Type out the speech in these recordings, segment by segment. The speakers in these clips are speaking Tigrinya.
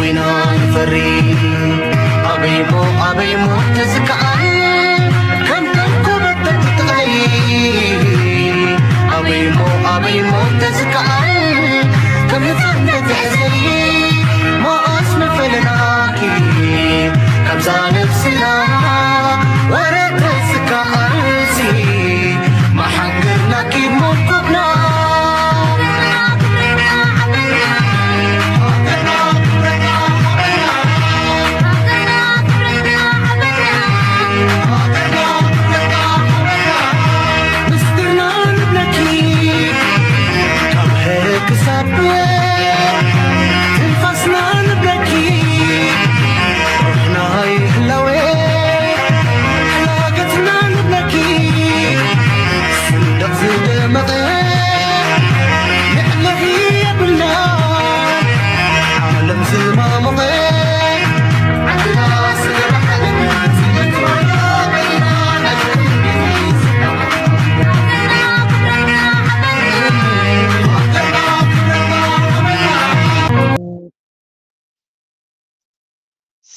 ኢና ንፈሪ ኣበይሞ ኣበይሞ ተዝከኣል ከም ከንኮበት ተትጥቕለይ ኣበይሞ ኣበይሞ ተዝከኣል ከም ህፃን ተትሕዘይ መኣስ ምፈለናኪ ካብዛ ነፍስና ወረ ተዝከኣልሲ መሓንገርናኪ ሞኮብና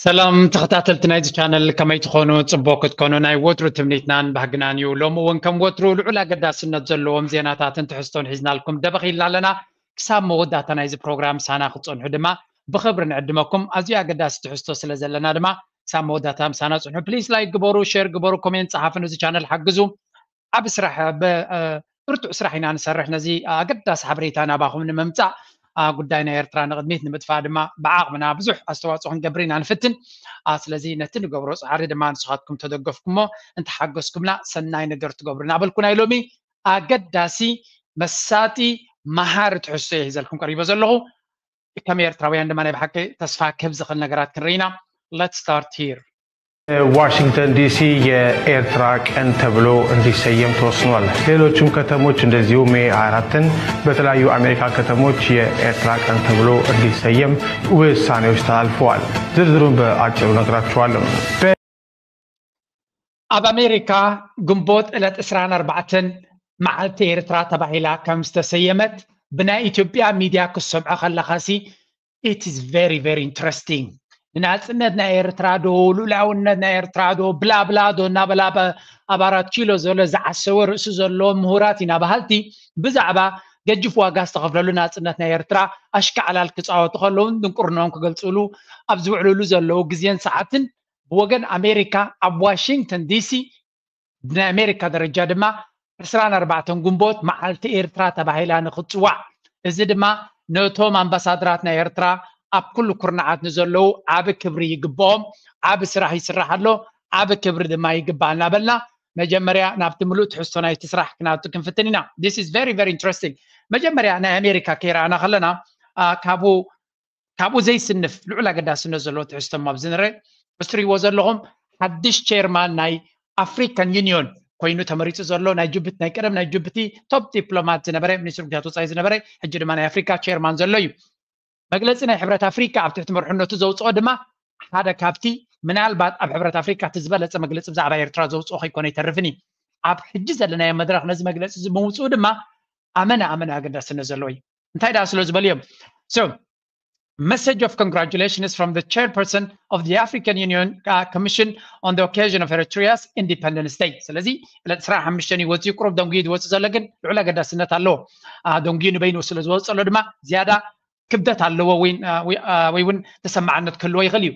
ሰላም ተኸታተልቲ ናይዚ ቻነል፣ ከመይ ትኾኑ? ጽቡቅ ክትኮኑ ናይ ወትሩ ትምኒትናን ባህግናን እዩ። ሎሚ እውን ከም ወትሩ ልዑል ኣገዳስነት ዘለዎም ዜናታትን ትሕዝቶን ሒዝናልኩም ደበኽ ኢልና ኣለና። ክሳብ መወዳእታ ናይዚ ፕሮግራም ሳና ክትጸንሑ ድማ ብኽብሪ ንዕድመኩም። ኣዝዩ ኣገዳሲ ትሕዝቶ ስለ ዘለና ድማ ክሳብ መወዳእታ ምሳና ጽንሑ። ፕሊስ ላይክ ግበሩ፣ ሼር ግበሩ፣ ኮሜንት ጸሓፉ፣ ነዚ ቻነል ሓግዙ። ዓቢ ስራሕ፣ ብርቱዕ ስራሕ ኢና ንሰርሕ። ነዚ ኣገዳሲ ሓበሬታ ናባኹም ንምምጻእ፣ ጉዳይ ናይ ኤርትራ ንቕድሚት ንምጥፋእ ድማ ብዓቕምና ብዙሕ ኣስተዋፅኦ ክንገብር ኢና ንፍትን። ስለዚ ነቲ ንገብሮ ፃዕሪ ድማ ንስኻትኩም ተደገፍኩሞ እንተሓገዝኩምና ሰናይ ነገር ትገብሩ እናበልኩ ናይ ሎሚ ኣገዳሲ መሳጢ መሃሪ ትሕዝቶ እየ ሒዘልኩም ቀሪበ ዘለኹ። ከም ኤርትራውያን ድማ ናይ ብሓቂ ተስፋ ክህብ ዝኽእል ነገራት ክንርኢ ኢና። Let's start here. ዋሽንግተን ዲሲ የኤርትራ ቀን ተብሎ እንዲሰየም ተወስኗል። ሌሎችም ከተሞች እንደዚሁ ሜ አራትን በተለያዩ አሜሪካ ከተሞች የኤርትራ ቀን ተብሎ እንዲሰየም ውሳኔዎች ተላልፈዋል። ዝርዝሩን በአጭሩ ነግራችኋለሁ። ኣብ ኣሜሪካ ግንቦት ዕለት ዕስራን ኣርባዕተን መዓልቲ ኤርትራ ተባሂላ ከም ዝተሰየመት ብናይ ኢትዮጵያ ሚድያ ክትሰምዖ ከለኻሲ it is very very interesting። ንናፅነት ናይ ኤርትራ ዶ፣ ልኡላውነት ናይ ኤርትራ ዶ፣ ብላብላ ዶ እናበላ ኣብ ኣራት ኪሎ ዘሎ ዝዓሰወ ርእሲ ዘለዎ ምሁራት ኢና በሃልቲ ብዛዕባ ገጅፍ ዋጋ ዝተኸፍለሉ ናፅነት ናይ ኤርትራ ኣሽካዕላል ክፃወቱ ከለውን ድንቁርናኦም ክገልፅሉ ኣብ ዝውዕልሉ ዘለዉ ግዜን ሰዓትን ብወገን ኣሜሪካ ኣብ ዋሽንግተን ዲሲ ብናይ ኣሜሪካ ደረጃ ድማ ዕስራን ኣርባዕተን ግንቦት መዓልቲ ኤርትራ ተባሂላ ንክትፅዋዕ፣ እዚ ድማ ነቶም ኣምባሳደራት ናይ ኤርትራ ኣብ ኩሉ ኩርናዓት ንዘለዉ ዓቢ ክብሪ ይግብኦም። ዓቢ ስራሕ ይስራሕ ኣሎ፣ ዓቢ ክብሪ ድማ ይግባእ እናበልና መጀመርያ ናብቲ ምሉእ ትሕዝቶ ናይቲ ስራሕ ክናቱ ክንፍትን ኢና። This is very very interesting። መጀመርያ ናይ ኣሜሪካ ከይረኣና ከለና ካብኡ ካብኡ ዘይስንፍ ልዑል ኣገዳስነት ዘለዎ ትሕዝቶ እሞ ኣብዚ ንርኢ። እዚ ትሪእዎ ዘለኹም ሓድሽ ቸርማን ናይ ኣፍሪካን ዩኒዮን ኮይኑ ተመሪፁ ዘሎ ናይ ጅቡቲ ናይ ቀደም ናይ ጅቡቲ ቶፕ ዲፕሎማት ዝነበረ ሚኒስትር ጉዳያት ወፃኢ ዝነበረ ሕጂ ድማ ናይ ኣፍሪካ ቸርማን ዘሎ እዩ። መግለፂ ናይ ሕብረት ኣፍሪካ ኣብ ትሕቲ መርሕነቱ ዘውፅኦ ድማ ሓደ ካብቲ ምናልባት ኣብ ሕብረት ኣፍሪካ እቲ ዝበለፀ መግለፂ ብዛዕባ ኤርትራ ዘውፅኦ ከይኮነ ኣይተርፍን እዩ። ኣብ ሕጂ ዘለናዮ መድረክ ነዚ መግለፂ እዚ ምውፅኡ ድማ ኣመና ኣመና ኣገዳስነት ዘለዎ እዩ። እንታይ ደኣ ስለ ዝበልዮም so message of congratulations from the chairperson of the African Union uh, Commission on the occasion of Eritrea's Independence Day። ስለዚ ዕለት ዕስራን ሓሙሽተን እዩ ወፂኡ፣ ቁሩብ ደንጉዩ ዝወፅእ ዘሎ ግን ልዑል ኣገዳስነት ኣለዎ። ደንጉዩ ንበይኑ ስለ ዝወፅእ ዘሎ ድማ ዝያዳ ክብደት ኣለዎ ወይ እውን ተሰማዕነት ክህልዎ ይኽእል እዩ።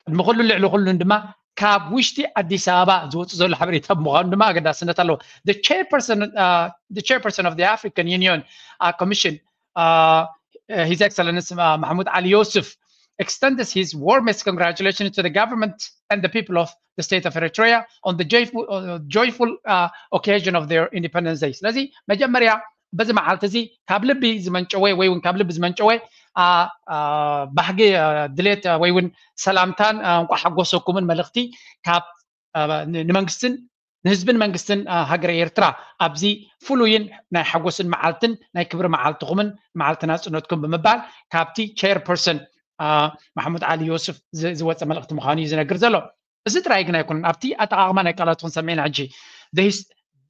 ቅድሚ ኩሉ ልዕሊ ኩሉን ድማ ካብ ውሽጢ ኣዲስ ኣበባ ዝወፅእ ዘሎ ሓበሬታ ብምዃኑ ድማ ኣገዳስነት ኣለዎ። The chairperson of the African Union Commission, His Excellency Mahmoud Ali Yusuf, extends his warmest congratulations to the government and the people of the state of Eritrea on the joyful, uh, joyful uh, occasion of their Independence Day. ስለዚ መጀመርያ በዚ መዓልቲ እዚ ካብ ልቢ ዝመንጨወ ወይ እውን ካብ ልቢ ዝመንጨወ ባህጊ ድሌት ወይ እውን ሰላምታን እንቋ ሓጎሰኩምን መልእኽቲ ካብ ንመንግስትን ንህዝብን መንግስትን ሃገረ ኤርትራ ኣብዚ ፍሉይን ናይ ሓጎስን መዓልትን ናይ ክብሪ መዓልትኹምን መዓልቲ ናፅነትኩም ብምባል ካብቲ ቸርፐርሰን ማሕሙድ ዓሊ ዮስፍ ዝወፀ መልእኽቲ ምዃኑ እዩ ዝነግር ዘሎ። እዚ ጥራይ ግን ኣይኮነን። ኣብቲ ኣጠቓቕማ ናይ ቃላቱ ክንሰምዕ ኢና ሕጂ።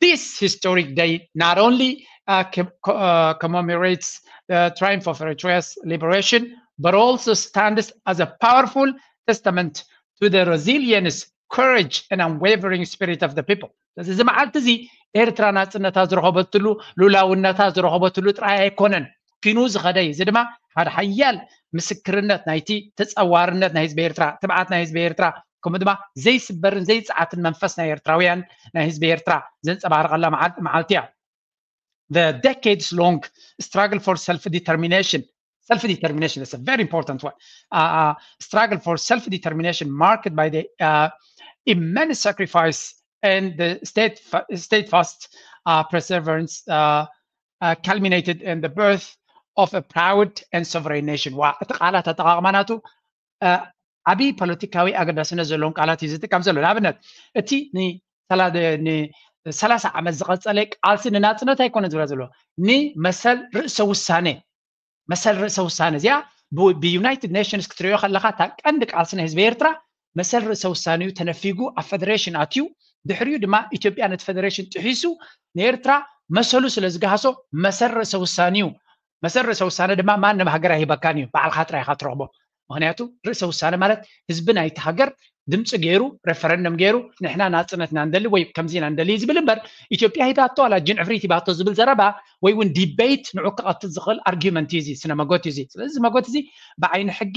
This historic day not only uh, commemorates the triumph of Eritrea's liberation but also stands as a powerful testament to the resilience, courage, and unwavering spirit of the people. ስለዚ እዚ መዓልቲ እዚ ኤርትራ ናጽነታ ዝረኸበትሉ፣ ሉላውነታ ዝረኸበትሉ ጥራይ ኣይኮነን፣ ኪኑ ዝኸደ እዩ። እዚ ድማ ሓደ ሓያል ምስክርነት ናይቲ ተጸዋርነት ናይ ህዝቢ ኤርትራ፣ ትብዓት ናይ ህዝቢ ኤርትራ፣ ከምኡ ድማ ዘይስበርን ዘይጸዓትን መንፈስ ናይ ኤርትራውያን፣ ናይ ህዝቢ ኤርትራ ዘንጸባርቐላ መዓል- መዓልቲ እያ። The decades long struggle for self determination, self determination is a very important one. Uh, uh, struggle for self determination marked by the uh, immense sacrifice and the state, steadfast uh, perseverance uh, uh, culminated in the birth of a proud and sovereign nation. ዋ እቲ ቃላት ኣጠቃቅማ ናቱ ዓብይ ፖለቲካዊ ኣገዳስነት ዘለዎም ቃላት እዩ ዝጥቀም ዘሎ። ንኣብነት እቲ ንሰላሳ ዓመት ዝቐፀለ ቃልሲ ንናፅነት ኣይኮነ ዝብላ ዘለዎ፣ ንመሰል ርእሰ ውሳነ፣ መሰል ርእሰ ውሳነ እዚኣ ብዩናይትድ ኔሽንስ ክትሪኦ ከለካ እታ ቀንዲ ቃልሲ ናይ ህዝቢ ኤርትራ መሰል ርእሰ ውሳነዩ ተነፊጉ ኣብ ፌደሬሽን ኣትዩ፣ ድሕሪኡ ድማ ኢትዮጵያ ነቲ ፌደሬሽን ጥሒሱ ንኤርትራ መሰሉ ስለ ዝገሃሶ መሰል ርእሰ ውሳነዩ። መሰል ርእሰ ውሳነ ድማ ማንም ሃገር ኣይህበካን እዩ፣ ባዕልካ ጥራይ ኢካ ትረክቦ። ምክንያቱ ርእሰ ውሳነ ማለት ህዝቢ ናይቲ ሃገር ድምፂ ገይሩ፣ ሬፈረንደም ገይሩ፣ ንሕና ናፅነትና ንደሊ ወይ ከምዚ ኢና ንደሊ ዝብል እምበር፣ ኢትዮጵያ ሂባቶ ዋላ ጅን ዕፍሪት ሂባቶ ዝብል ዘረባ ወይ እውን ዲቤት ንዑ ክቐትል ዝኽእል ኣርጊመንት እዩ፣ እዚ ስነ መጎት እዩ። እዚ ስለዚ እዚ መጎት እዚ ብዓይኒ ሕጊ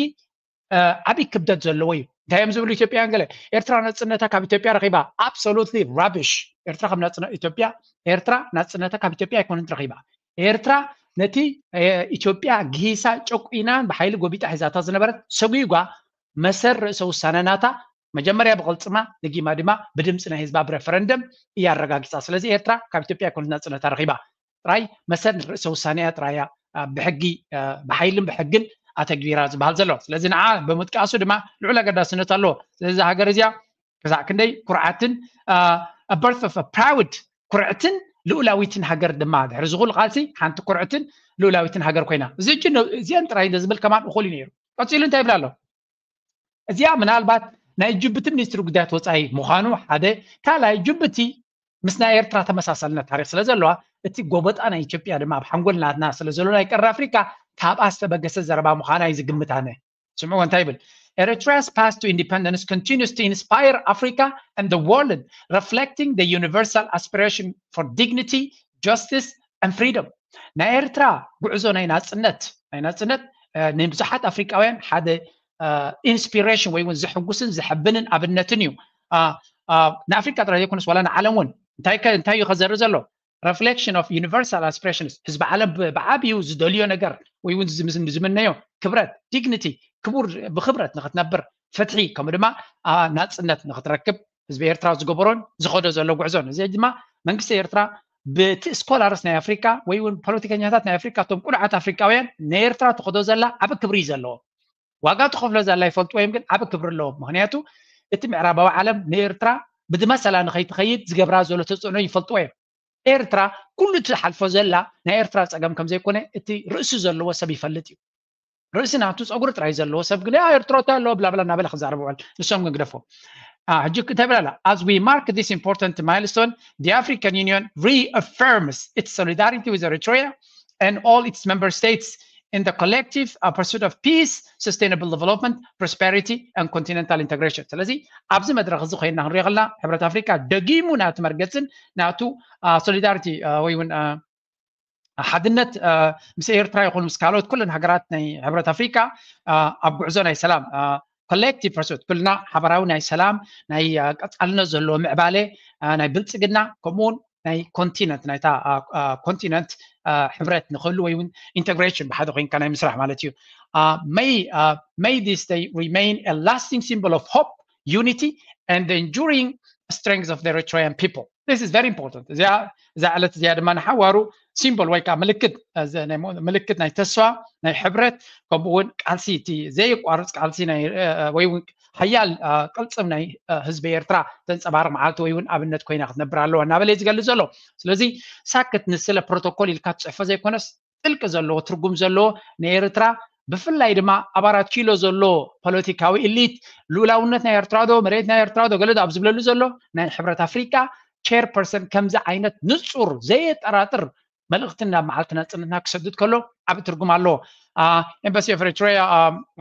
ዓብይ ክብደት ዘለዎ እዩ። እንታይ እዮም ዝብሉ ኢትዮጵያውያን? ገለ ኤርትራ ናፅነታ ካብ ኢትዮጵያ ረኺባ። Absolutely rubbish። ኤርትራ ካብ ናፅነ ኢትዮጵያ ኤርትራ ናፅነታ ካብ ኢትዮጵያ ኣይኮነት ረኺባ። ኤርትራ ነቲ ኢትዮጵያ ግሂሳ ጨቁናን ብሓይሊ ጎቢጣ ሒዛታ ዝነበረት ሰጉጓ መሰል ርእሰ ውሳነ ናታ መጀመርያ ብቕልፅማ፣ ደጊማ ድማ ብድምፂ ናይ ህዝባ ብሬፈረንደም እያ ኣረጋጊፃ። ስለዚ ኤርትራ ካብ ኢትዮጵያ ኣይኮነት ናፅነታ ረኺባ፣ ጥራይ መሰል ርእሰ ውሳኔያ ጥራያ ብሕጊ፣ ብሓይልን ብሕግን ኣተግቢራ ዝበሃል ዘሎ። ስለዚ ንዓ ብምጥቃሱ ድማ ልዑል ኣገዳስነት ኣለዎ። ስለዚ ሃገር እዚኣ ክሳዕ ክንደይ ኩርዓትን፣ birth of a proud፣ ኩርዕትን ልኡላዊትን ሃገር ድማ ድሕሪ ዝኹሉ ቃልሲ ሓንቲ ኩርዕትን ልኡላዊትን ሃገር ኮይና፣ እዚ እጂ እዚአን ጥራይ ዝብል ከማን እኹል እዩ ነይሩ። ቀፂሉ እንታይ ይብል ኣሎ? እዚኣ ምናልባት ናይ ጅቡቲ ሚኒስትሪ ጉዳያት ወፃኢ ምዃኑ ሓደ፣ ካልኣይ ጅቡቲ ምስ ናይ ኤርትራ ተመሳሳልነት ታሪክ ስለ ዘለዋ፣ እቲ ጎበጣ ናይ ኢትዮጵያ ድማ ኣብ ሓንጎል ናትና ስለ ዘሎ ናይ ቀረብ ኣፍሪካ ካብኣ ዝተበገሰ ዘረባ ምዃና እዩ ዝግምት ኣነ። ስምዕዎ እንታይ ይብል? Eritrea's path to independence continues to inspire Africa and the world, reflecting the universal aspiration for dignity, justice, and freedom. ናይ ኤርትራ ጉዕዞ ናይ ናፅነት ናይ ናፅነት ንብዙሓት ኣፍሪቃውያን ሓደ ኢንስፒሬሽን ወይ እውን ዘሕጉስን ዘሐብንን ኣብነትን እዩ። ንኣፍሪቃ ጥራይ ዘይኮነስ ዋላ ንዓለም እውን እንታይ እዩ ከዘርኢ ዘሎ? Reflection of universal aspirations፣ ህዝቢ ዓለም ብዓብዩ ዝደልዮ ነገር ወይ እውን ዝምነዮ ክብረት፣ ዲግኒቲ፣ ክቡር ብክብረት ንክትነብር፣ ፍትሒ ከምኡ ድማ ናፅነት ንክትረክብ ህዝቢ ኤርትራ ዝገበሮን ዝኸዶ ዘሎ ጉዕዞን። እዚ ድማ መንግስቲ ኤርትራ ብቲ ስኮላርስ ናይ ኣፍሪካ ወይ እውን ፖለቲከኛታት ናይ ኣፍሪካ፣ እቶም ቁኑዓት ኣፍሪካውያን ንኤርትራ ትኸዶ ዘላ ዓቢ ክብሪ እዩ ዘለዎ። ዋጋ ትኸፍሎ ዘላ ይፈልጥዎ እዮም፣ ግን ዓቢ ክብሪ ኣለዎም። ምክንያቱ እቲ ምዕራባዊ ዓለም ንኤርትራ ብድመሰላ ንኸይትኸይድ ዝገብራ ዘሎ ተፅዕኖ ይፈልጥዎ እዮም። ኤርትራ ኩሉ ትሓልፎ ዘላ ናይ ኤርትራ ፀገም ከም ዘይኮነ እቲ ርእሲ ዘለዎ ሰብ ይፈልጥ እዩ። ርእሲ ናቱ ፀጉሪ ጥራይ ዘለዎ ሰብ ግን ኤርትራ እንታይ ኣለዎ ብላብላ እናበለ ክዛረብ ውዕል። ንሶም ግን ግደፎ። ሕጂ እንታይ ብላላ? As we mark this important milestone, the African Union reaffirms its solidarity with Eritrea and all its member states in the collective uh, pursuit of peace, sustainable development, prosperity, and continental integration. ስለዚ ኣብዚ መድረክ እዚ ኮይና ክንሪኦ ከለና ሕብረት ኣፍሪካ ደጊሙ ናቱ መርገፅን ናቱ ሶሊዳሪቲ ወይ እውን ሓድነት ምስ ኤርትራ ይኹን ምስ ካልኦት ኩለን ሃገራት ናይ ሕብረት ኣፍሪካ ኣብ ጉዕዞ ናይ ሰላም ኮሌክቲቭ ፐርሱት ኩልና ሓበራዊ ናይ ሰላም ናይ ቀፃልነት ዘለዎ ምዕባለ ናይ ብልፅግና ከምኡውን ናይ ኮንቲነንት ናይታ ኮንቲነንት ሕብረት ንክህሉ ወይ እውን ኢንተግሬሽን ብሓደ ኮይንካ ናይ ምስራሕ ማለት እዩ። May this day remain a lasting symbol of hope, unity, and the enduring strength of the Eritrean people. This is very important. እዚኣ እዛ ዕለት እዚኣ ድማ ንሓዋሩ ሲምቦል ወይ ከዓ ምልክት ምልክት ናይ ተስፋ ናይ ሕብረት ከምኡ እውን ቃልሲ እቲ ዘየቋርፅ ቃልሲ ናይ ወይ እውን ሓያል ቅልፅም ናይ ህዝቢ ኤርትራ ተንፀባርቕ መዓልቲ ወይ እውን ኣብነት ኮይና ክትነብር ኣለዋ እናበለ ዝገልፅ ዘሎ። ስለዚ ሳክት ንስለ ፕሮቶኮል ኢልካ ትፅሕፎ ዘይኮነስ ጥልቂ ዘለዎ ትርጉም ዘለዎ ንኤርትራ ብፍላይ ድማ ኣብ ኣራት ኪሎ ዘሎ ፖለቲካዊ ኢሊት ልኡላውነት ናይ ኤርትራ ዶ መሬት ናይ ኤርትራ ዶ ገለ ዶ ኣብ ዝብለሉ ዘሎ ናይ ሕብረት ኣፍሪቃ ቸርፐርሰን ከምዚ ዓይነት ንፁር ዘየጠራጥር መልእኽትን ናብ መዓልቲ ናጽነትና ክሰድድ ከሎ ዓቢ ትርጉም ኣለዎ። ኤምባሲ ኦፍ ኤሪትሪያ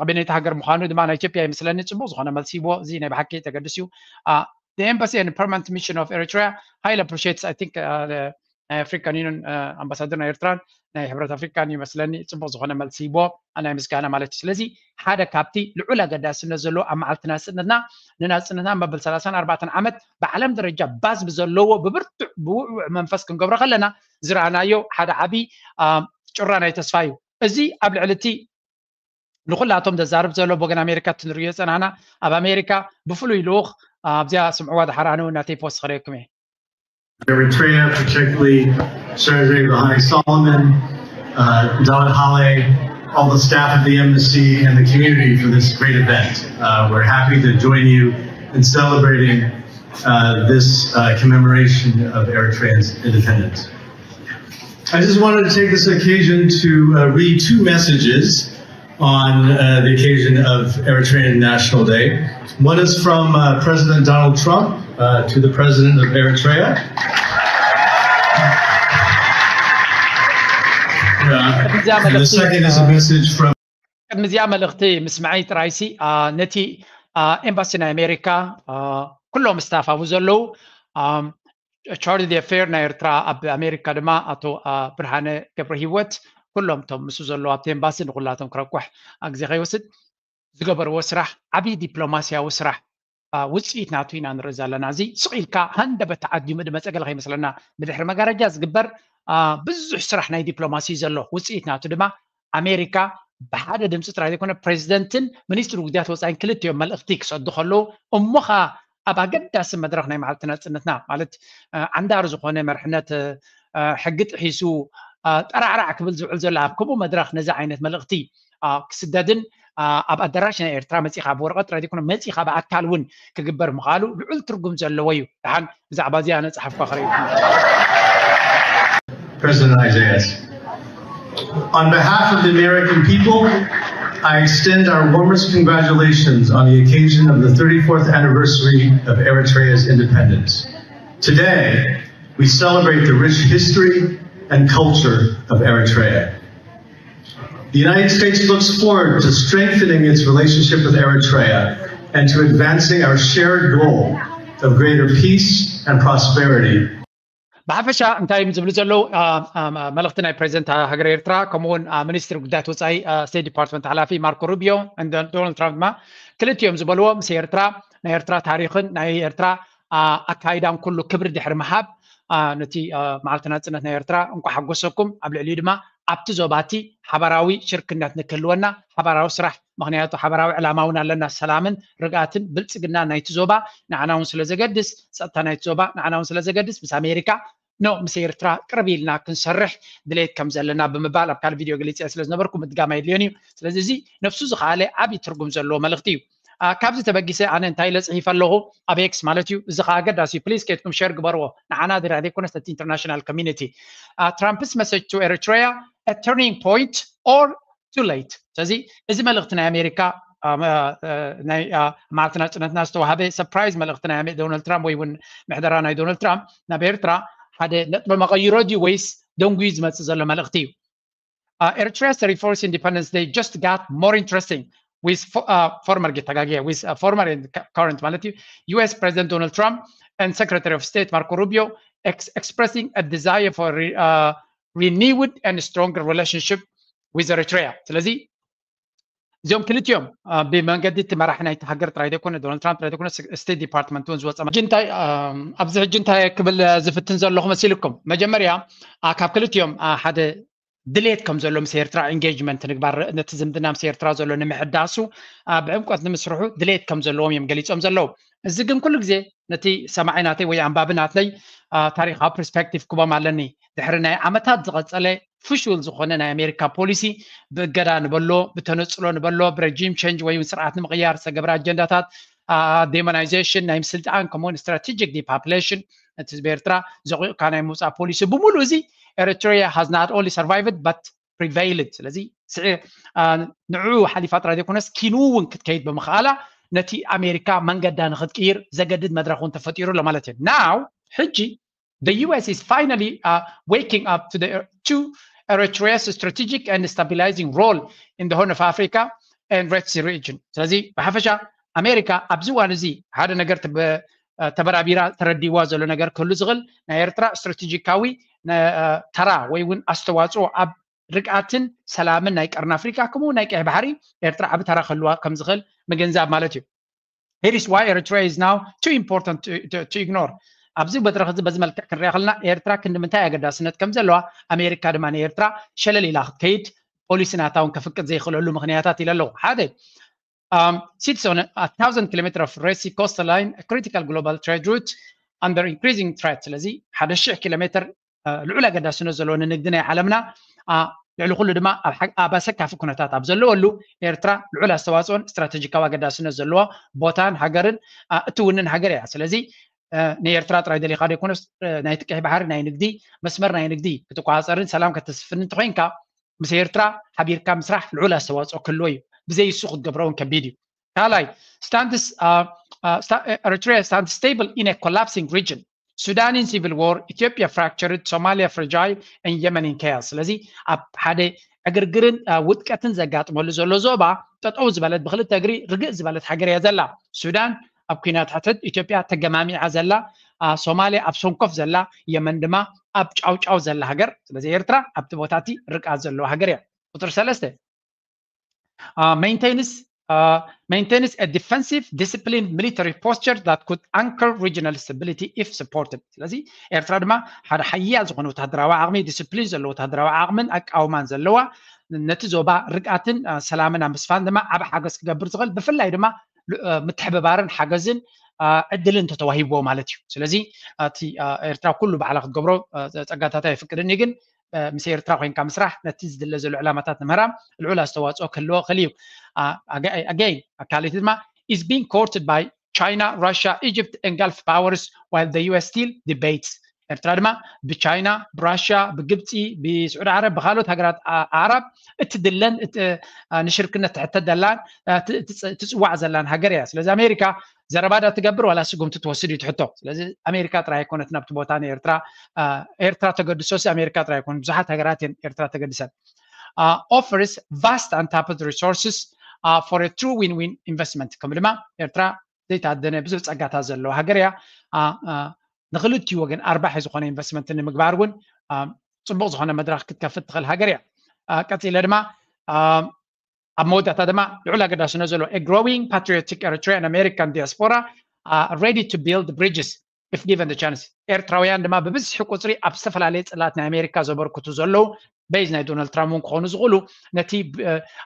ኣበየነይቲ ሃገር ምዃኑ ድማ ናይ ኢትዮጵያ ይመስለኒ ጽቡቕ ዝኾነ መልሲ ይቦ። እዚ ናይ ብሓቂ ተገድስ እዩ። The embassy and permanent mission of Eritrea highly appreciates, I think, ናይ ኣፍሪካን ዩኒን ኣምባሳደር ናይ ኤርትራን ናይ ሕብረት ኣፍሪካን ይመስለኒ ጽቡቕ ዝኾነ መልሲ ይቦ ናይ ምስጋና ማለት እዩ። ስለዚ ሓደ ካብቲ ልዑል ኣገዳስነት ዘለዎ ኣብ መዓልቲ ናጽነትና ንናጽነትና መበል ሰላሳን ኣርባዕተን ዓመት ብዓለም ደረጃ ባዝ ብዘለዎ ብብርቱዕ ብውዕውዕ መንፈስ ክንገብሮ ከለና ዝረኣናዮ ሓደ ዓቢ ጭራ ናይ ተስፋ እዩ። እዚ ኣብ ልዕሊ እቲ ንኩላቶም ዘዛርብ ዘሎ ብወገን ኣሜሪካ እቲ ንርእዮ ጸናሕና ኣብ ኣሜሪካ ብፍሉይ ልኡኽ ኣብዚኣ ስምዕዋ ድሓር ኣነ እውን ናተይ ፖስት ክርእየኩም እየ። Eritrea, particularly Secretary Vahani Solomon, uh, David Hale, all the staff of the embassy and the community for this great event. Uh, we're happy to join you in celebrating uh, this uh, commemoration of Eritrea's independence. I just wanted to take this occasion to uh, read two messages on uh, the occasion of Eritrean National Day. One is from uh, President Donald Trump uh, to the President of Eritrea. Uh, and the second is a message from ቅድሚ እዚኣ መልእኽቲ ምስምዐይ ጥራይሲ ነቲ ኤምባሲ ናይ ኣሜሪካ ኩሎም ስታፍ ኣብኡ ዘለዉ ቻርሊ ዲ ኣፌር ናይ ኤርትራ ኣብ ኣሜሪካ ድማ ኣቶ ብርሃነ ገብረ ሂወት ኩሎም እቶም ምስ ዘለዉ ኣብቲ ኤምባሲ ንኩላቶም ክረኩሕ ግዜ ከይወስድ ዝገበርዎ ስራሕ ዓብዪ ዲፕሎማስያዊ ስራሕ ውፅኢት ናቱ ኢና ንርኢ ዘለና። እዚ ስቕ ኢልካ ሃንደበት ተዓዲሙ ዝመፀ ገለ ከይመስለና ብድሕሪ መጋረጃ ዝግበር ብዙሕ ስራሕ ናይ ዲፕሎማሲ ዘሎ ውፅኢት ናቱ ድማ ኣሜሪካ ብሓደ ድምፂ ጥራይ ዘይኮነ ፕሬዚደንትን ሚኒስትሪ ጉዳያት ወፃኢን ክልቲኦም መልእኽቲ ክሰዱ ከለዉ እሞ ኸዓ ኣብ ኣገዳሲ መድረኽ ናይ መዓልቲ ናፅነትና ማለት ዓንዳር ዝኾነ መርሕነት ሕጊ ጥሒሱ ጠራዕራዕ ክብል ዝውዕል ዘሎ ኣብ ከምኡ መድረኽ ነዚ ዓይነት መልእኽቲ ክስደድን ኣብ ኣዳራሽ ናይ ኤርትራ መፂኻ ብወረቐት ጥራይ ዘይኮነ መፂኻ ብኣካል እውን ክግበር ምኽኣሉ ልዑል ትርጉም ዘለዎ እዩ። ደሓን ብዛዕባ እዚ ኣነ ጸሓፍኳ ክርእየኩም። President Isaias. On behalf of the American people, I extend our warmest congratulations on the occasion of the thirty-fourth anniversary of Eritrea's independence. Today, we celebrate the rich history and culture of Eritrea. The United States looks forward to strengthening its relationship with Eritrea and to advancing our shared goal of greater peace and prosperity. ብሓፈሻ እንታይ እዮም ዝብሉ ዘለዉ? መልእኽቲ ናይ ፕሬዚደንት ሃገር ኤርትራ ከምኡውን ሚኒስትሪ ጉዳያት ወፃኢ ስቴት ዲፓርትመንት ሓላፊ ማርኮ ሩቢዮ ዶናልድ ትራምፕ ድማ ክልቲኦም ዝበልዎ ምስ ኤርትራ ናይ ኤርትራ ታሪኽን ናይ ኤርትራ ኣካይዳን ኩሉ ክብሪ ድሕሪ ምሃብ ነቲ መዓልቲ ናፅነት ናይ ኤርትራ እንኳ ሓጎሰኩም ኣብ ልዕሊኡ ድማ ኣብቲ ዞባ እቲ ሓባራዊ ሽርክነት ንክህልወና ሓባራዊ ስራሕ ምክንያቱ ሓባራዊ ዕላማ እውን ኣለና ሰላምን ርግኣትን ብልፅግና ናይቲ ዞባ ንዓና እውን ስለ ዘገድስ ፀጥታ ናይቲ ዞባ ንዓና እውን ስለ ዘገድስ ምስ ኣሜሪካ ኖ ምስ ኤርትራ ቅርብ ኢልና ክንሰርሕ ድሌት ከም ዘለና ብምባል ኣብ ካልእ ቪድዮ ገሊፀ ስለ ዝነበርኩ ምድጋም ኣየድልዮን እዩ። ስለዚ እዚ ነፍሱ ዝኸኣለ ዓብዪ ትርጉም ዘለዎ መልእኽቲ እዩ። ካብዚ ተበጊሰ ኣነ እንታይ ኢለ ፅሒፈ ኣለኹ ኣብ ኤክስ ማለት እዩ። እዚ ከዓ ኣገዳሲ እዩ። ፕሊዝ ከድኩም ሸር ግበርዎ ንዓና ድራ ዘይኮነስ ነቲ ኢንተርናሽናል ኮሚኒቲ። Trump's message to Eritrea, a turning point or too late. ስለዚ እዚ መልእኽቲ ናይ ኣሜሪካ ናይ መዓልቲ ናፅነትና ዝተዋሃበ ሰርፕራይዝ መልእኽቲ ናይ ዶናልድ ትራምፕ ወይ እውን ምሕደራ ናይ ዶናልድ ትራምፕ ናብ ኤርትራ ሓደ ነጥቢ መቐይሮ ድዩ ወይስ ደንጉዩ ዝመፅእ ዘሎ መልእኽቲ እዩ? Eritrea's thirty-fourth Independence Day just got more interesting with uh, former ጌታጋጌ with uh, former and current ማለት እዩ U S President Donald Trump and Secretary of State Marco Rubio ex expressing a desire for uh, renewed and stronger relationship with Eritrea. ስለዚ እዚኦም ክልቲኦም ብመንገዲ እቲ መራሒ ናይቲ ሃገር ጥራይ ዘይኮነ ዶናልድ ትራምፕ ጥራይ ዘይኮነ ስቴት ዲፓርትመንት እውን ዝወፀ ሕጂ እንታይ ኣብዚ ሕጂ እንታይ ክብል ዝፍትን ዘለኹ መሲልኩም መጀመርያ ካብ ክልቲኦም ሓደ ድሌት ከም ዘሎ ምስ ኤርትራ ኢንጌጅመንት ንግባር ነቲ ዝምድና ምስ ኤርትራ ዘሎ ንምሕዳሱ ብዕምቆት ንምስርሑ ድሌት ከም ዘለዎም እዮም ገሊፆም ዘለዉ። እዚ ግን ኩሉ ግዜ ነቲ ሰማዒ ናተይ ወይ ኣንባቢ ናተይ ታሪካዊ ፐርስፔክቲቭ ክቦም ኣለኒ ድሕሪ ናይ ዓመታት ዝቐፀለ ፍሹል ዝኾነ ናይ ኣሜሪካ ፖሊሲ ብእገዳ ንበሎ ብተነፅሎ ንበሎ ብረጂም ቸንጅ ወይ ስርዓት ንምቕያር ዝተገብረ ኣጀንዳታት ዴሞናይዜሽን ናይ ምስልጣን ከምኡውን ስትራቴጂክ ዲፓፕሌሽን እቲ ህዝቢ ኤርትራ ዘቑቕካ ናይ ምውፃእ ፖሊሲ ብምሉእ እዚ Eritrea has not only survived but prevailed ስለዚ ንዕኡ ሓሊፋ ጥራይ ዘይኮነስ ኪንኡ እውን ክትከይድ ብምኽኣላ ነቲ ኣሜሪካ መንገዳ ንክትቅይር ዘገድድ መድረክ እውን ተፈጢሩ ኣሎ ማለት እዩ ናው ሕጂ The U S is finally uh, waking up to the to Eritrea's strategic and stabilizing role in the Horn of Africa and Red Sea region. ስለዚ ብሓፈሻ ኣሜሪካ ኣብዚ እዋን እዚ ሓደ ነገር ተበራቢራ ተረዲዋ ዘሎ ነገር ክህሉ ዝኽእል ናይ ኤርትራ ስትራቴጂካዊ ተራ ወይ እውን ኣስተዋፅኦ ኣብ ርግኣትን ሰላምን ናይ ቀርኒ ኣፍሪካ ከምኡ ናይ ቀይሕ ባሕሪ ኤርትራ ዓቢ ተራ ክህልዋ ከም ዝኽእል ምግንዛብ ማለት እዩ። Here is why Eritrea is now too important to, to, to ignore። ኣብዚ መድረክ እዚ በዚ መልክዕ ክንሪኣ ከለና ኤርትራ ክንዲ ምንታይ ኣገዳስነት ከም ዘለዋ ኣሜሪካ ድማ ንኤርትራ ሸለል ኢላ ክትከይድ ፖሊሲ ናታ እውን ከፍቅድ ዘይኽእለሉ ምክንያታት ኢለ ኣለኹ። ሓደ um, sits on a thousand kilometer of Red Sea coastline, a critical global trade route under increasing threat። ስለዚ ሓደ ሽሕ ኪሎ ሜትር ልዑል ኣገዳስነት ዘለዎ ንንግዲ ናይ ዓለምና ልዕሊ ኩሉ ድማ ኣብ ኣሰካፊ ኩነታት ኣብ ዘለወሉ ኤርትራ ልዑል ኣስተዋፅኦን ስትራቴጂካዊ ኣገዳስነት ዘለዎ ቦታን ሃገርን እትውንን ሃገር እያ። ስለዚ ንኤርትራ ጥራይ ደሊኻ ዘይኮነስ ናይቲ ቀይሕ ባሕሪ ናይ ንግዲ መስመር ናይ ንግዲ ክትቆፃፀርን ሰላም ከተስፍን እንተኮይንካ ምስ ኤርትራ ሓቢርካ ምስራሕ ልዑል ኣስተዋፅኦ ክህልዎ እዩ። ብዘይ እሱ ክትገብሮ እውን ከቢድ እዩ። ካልኣይ Eritrea stands stable in a collapsing region. Sudan in civil war, Ethiopia fractured, Somalia fragile, and Yemen in chaos። ስለዚ ኣብ ሓደ ዕግርግርን ውድቀትን ዘጋጥመሉ ዘሎ ዞባ ጠጠው ዝበለት ብክልተ እግሪ ርግእ ዝበለት ሃገር እያ ዘላ። ሱዳን ኣብ ኩናት ሕትሕት፣ ኢትዮጵያ ተገማሚዓ ዘላ፣ ሶማሊያ ኣብ ሰንኮፍ ዘላ፣ የመን ድማ ኣብ ጫውጫው ዘላ ሃገር። ስለዚ ኤርትራ ኣብቲ ቦታ እቲ ርግኣት ዘለዋ ሃገር እያ። ቁፅሪ ሰለስተ maintains maintains a defensive disciplined military posture that could anchor regional stability if supported። ስለዚ ኤርትራ ድማ ሓደ ሓያል ዝኾነ ወታደራዊ ዓቕሚ፣ ዲስፕሊን ዘለዎ ወታደራዊ ዓቕምን ኣቃውማን ዘለዋ ነቲ ዞባ ርግኣትን ሰላምን ኣብ ምስፋን ድማ ዓቢ ሓገዝ ክገብር ዝኽእል ብፍላይ ድማ ምትሕብባርን ሓገዝን ዕድልን ተተዋሂብዎ ማለት እዩ። ስለዚ እቲ ኤርትራ ኩሉ ባዕላ ክትገብሮ ጸጋታት ኣይፍቅድን እዩ፣ ግን ምስ ኤርትራ ኮይንካ ምስራሕ ነቲ ዝድለ ዘሎ ዕላማታት ንምህራም ልዑል ኣስተዋፅኦ ክህልዎ ክእል እዩ። Again ካልእቲ ድማ is being courted by China, Russia, Egypt and Gulf powers while the U S still debates። ኤርትራ ድማ ብቻይና፣ ብራሽያ፣ ብግብፂ፣ ብስዑዲ ዓረብ፣ ብካልኦት ሃገራት ኣዕራብ እትድለን ንሽርክነት ትሕተት ዘላን ትፅዋዕ ዘላን ሃገር እያ። ስለዚ ኣሜሪካ ዘረባ ዳ ትገብር ዋላ ስጉምቲ ትወስድ እዩ ትሕቶ። ስለዚ ኣሜሪካ ጥራይ ኣይኮነትን ኣብቲ ቦታ ንኤርትራ ኤርትራ ተገድሶ ሲ ኣሜሪካ ጥራይ ኣይኮነ ብዙሓት ሃገራት እየን ኤርትራ ተገድሰን። Offers vast untapped resources for a true win-win investment። ከም ድማ ኤርትራ ዘይተኣደነ ብዙሕ ጸጋታት ዘለዋ ሃገር እያ። ንክልቲኡ ወገን ኣርባሒ ዝኾነ ኢንቨስትመንት ንምግባር እውን ፅቡቅ ዝኾነ መድረክ ክትከፍት ትኽእል ሃገር እያ። ቀፂለ ድማ ኣብ መወዳእታ ድማ ልዑል ኣገዳስነት ዘሎ growing patriotic Eritrean American diaspora ready to build bridges if given the chance። ኤርትራውያን ድማ ብብዝሒ ቁፅሪ ኣብ ዝተፈላለየ ፅላት ናይ ኣሜሪካ ዘበርክቱ ዘለዉ በይዝ ናይ ዶናልድ ትራምፕ እውን ክኾኑ ዝኽእሉ ነቲ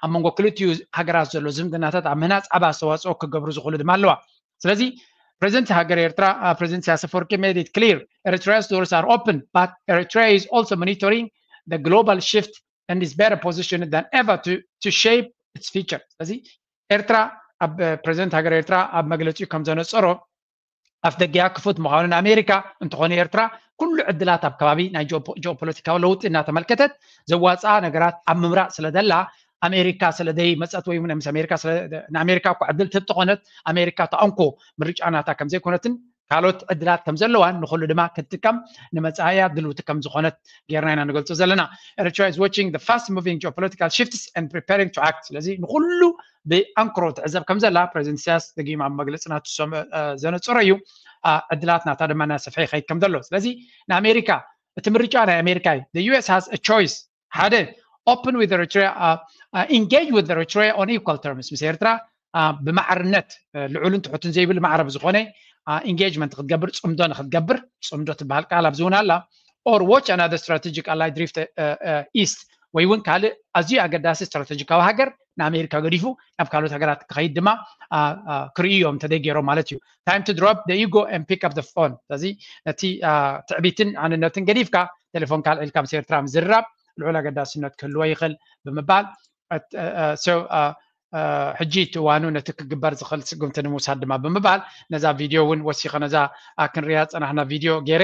ኣብ መንጎ ክልቲኡ ሃገራት ዘሎ ዝምድናታት ኣብ ምህናፅ ዓቢ ኣስተዋፅኦ ክገብሩ ዝኽእሉ ድማ ኣለዋ። ስለዚ ፕሬዚደንት ሃገር ኤርትራ ፕሬዚደንት ኢሳያስ ኣፈወርቂ made it clear Eritrea's doors are open but Eritrea is also monitoring the global shift and is better positioned than ever to, to shape its future። ስለዚ ኤርትራ ኣብ ፕሬዚደንት ሃገር ኤርትራ ኣብ መግለፂኡ ከም ዘነፀሮ ኣፍ ደገያ ክፉት ምዃኑ ንኣሜሪካ እንተኾነ ኤርትራ ኩሉ ዕድላት ኣብ ከባቢ ናይ ጂኦፖለቲካዊ ለውጢ እናተመልከተት ዘዋፅኣ ነገራት ኣብ ምምራፅ ስለ ዘላ ኣሜሪካ ስለ ዘይመፀት ወይ እውን ምስ ኣሜሪካ ንኣሜሪካ እኳ ዕድል ትህብ ተኾነት ኣሜሪካ ተኣንኮ ምርጫ ናታ ከም ዘይኮነትን ካልኦት ዕድላት ከም ዘለዋን ንኩሉ ድማ ክትጥቀም ንመፃእያ ድልውቲ ከም ዝኾነት ጌርና ኢና ንገልፆ ዘለና። Eritrea is watching the fast moving geopolitical shifts and preparing to act። ስለዚ ንኩሉ ብኣንክሮ ትዕዘብ ከም ዘላ ፕሬዚደንት ኢሳያስ ደጊም ኣብ መግለፂ ናቱ ዘነፀሮ እዩ። ዕድላት ናታ ድማ እናሰፍሐ ይኸይድ ከም ዘሎ። ስለዚ ንኣሜሪካ እቲ ምርጫ ናይ ኣሜሪካ እዩ። The U S has a choice ሓደ open with Eritrea engage with Eritrea on equal terms ምስ ኤርትራ ብማዕርነት ልዑልን ትሑትን ዘይብል ማዕረ ብዝኾነ engagement ክትገብር ፅምዶ ንክትገብር ፅምዶ ትበሃል ቃል ኣብዚ እውን ኣላ or watch another strategic ally drift east ወይ እውን ካልእ ኣዝዩ ኣገዳሲ ስትራቴጂካዊ ሃገር ንኣሜሪካ ገዲፉ ናብ ካልኦት ሃገራት ክኸይድ ድማ ክርእዩ እዮም እንተዘይገይሮም ማለት እዩ። Time to drop the ego and pick up the phone። ስለዚ ነቲ ትዕቢትን ኣንነትን ገዲፍካ ቴሌፎንካ ኣልዒልካ ምስ ኤርትራ ምዝርራብ ልዑል ኣገዳስነት ክህልዎ ይኽእል ብምባል ሕጂ እቲ እዋኑ ነቲ ክግበር ዝኽእል ስጉምቲ ንምውሳድ ድማ ብምባል ነዛ ቪድዮ እውን ወሲኸ ነዛ ክንሪያ ዝፀናሕና ቪድዮ ገይረ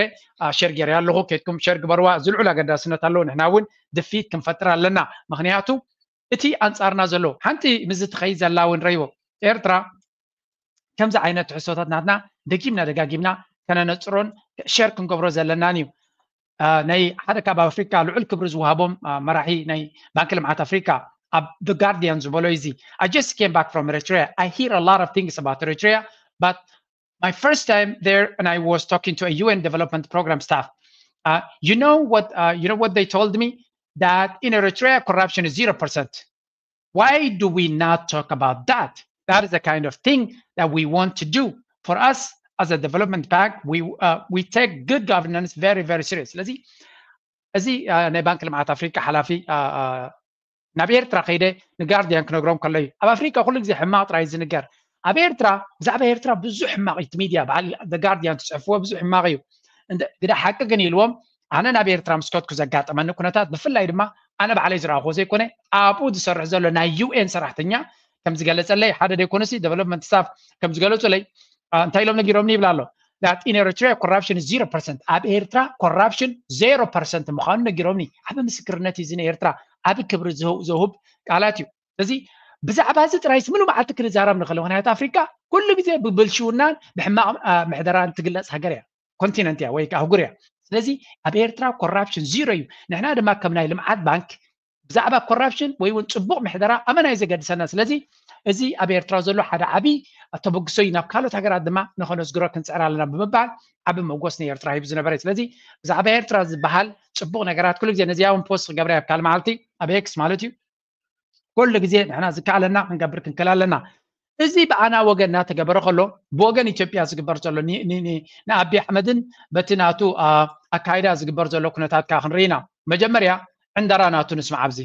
ሸር ገይረ ኣለኹ። ከድኩም ሸር ግበርዋ። እዚ ልዑል ኣገዳስነት ኣለዎ። ንሕና እውን ድፊት ክንፈጥር ኣለና። ምክንያቱ እቲ ኣንፃርና ዘሎ ሓንቲ ምስዚ ትኸይድ ዘላ እውን ረይቦ ኤርትራ ከምዚ ዓይነት ትሕዝቶታት ናትና ደጊምና ደጋጊምና ከነነፅሮን ሸር ክንገብሮ ዘለናን እዩ። ናይ ሓደ ካብ ኣፍሪካ ልዑል ክብሪ ዝወሃቦም መራሒ ናይ ባንኪ ልምዓት ኣፍሪካ ኣብ the Guardian ዝበሎ እዚ I just came back from Eritrea. I hear a lot of things about Eritrea, but my first time there and I was talking to a U N development program staff. Uh, you know what uh, you know what they told me? That in Eritrea corruption is zero percent. Why do we not talk about that? That is the kind of thing that we want to do. For us as a development bank, we uh, we take good governance very, very serious. ስለዚ እዚ ናይ ባንክ ልምዓት ኣፍሪካ ሓላፊ ናብ ኤርትራ ከይደ ንጋርዲያን ክነግሮም ከለዩ ኣብ ኣፍሪካ ኩሉ ግዜ ሕማቕ ጥራይ ዝንገር። ኣብ ኤርትራ ብዛዕባ ኤርትራ ብዙሕ ሕማቕ እዩ። እቲ ሚድያ በዓል ጋርዲያን ትፅሕፍዎ ብዙሕ ሕማቕ እዩ። ግዳ ሓቂ ግን ኢልዎም ኣነ ናብ ኤርትራ ምስ ከድኩ ዘጋጠመኒ ኩነታት ብፍላይ ድማ ኣነ ባዕለይ ዝረኣኹዎ ዘይኮነ ኣብኡ ዝሰርሕ ዘሎ ናይ ዩ ኤን ሰራሕተኛ ከም ዝገለፀለይ ሓደ ደይኮነሲ ዴቨሎፕመንት ስታፍ ከም ዝገለፁለይ እንታይ ኢሎም ነጊሮምኒ ይብል ኣሎ። That in Eritrea corruption is zero percent. ኣብ ኤርትራ ኮራፕሽን ዜሮ ፐርሰንት ምዃኑ ነጊሮምኒ። ዓቢ ምስክርነት እዩ እዚ ንኤርትራ ዓቢ ክብሪ ዘውህብ ቃላት እዩ። ስለዚ ብዛዕባ እዚ ጥራይስ ምሉ መዓልቲ ክንዛረብ ንኽእል። ምክንያቱ ኣፍሪካ ኩሉ ግዜ ብብልሽውናን ብሕማቕ ምሕደራን ትግለፅ ሃገር እያ፣ ኮንቲነንት እያ ወይ ኣህጉር እያ። ስለዚ ኣብ ኤርትራ ኮራፕሽን ዚሮ እዩ። ንሕና ድማ ከም ናይ ልምዓት ባንክ ብዛዕባ ኮራፕሽን ወይ እውን ፅቡቕ ምሕደራ ኣመና እዩ ዘገድሰና። ስለዚ እዚ ኣብ ኤርትራ ዘሎ ሓደ ዓብዪ ተበግሶ እዩ። ናብ ካልኦት ሃገራት ድማ ንኸነስግሮ ክንፅዕር ኣለና ብምባል ዓቢ መጎስ ንኤርትራ ሂቡ ዝነበረ እዩ። ስለዚ ብዛዕባ ኤርትራ ዝበሃል ፅቡቕ ነገራት ኩሉ ግዜ ነዚኣ እውን ፖስት ክገብረ ኣብ ካል መዓልቲ ኣብ ኤክስ ማለት እዩ ኩሉ ግዜ ንሕና ዝከኣለና ክንገብር ክንክእል ኣለና። እዚ ብኣና ወገን እናተገበረ ከሎ ብወገን ኢትዮጵያ ዝግበር ዘሎ ንኣቢ ኣሕመድን በቲ ናቱ ኣካይዳ ዝግበር ዘሎ ኩነታት ከዓ ክንርኢ ኢና። መጀመርያ ዕንደራ ናቱ ንስማዕ ኣብዚ።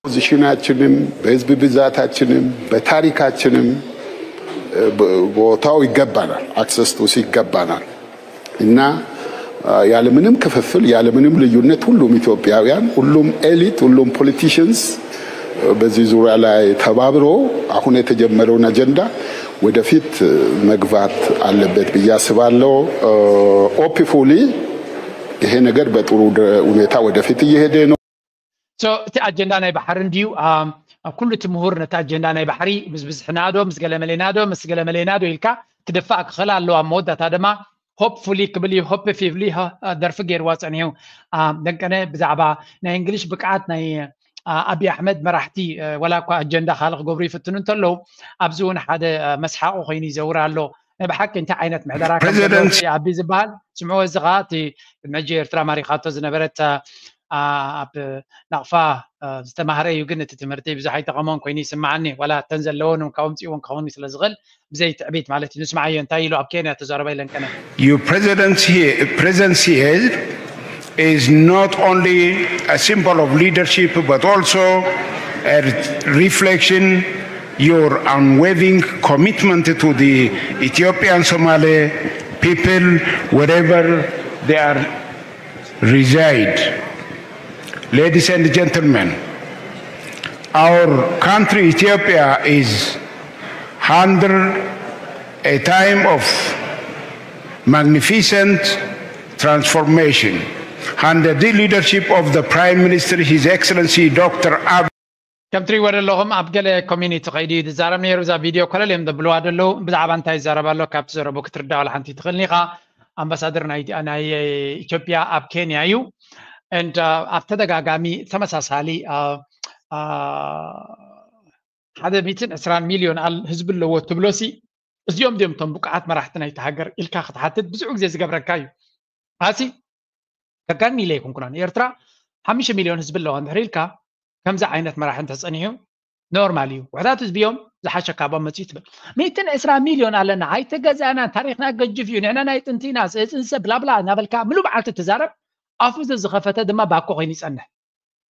ፖዚሽናችንም በህዝብ ብዛታችንም በታሪካችንም ቦታው ይገባናል፣ አክሰስ ቱ ይገባናል እና ያለምንም ክፍፍል ያለምንም ልዩነት ሁሉም ኢትዮጵያውያን፣ ሁሉም ኤሊት፣ ሁሉም ፖለቲሽንስ በዚህ ዙሪያ ላይ ተባብሮ አሁን የተጀመረውን አጀንዳ ወደፊት መግፋት አለበት ብዬ አስባለሁ። ኦፕፉሊ ይሄ ነገር በጥሩ ሁኔታ ወደፊት እየሄደ ነው። እቲ ኣጀንዳ ናይ ባሕሪ እንድዩ። ኩሉ እቲ ምሁር ነቲ ኣጀንዳ ናይ ባሕሪ ምስ ብዝሕና ዶ ምስ ገለመሌና ዶ ምስ ገለመሌና ዶ ኢልካ ክድፋእ ክኽእል ኣለዎ። ኣብ መወዳእታ ድማ ሆፕፉሊ ክብል እዩ። ሆፕፊሊ ደርፊ ገይርዋ ፀኒሑ። ደንቀነ ብዛዕባ ናይ እንግሊሽ ብቅዓት ናይ ኣብይ ኣሕመድ መራሕቲ ዋላ እኳ ኣጀንዳ ካልእ ክገብሩ ይፍትኑ እንተለዉ ኣብዚ እውን ሓደ መስሓቑ ኮይኑ ይዘውር ኣሎ። ናይ ብሓቂ እንታይ ዓይነት ምሕደራ ከም ዘለዎ ኣብይ ዝበሃል ስምዑ። እዚ ከዓ እቲ መጂ ኤርትራ ማሪኻቶ ዝነበረት ኣብ ናቕፋ ዝተማህረ እዩ፣ ግን እቲ ትምህርቲ ብዙሕ ኣይጠቐሞን ኮይኑ ይስምዓኒ። ዋላ እተን ዘለዎ ንምካ ውምፅእዎን ክኸውን ስለ ዝኽእል ብዘይ ትዕቢት ማለት እዩ። ንስምዓዮ እንታይ ኢሉ ኣብ ኬንያ ተዛረበ ኢለን ቀነ። Your presence here, presence here is not only a symbol of leadership but also a reflection your unwavering commitment to the Ethiopian Somali people wherever they are reside. Ladies and gentlemen, our country Ethiopia is under a time of magnificent transformation under the leadership of the Prime Minister, His Excellency Doctor Abiy. ከም ትሪእዎ ዘለኹም ኣብ ገለ ኮሚኒቲ ከይዱ እዩ ዝዛረብ ነይሩ። እዛ ቪድዮ ኮለል እዮም ዘብልዋ ዘለዉ። ብዛዕባ እንታይ ይዛረብ ኣሎ ካብቲ ዘረቡ ክትርዳእ ዋላ ሓንቲ ትኽእልኒ ኢኻ። ኣምባሳደር ናይ ኢትዮጵያ ኣብ ኬንያ እዩ። And ኣብ ተደጋጋሚ ተመሳሳሊ ሓደ ሚትን ዕስራን ሚልዮን ህዝቢ ኣለዎ ትብሎ ሲ እዚኦም ድዮም እቶም ብቁዓት መራሕቲ ናይቲ ሃገር ኢልካ ክትሓትት ብዙሕ ግዜ ዝገብረካ እዩ። ኣሲ ከጋኒ ኢለ ኣይኮንኩናን። ኤርትራ ሓሙሽተ ሚልዮን ህዝቢ ኣለዋ እንድሕር ኢልካ ከምዚ ዓይነት መራሒ እንተፀኒሑ ኖርማል እዩ። ውሕዳት ህዝቢ እዮም ዝሓሸ ካብኦም መፅኡ ትብል። ሚእትን ዕስራ ሚልዮን ኣለና ኣይተገዛእናን፣ ታሪኽና ገጅፍ እዩ፣ ንሕና ናይ ጥንቲ ኢና፣ ስእፅንሰ ብላብላ እናበልካ ምሉ መዓልቲ ትዛረብ። ኣፉ ዝኸፈተ ድማ ባኮ ኮይኑ ይፀንሕ።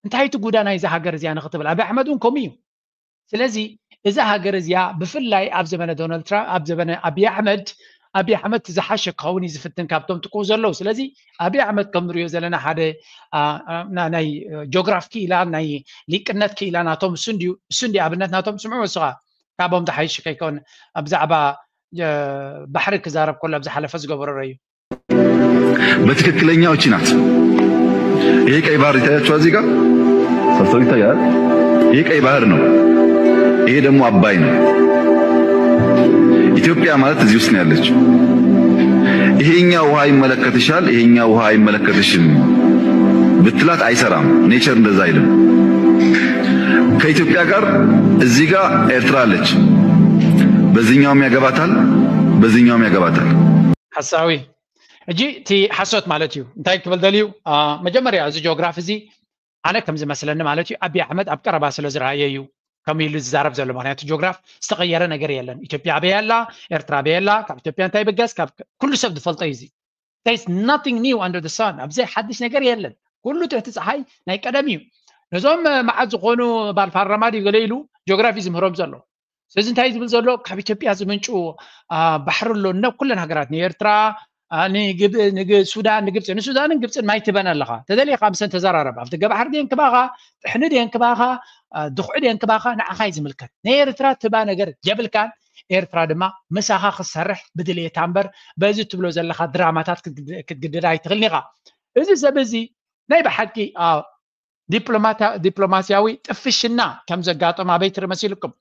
እንታይ እቲ ጉዳ ናይዚ ሃገር እዚኣ ንክትብል ኣብይ ኣሕመድ እውን ከምኡ እዩ። ስለዚ እዛ ሃገር እዚኣ ብፍላይ ኣብ ዘበነ ዶናልድ ትራምፕ ኣብ ዘበነ ኣብይ ኣሕመድ ኣብይ ኣሕመድ ዝሓሸ ክኸውን እዩ ዝፍትን ካብቶም ጥቅኡ ዘለዉ። ስለዚ ኣብይ ኣሕመድ ከም ንሪኦ ዘለና ሓደ ናይ ጆግራፍ ክኢላ ናይ ሊቅነት ክኢላ ናቶም እሱ እንዲ ኣብነት ናቶም ስምዑ እስኻ ካብኦም ዝሓይሽ ከይከውን ብዛዕባ ባሕሪ ክዛረብ ከሎ ኣብ ዝሓለፈ ዝገበሮ እዩ። በትክክለኛው እቺ ናት። ይሄ ቀይ ባህር ይታያችኋል፣ እዚህ ጋር ሰርቶ ይታያል። ይሄ ቀይ ባህር ነው። ይሄ ደግሞ አባይ ነው። ኢትዮጵያ ማለት እዚህ ውስጥ ነው ያለችው። ይሄኛው ውሃ ይመለከትሻል፣ ይሄኛው ውሃ አይመለከትሽም ብትላት አይሰራም። ኔቸር እንደዛ አይልም። ከኢትዮጵያ ጋር እዚህ ጋር ኤርትራ አለች፣ በዚህኛውም ያገባታል፣ በዚህኛውም ያገባታል። ሓሳዊ ሕጂ እቲ ሓሶት ማለት እዩ። እንታይ ክብል ደልዩ? መጀመርያ እዚ ጂኦግራፊ እዚ ኣነ ከም ዝመስለኒ ማለት እዩ፣ ኣቢ ኣሕመድ ኣብ ቀረባ ስለ ዝረኣየ እዩ ከም ኢሉ ዝዛረብ ዘሎ። ምክንያቱ ጂኦግራፍ ዝተቐየረ ነገር የለን። ኢትዮጵያ ኣበይ ኣላ፣ ኤርትራ ኣበይ ኣላ፣ ካብ ኢትዮጵያ እንታይ ይብገስ፣ ካብ ኩሉ ሰብ ዝፈልጦ እዩ። እዚ there is nothing new under the sun። ኣብዚ ሓድሽ ነገር የለን። ኩሉ ትሕቲ ፀሓይ ናይ ቀደም እዩ። ነዞም መዓት ዝኾኑ ባል ፓርላማ ድዩ ገለ ኢሉ ጂኦግራፊ ዝምህሮም ዘሎ። ስለዚ እንታይ ዝብል ዘሎ፣ ካብ ኢትዮጵያ ዝምንጩ ባሕሪ ኣሎ፣ ነ ኩለን ሃገራት፣ ንኤርትራ፣ ንሱዳን፣ ንግብፂ። ንሱዳንን ግብፅን ማይ ትበን ኣለኻ፣ ተደሊኻ ምሰን ተዘራረብ። ኣብ ደገ ባሕሪ ድየን ክባኻ፣ ጥሕኒ ድየን ክባኻ፣ ድኹዒ ድየን ክባኻ፣ ንዓኻ እዩ ዝምልከት። ንኤርትራ ትባ ነገር የብልካን። ኤርትራ ድማ ምሳኻ ክትሰርሕ ብድልየታ እምበር፣ በዚ ትብሎ ዘለኻ ድራማታት ክትግድዳ ኣይትኽእልን ኢኻ። እዚ ሰብ እዚ ናይ ብሓቂ ዲፕሎማሲያዊ ጥፍሽና ከም ዘጋጠመ ኣበይ ትርኢ መሲልኩም?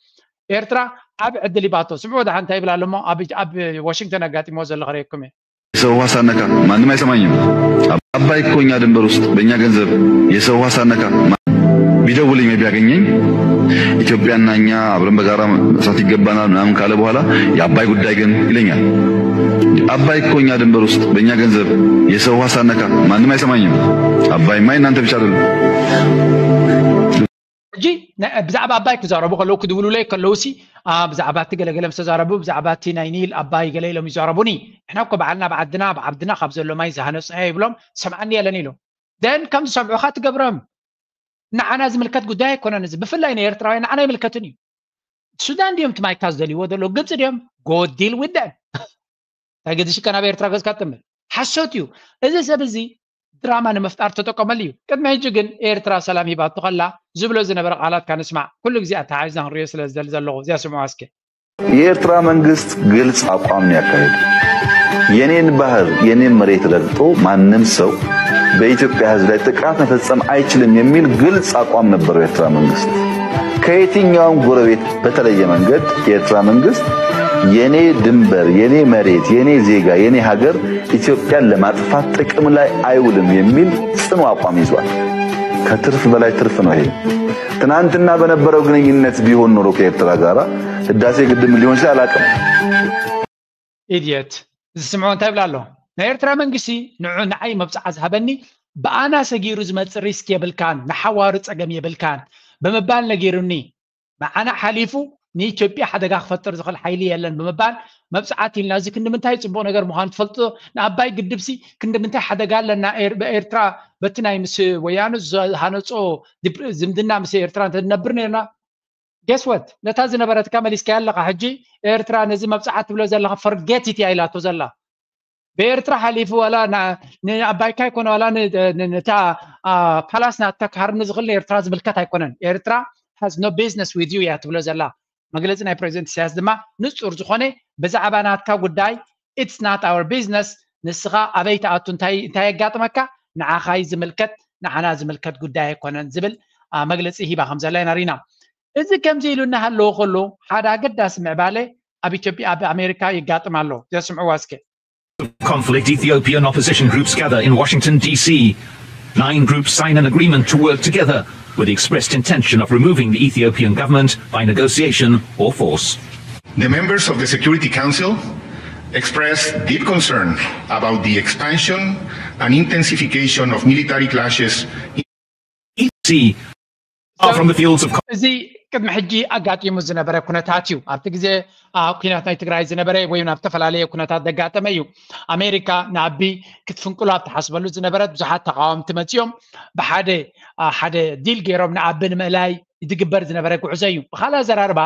ኤርትራ ዓቢ ዕድል ይባቶ። ስምዑ ደሓን እንታይ ይብል ኣሎ እሞ ኣብ ዋሽንግተን ኣጋጢሞ ዘሎ ክርእየኩም እየ። የሰው ውሃ ሳነካ ማንም አይሰማኝም። አባይ እኮ እኛ ድንበር ውስጥ በእኛ ገንዘብ የሰው ውሃ ሳነካ ቢደውልኝ ወይ ቢያገኘኝ ኢትዮጵያና እኛ አብረን በጋራ መስራት ይገባናል ምናምን ካለ በኋላ የአባይ ጉዳይ ግን ይለኛል። አባይ እኮ እኛ ድንበር ውስጥ በእኛ ገንዘብ የሰው ውሃ ሳነካ ማንም አይሰማኝም። አባይማ የእናንተ ብቻ አይደለም። ሕጂ ብዛዕባ ኣባይ ክዛረቡ ከለዉ ክድውሉለይ ከለዉ ሲ ብዛዕባ እቲ ገለገለ ምስ ተዛረቡ ብዛዕባ እቲ ናይ ኒል ኣባይ ገለ ኢሎም ይዛረቡኒ። ንሕና እኮ ባዕልና ብዓድና ብዓብድና ካብ ዘሎ ማይ ዝሃነፅናዮ ይብሎም ሰምዓኒ የለን ኢሎም። ደን ከም ዝሰምዑኻ ትገብሮም። ንዓና ዝምልከት ጉዳይ ኣይኮነን እዚ። ብፍላይ ንኤርትራውያን ንዓና ኣይምልከትን እዩ። ሱዳን ድዮም እቲ ማይካ ዝደልይዎ ዘለዉ? ግብፂ ድዮም? ጎዲል ውደን እንታይ ገዲሽካ ናብ ኤርትራ ገዝካ ትጥምት? ሓሶት እዩ። እዚ ሰብ እዚ ድራማ ንምፍጣር ተጠቀመሉ እዩ። ቅድሚ ሕጂ ግን ኤርትራ ሰላም ሂባቶ ከላ ዝብሎ ዝነበረ ቃላት ካንስማዕ። ኩሉ ግዜ ኣተሓሒዝና ክንሪኦ ስለ ዝደሊ ዘለኹ እዚኣ ስምዑዋ እስከ። የኤርትራ መንግስት ግልጽ አቋም ነው ያካሄደው። የኔን ባህር የኔን መሬት ረግጦ ማንም ሰው በኢትዮጵያ ህዝብ ላይ ጥቃት መፈጸም አይችልም የሚል ግልጽ አቋም ነበረው የኤርትራ መንግስት። ከየትኛውም ጎረቤት በተለየ መንገድ የኤርትራ መንግስት የኔ ድንበር፣ የኔ መሬት፣ የኔ ዜጋ፣ የኔ ሀገር ኢትዮጵያን ለማጥፋት ጥቅም ላይ አይውልም የሚል ጽኑ አቋም ይዟል። ከትርፍ በላይ ትርፍ ነው ይሄ። ትናንትና በነበረው ግንኙነት ቢሆን ኖሮ ከኤርትራ ጋራ ህዳሴ ግድብ ምን ሊሆን ይችላል አላውቅም። ኢድየት ዝስምዖ እንታይ ይብላ ኣሎ? ናይ ኤርትራ መንግስቲ ንዑ ንዓይ መብፅዓ ዝሃበኒ ብኣና ሰጊሩ ዝመፅእ ሪስክ የብልካን፣ ንሓዋሩ ፀገም የብልካን ብምባል ነጊሩኒ። ንዓና ሓሊፉ ንኢትዮጵያ ሓደጋ ክፈጥር ዝኽእል ሓይሊ የለን ብምባል መብፅዓት ኢልና። እዚ ክንዲ ምንታይ ፅቡቕ ነገር ምዃኑ ትፈልጡ? ንኣባይ ግድብሲ ክንዲ ምንታይ ሓደጋ ኣለና? ኤርትራ በቲ ናይ ምስ ወያኑ ዝሃነፆ ዝምድና ምስ ኤርትራ እንተንነብር ነርና guess what? ነታ ዝነበረትካ መሊስካያ ኣለኻ። ሕጂ ኤርትራ ነዚ መብፅዓት ትብሎ ዘለኻ forget it እያ ኢላቶ ዘላ። ብኤርትራ ሓሊፉ ዋላ ንኣባይካ ይኮነ ዋላ ነታ ፓላስ ናትካ ክሃርኒ ዝኽእል ንኤርትራ ዝምልከት ኣይኮነን። ኤርትራ has no business with you እያ ትብሎ ዘላ። መግለፂ ናይ ፕሬዚደንት ኢሳያስ ድማ ንፁር ዝኾነ ብዛዕባ ናትካ ጉዳይ it's not our business። ንስኻ ኣበይ ትኣቱ እንታይ የጋጥመካ ንዓኻይ ዝምልከት ንዓና ዝምልከት ጉዳይ ኣይኮነን ዝብል መግለፂ ሂባ ከም ዘላ ኢና ሪና። እዚ ከምዚ ኢሉ እናሃለዎ ከሎ ሓደ ኣገዳሲ ምዕባለ ኣብ ኢትዮጵያ ኣብ ኣሜሪካ ይጋጥም ኣሎ። ዘስምዕዋ እስከ። Conflict Ethiopian opposition groups gather in Washington D C. Nine groups sign an agreement to work together with the expressed intention of removing the Ethiopian government by negotiation or force. The members of the Security Council expressed deep concern about the expansion and intensification of military clashes. See, from the fields of እዚ ቅድሚ ሕጂ ኣጋጢሙ ዝነበረ ኩነታት እዩ። ኣብቲ ግዜ ኩናት ናይ ትግራይ ዝነበረ ወይ ናብ ዝተፈላለየ ኩነታት ዘጋጠመ እዩ። ኣሜሪካ ንኣቢ ክትፍንቅሎ ኣብ ትሓስበሉ ዝነበረት ብዙሓት ተቃወምቲ መፂኦም ብሓደ ሓደ ዲል ገይሮም ንኣቢ ንምእላይ ዝግበር ዝነበረ ጉዕዞ እዩ። ብካልእ ኣዘራርባ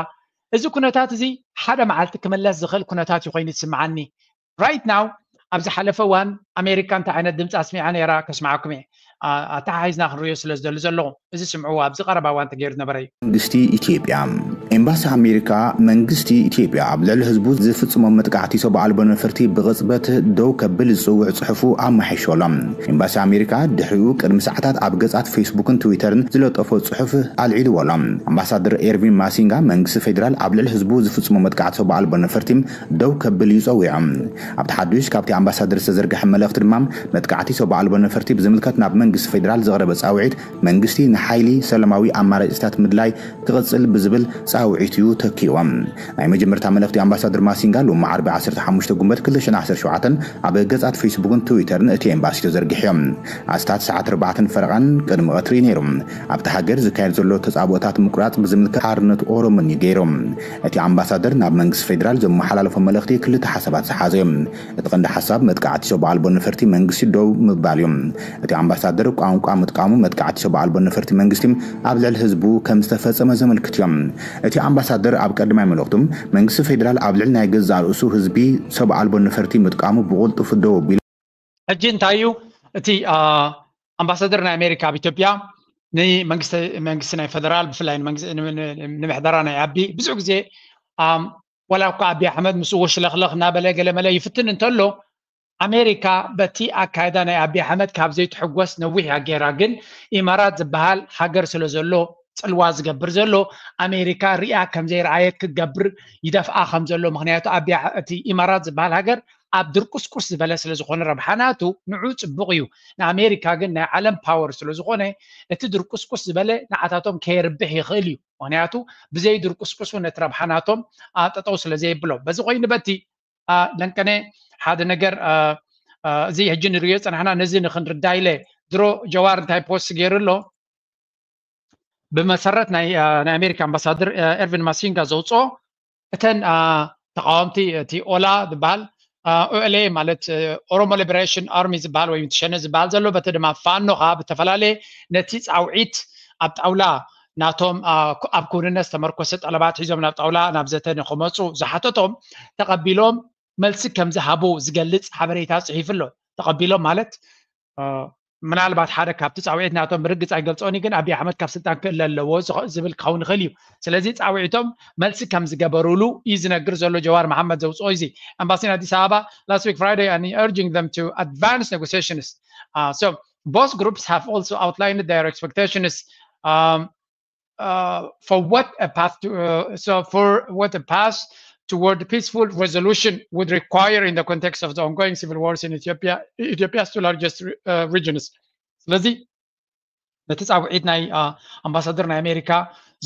እዚ ኩነታት እዚ ሓደ መዓልቲ ክምለስ ዝኽእል ኩነታት እዩ ኮይኑ ዝስምዓኒ። Right now ኣብ ዝሓለፈ እዋን ኣሜሪካ እንታይ ዓይነት ድምፂ ኣስሚዓ ነይራ ከስምዓኩም እየ። ኣተሓሒዝና ክንሪኦ ስለ ዝደሊ ዘለኹ እዚ ስምዕዎ ኣብዚ ቀረባ እዋን ተገይሩ ዝነበረ እዩ። መንግስቲ ኢትዮጵያ ኤምባሲ ኣሜሪካ መንግስቲ ኢትዮጵያ ኣብ ልዕሊ ህዝቡ ዝፍጽሞ መጥቃዕቲ ሰብ ኣልቦ ነፈርቲ ብቕጽበት ደው ከብል ዝጽውዕ ጽሑፉ ኣማሒሾ ኣሎ። ኤምባሲ ኣሜሪካ ድሕሪኡ ቅድሚ ሰዓታት ኣብ ገጻት ፌስቡክን ትዊተርን ዝለጠፎ ጽሑፍ ኣልዒልዎ ኣሎ። ኣምባሳደር ኤርቪን ማሲንጋ መንግስቲ ፌዴራል ኣብ ልዕሊ ህዝቡ ዝፍጽሞ መጥቃዕቲ ሰብ ኣልቦ ነፈርቲ ደው ከብል እዩ ጸዊዑ። ኣብቲ ሓዱሽ ካብቲ ኣምባሳደር ዝተዘርግሐ መልእኽቲ ድማ መጥቃዕቲ ሰብ ኣልቦ ነፈርቲ ብዝምልከት ናብ መንግስቲ ፌዴራል ዝቐረበ ጻውዒት መንግስቲ ንሓይሊ ሰላማዊ ኣማራጺታት ምድላይ ክቕጽል ብዝብል ጻውዒት እዩ ተኪዎም። ናይ መጀመርታ መልእኽቲ ኣምባሳደር ማሲንጋ ሎሚ ዓርቢ ዓሰርተ ሓሙሽተ ጉንበት ክልተ ሽሕን ዓሰርተ ሸውዓተን ኣብ ገጻት ፌስቡክን ትዊተርን እቲ ኤምባሲ ተዘርጊሑ እዮም። ኣስታት ሰዓት ኣርባዕተን ፈረቓን ቅድሚ ቀትሪ ነይሩ። ኣብቲ ሃገር ዝካየድ ዘሎ ተጻብኦታት ምቁራጽ ብዝምልከት ሓርነት ኦሮሞን እዩ ገይሩ። እቲ ኣምባሳደር ናብ መንግስቲ ፌዴራል ዘመሓላለፎ መልእኽቲ ክልተ ሓሳባት ዝሓዘ እዩ። እቲ ቀንዲ ሓሳብ መጥቃዕቲ ሰብ ኣልቦ ነፈርቲ መንግስቲ ደው ምባል እዩ። እቲ ኣምባሳደር ቋንቋ ምጥቃሙ መጥቃዕቲ ሰብ ኣልቦ ነፈርቲ መንግስቲ ኣብ ልዕሊ ህዝቡ ከም ዝተፈጸመ ዘመልክት እዮም። እቲ ኣምባሳደር ኣብ ቀዳማይ መልእኽቱ መንግስቲ ፌዴራል ኣብ ልዕሊ ናይ ገዛእ ርእሱ ህዝቢ ሰብ ኣልቦ ነፈርቲ ምጥቃሙ ብቕልጡፍ ደው ኣቢሉ። ሕጂ እንታይ እዩ እቲ ኣምባሳደር ናይ ኣሜሪካ ኣብ ኢትዮጵያ ንመንግስቲ ናይ ፌደራል ብፍላይ ንምሕደራ ናይ ኣቢ ብዙሕ ግዜ ዋላ እኳ ኣቢ ኣሕመድ ምስኡ ወሽለኽለኽ እናበለ ገለመለ ይፍትን እንተሎ ኣሜሪካ በቲ ኣካይዳ ናይ ኣቢ ኣሕመድ ካብ ዘይትሕጎስ ነዊሕ እያ ገይራ። ግን ኢማራት ዝበሃል ሃገር ስለ ዘሎ ጽልዋ ዝገብር ዘሎ ኣሜሪካ ሪኣ ከም ዘይረኣየት ክትገብር ይደፍኣ ከም ዘሎ። ምክንያቱ እቲ ኢማራት ዝበሃል ሃገር ኣብ ድርቁስቁስ ዝበለ ስለ ዝኾነ ረብሓ ናቱ ንዑ ጽቡቕ እዩ። ንኣሜሪካ ግን ናይ ዓለም ፓወር ስለ ዝኾነ እቲ ድርቁስቁስ ዝበለ ንዓታቶም ከየርብሕ ይኽእል እዩ። ምክንያቱ ብዘይ ድርቁስቁስ እውን ነቲ ረብሓ ናቶም ጠጠው ስለ ዘየብሎ። በዚ ኮይኑ በቲ ለንቀነ ሓደ ነገር እዚ ሕጂ ንሪኦ ጸናሕና ነዚ ንክንርዳ ኢለ ድሮ ጀዋር እንታይ ፖስት ገይሩ ኣሎ ብመሰረት ናይ ኣሜሪካ ኣምባሳደር ኤርቪን ማሲንጋ ዘውፅኦ እተን ተቃወምቲ እቲ ኦላ ዝበሃል ኦኤልኤ ማለት ኦሮሞ ሊበሬሽን ኣርሚ ዝበሃል ወይ ሸነ ዝበሃል ዘሎ በቲ ድማ ፋኖ ከዓ ብተፈላለየ ነቲ ፃውዒት ኣብ ጣውላ ናቶም ኣብ ክውንነት ዝተመርኮሰ ጠለባት ሒዞም ናብ ጣውላ ናብ ዘተ ንክመፁ ዝሓተቶም ተቐቢሎም መልሲ ከም ዝሃቡ ዝገልፅ ሓበሬታ ፅሒፉ ኣሎ። ተቐቢሎም ማለት ምናልባት ሓደ ካብቲ ጻውዒት ናቶም ብርግጽ ኣይገልጾን ግን ኣብይ ኣሕመድ ካብ ስልጣን ክእለ ኣለዎ ዝብል ክኸውን ይኽእል እዩ። ስለዚ ጻውዒቶም መልሲ ከም ዝገበሩሉ እዩ ዝነግር ዘሎ ጀዋር መሓመድ ዘውፅኦ እዚ። Embassy in Addis Ababa last week Friday and urging them to advance negotiations. Uh, so both groups have also outlined their expectations um, uh, for what a path to, uh, so for what a path toward peaceful resolution would require in the context of the ongoing civil wars in Ethiopia, Ethiopia's two largest uh, regions. ስለዚ ነቲ ጻውዒት ናይ ኣምባሳደር ናይ ኣሜሪካ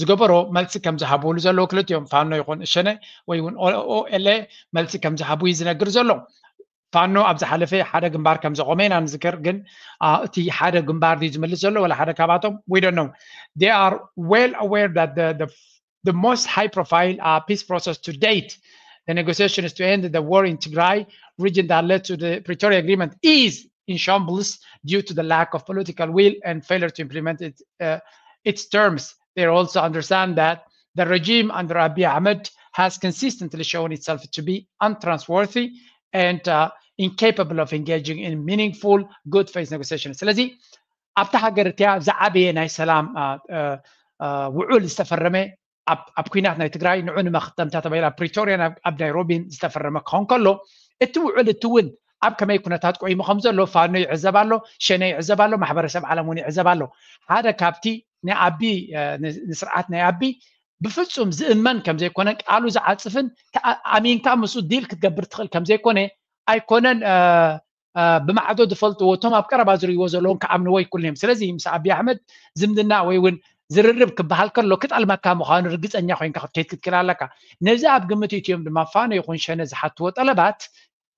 ዝገበሮ መልሲ ከም ዝሃብሉ ዘለዉ ክልቲኦም ፋኖ ይኹን እሸነ ወይ እውን ኦኤልኤ መልሲ ከም ዝሃቡ እዩ ዝነግር ዘሎ። ፋኖ ኣብ ዝሓለፈ ሓደ ግንባር ከም ዘቆመ ኢና ንዝክር። ግን እቲ ሓደ ግንባር ድዩ ዝምልስ ዘሎ ወላ ሓደ ካብኣቶም? We don't know. They are well aware that the, the, the most high profile uh, peace process to date, the negotiations to end the war in Tigray region that led to the Pretoria Agreement, is in shambles due to the lack of political will and failure to implement it, uh, its terms. They also understand that the regime under Abiy Ahmed has consistently shown itself to be untrustworthy and uh, incapable of engaging in meaningful good faith negotiations. ስለዚ ኣብታ ሃገር እቲያ ዝዓበየ ናይ ሰላም ውዑል ዝተፈረመ ኣብ ኩናት ናይ ትግራይ ንዑ ንመክተምታ ተባሂላ ፕሪቶሪያን ኣብ ናይሮቢን ዝተፈረመ ክኸውን ከሎ እቲ ውዕል እቲ እውን ኣብ ከመይ ኩነታት ቆይሙ ከም ዘሎ ፋኖ ይዕዘብ ኣሎ፣ ሸነ ይዕዘብ ኣሎ፣ ማሕበረሰብ ዓለም እውን ይዕዘብ ኣሎ። ሓደ ካብቲ ንኣቢ ንስርዓት ናይ ኣቢ ብፍጹም ዝእመን ከም ዘይኮነ ቃሉ ዝዓጽፍን ኣሚንካ ምስኡ ዲል ክትገብር ትኽእል ከም ዘይኮነ ኣይኮነን ብማዕዶ ዝፈልጥዎ እቶም ኣብ ቀረባ ዝርእይዎ ዘለዎም ክኣምንዎ ይክእሉ እዮም። ስለዚ ምስ ኣቢ ኣሕመድ ዝምድና ወይ እውን ዝርርብ ክበሃል ከሎ ክጠልመካ ምዃኑ ርግፀኛ ኮይንካ ክትከይድ ክትክእል ኣለካ። ነዚ ኣብ ግምት እትዮም ድማ ፋኖ ይኹን ሸነ ዝሓትዎ ጠለባት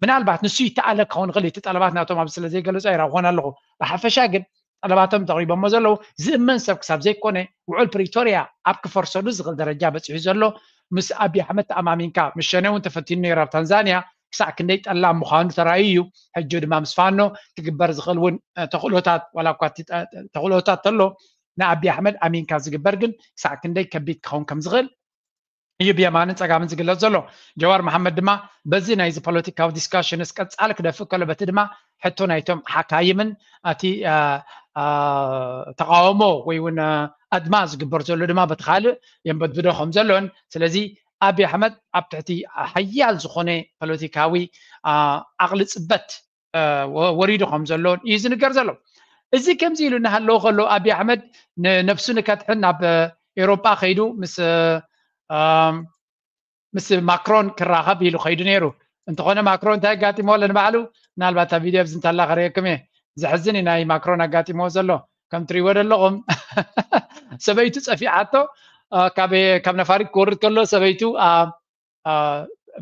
ምናልባት ንሱ ይተኣለ ክኸውን ይኽእል እቲ ጠለባት ናቶም ኣብዚ ስለ ዘይገለፁ ኣይረኽቦን ኣለኹ። ብሓፈሻ ግን ጠለባቶም ተቕሪቦሞ ዘለዉ ዝእመን ሰብ ክሳብ ዘይኮነ ውዕል ፕሪቶርያ ኣብ ክፈርሰሉ ዝኽእል ደረጃ በፂሑ ዘሎ ምስ ኣቢ ኣሕመድ ተኣማሚንካ ምስ ሸነ እውን ተፈቲኑ ነይሩ ኣብ ታንዛንያ ክሳዕ ክንደይ ጠላም ምዃኑ ተራእዩ እዩ። ሕጂ ድማ ምስ ፋኖ ክግበር ዝኽእል እውን ተኽእሎታት ዋላ እኳ ተኽእሎታት ተሎ ንኣቢ ኣሕመድ ኣሚንካ ዝግበር ግን ክሳዕ ክንደይ ከቢድ ክኸውን ከም ዝኽእል እዩ ብየማንን ጸጋምን ዝግለጽ ዘሎ። ጀዋር መሓመድ ድማ በዚ ናይዚ ፖለቲካዊ ዲስካሽንስ ቀጻሊ ክደፍእ ከሎ፣ በቲ ድማ ሕቶ ናይቶም ሓካይምን እቲ ተቃውሞ ወይ እውን ኣድማ ዝግበር ዘሎ ድማ በቲ ካልእ የንበድብዶ ከም ዘሎን፣ ስለዚ ኣብይ ኣሕመድ ኣብ ትሕቲ ሓያል ዝኾነ ፖለቲካዊ ዓቕሊ ጽበት ወሪዱ ከም ዘሎን እዩ ዝንገር ዘሎ። እዚ ከምዚ ኢሉ እናሃለወ ከሎ፣ ኣብይ ኣሕመድ ንነብሱ ንከድሕን ናብ ኤውሮጳ ከይዱ ምስ ምስ ማክሮን ክራኸብ ኢሉ ከይዱ ነይሩ። እንተኾነ ማክሮን እንታይ ኣጋጢሞ ኣሎ ንባዕሉ? ምናልባት ኣብ ቪድዮ ኣብዚ እንተላ ከርእየኩም እየ። ዘሕዝን እዩ ናይ ማክሮን ኣጋጢሞ ዘሎ። ከም ትሪእዎ ዘለኹም ሰበይቱ ጸፊዓቶ። ካብ ነፋሪት ክወርድ ከሎ ሰበይቱ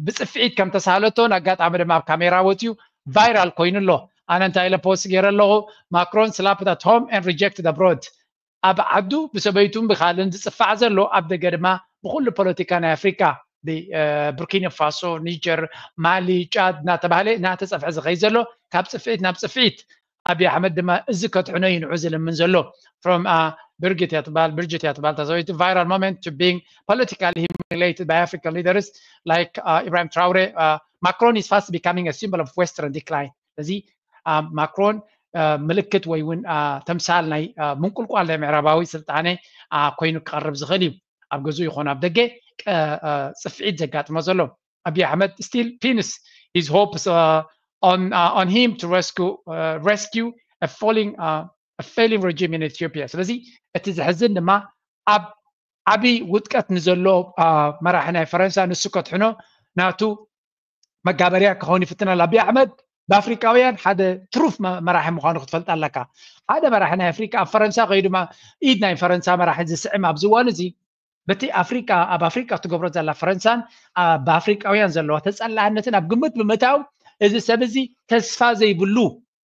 ብጽፍዒት ከም ተሳለቶን ኣጋጣሚ ድማ ኣብ ካሜራ ወፅዩ ቫይራል ኮይኑ ኣሎ። ኣነ እንታይ ኢለ ፖስት ገይረ ኣለኹ? Macron slapped at home and rejected abroad። ኣብ ዓዱ ብሰበይቱን ብካልን ዝጽፋዕ ዘሎ ኣብ ደገ ድማ ብኩሉ ፖለቲካ ናይ ኣፍሪካ ብቡርኪና ፋሶ፣ ኒጀር፣ ማሊ፣ ጫድ እናተባህለ እናተጸፍዐ ዝኸይ ዘሎ ካብ ጽፍዒት ናብ ጽፍዒት። ኣብይ ኣሕመድ ድማ እዚ ከድሕኖ እዩ ንዑ ዝልምን ዘሎ። From ብርጅት እያ ትበሃል፣ ብርጅት እያ ትበሃል እታ ሰበይቲ። Viral moment to being politically humiliated by African leaders like Ibrahim Traore. Macron is fast becoming a symbol of Western decline። እዚ ማክሮን ምልክት ወይ እውን ተምሳል ናይ ምንቁልቋል ናይ ምዕራባዊ ስልጣነ ኮይኑ ክቐርብ ዝኽእል እዩ። ኣብ ገዝኡ ይኾን ኣብ ደገ ጽፍዒት ዘጋጥሞ ዘሎ። ኣብይ ኣሕመድ still pins his hopes on him to rescue a falling a failing regime in Ethiopia። ስለዚ እቲ ዘሕዝን ድማ ኣብ ዓብይ ውድቀት ንዘሎ መራሒ ናይ ፈረንሳ ንሱ ከድሕኖ ናቱ መጋበርያ ክኸውን ይፍትን ኣሎ። ኣብይ ኣሕመድ ብኣፍሪቃውያን ሓደ ትሩፍ መራሒ ምዃኑ ክትፈልጥ ኣለካ። ሓደ መራሒ ናይ ኣፍሪቃ ኣብ ፈረንሳ ከይዱ ኢድ ናይ ፈረንሳ መራሒ ዝስዕም ኣብዚ እዋን እዚ በቲ ኣፍሪቃ ኣብ ኣፍሪቃ ትገብሮ ዘላ ፈረንሳን ብኣፍሪቃውያን ዘለዋ ተጸላእነትን ኣብ ግምት ብምእታው እዚ ሰብ እዚ ተስፋ ዘይብሉ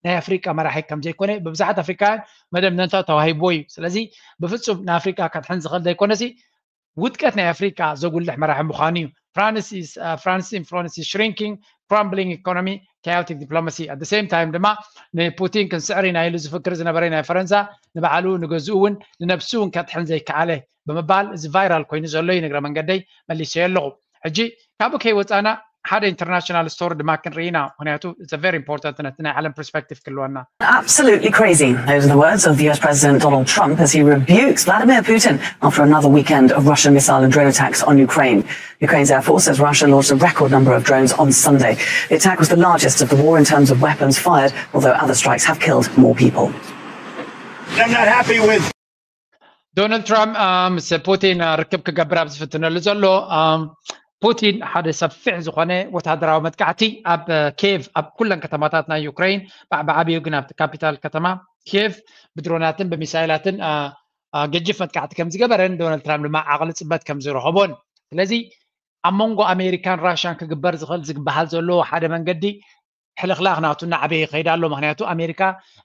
ናይ ኣፍሪቃ መራሒ ከም ዘይኮነ ብብዙሓት ኣፍሪቃውያን መደምደምታ ተዋሂብዎ እዩ። ስለዚ ብፍጹም ንኣፍሪቃ ከድሕን ዝኽእል ዘይኮነሲ ውድቀት ናይ ኣፍሪቃ ዘጉልሕ መራሒ ምዃኑ እዩ። France influence is shrinking, crumbling economy, chaotic diplomacy. At the same time ድማ ንፑቲን ክንስዕር ኢና ኢሉ ዝፍክር ዝነበረ ናይ ፈረንሳ ንባዕሉ ንገዝኡ እውን ንነብሱ እውን ከድሕን ዘይከኣለ ብምባል እዚ ቫይራል ኮይኑ ዘሎ እዩ። ንግረ መንገደይ መሊሰዮ ኣለኹ። ሕጂ ካብኡ ከይወፃና ሓደ ኢንተርናሽናል ስቶሪ ድማ ክንርኢ ኢና። ምክንያቱ it's a very important ነቲ ናይ ዓለም ፐርስፔክቲቭ ክህልወና። Absolutely crazy. Those are the words of the U S President Donald Trump as he rebukes Vladimir Putin after another weekend of Russian missile and drone attacks on Ukraine. Ukraine's Air Force says Russia launched a record number of drones on Sunday. The attack was the largest of the war in terms of weapons fired, although other strikes have killed more people. ዶናልድ ትራምፕ ምስ ፑቲን ርክብ ክገብር ኣብ ዝፍትነሉ ዘሎ፣ ፑቲን ሓደ ሰፊሕ ዝኾነ ወታደራዊ መጥቃዕቲ ኣብ ኬቭ፣ ኣብ ኩለን ከተማታት ናይ ዩክሬን፣ ብዓቢኡ ግን ኣብቲ ካፒታል ከተማ ኬቭ ብድሮናትን ብሚሳይላትን ገጅፍ መጥቃዕቲ ከም ዝገበረን ዶናልድ ትራምፕ ድማ ዓቕሊ ፅበት ከም ዝረኸቦን። ስለዚ ኣብ መንጎ ኣሜሪካን ራሽያን ክግበር ዝኽእል ዝግበሃል ዘሎ ሓደ መንገዲ ሕልኽላኽ ናቱ እናዓበየ ይኸይድ ኣሎ። ምክንያቱ ኣሜሪካ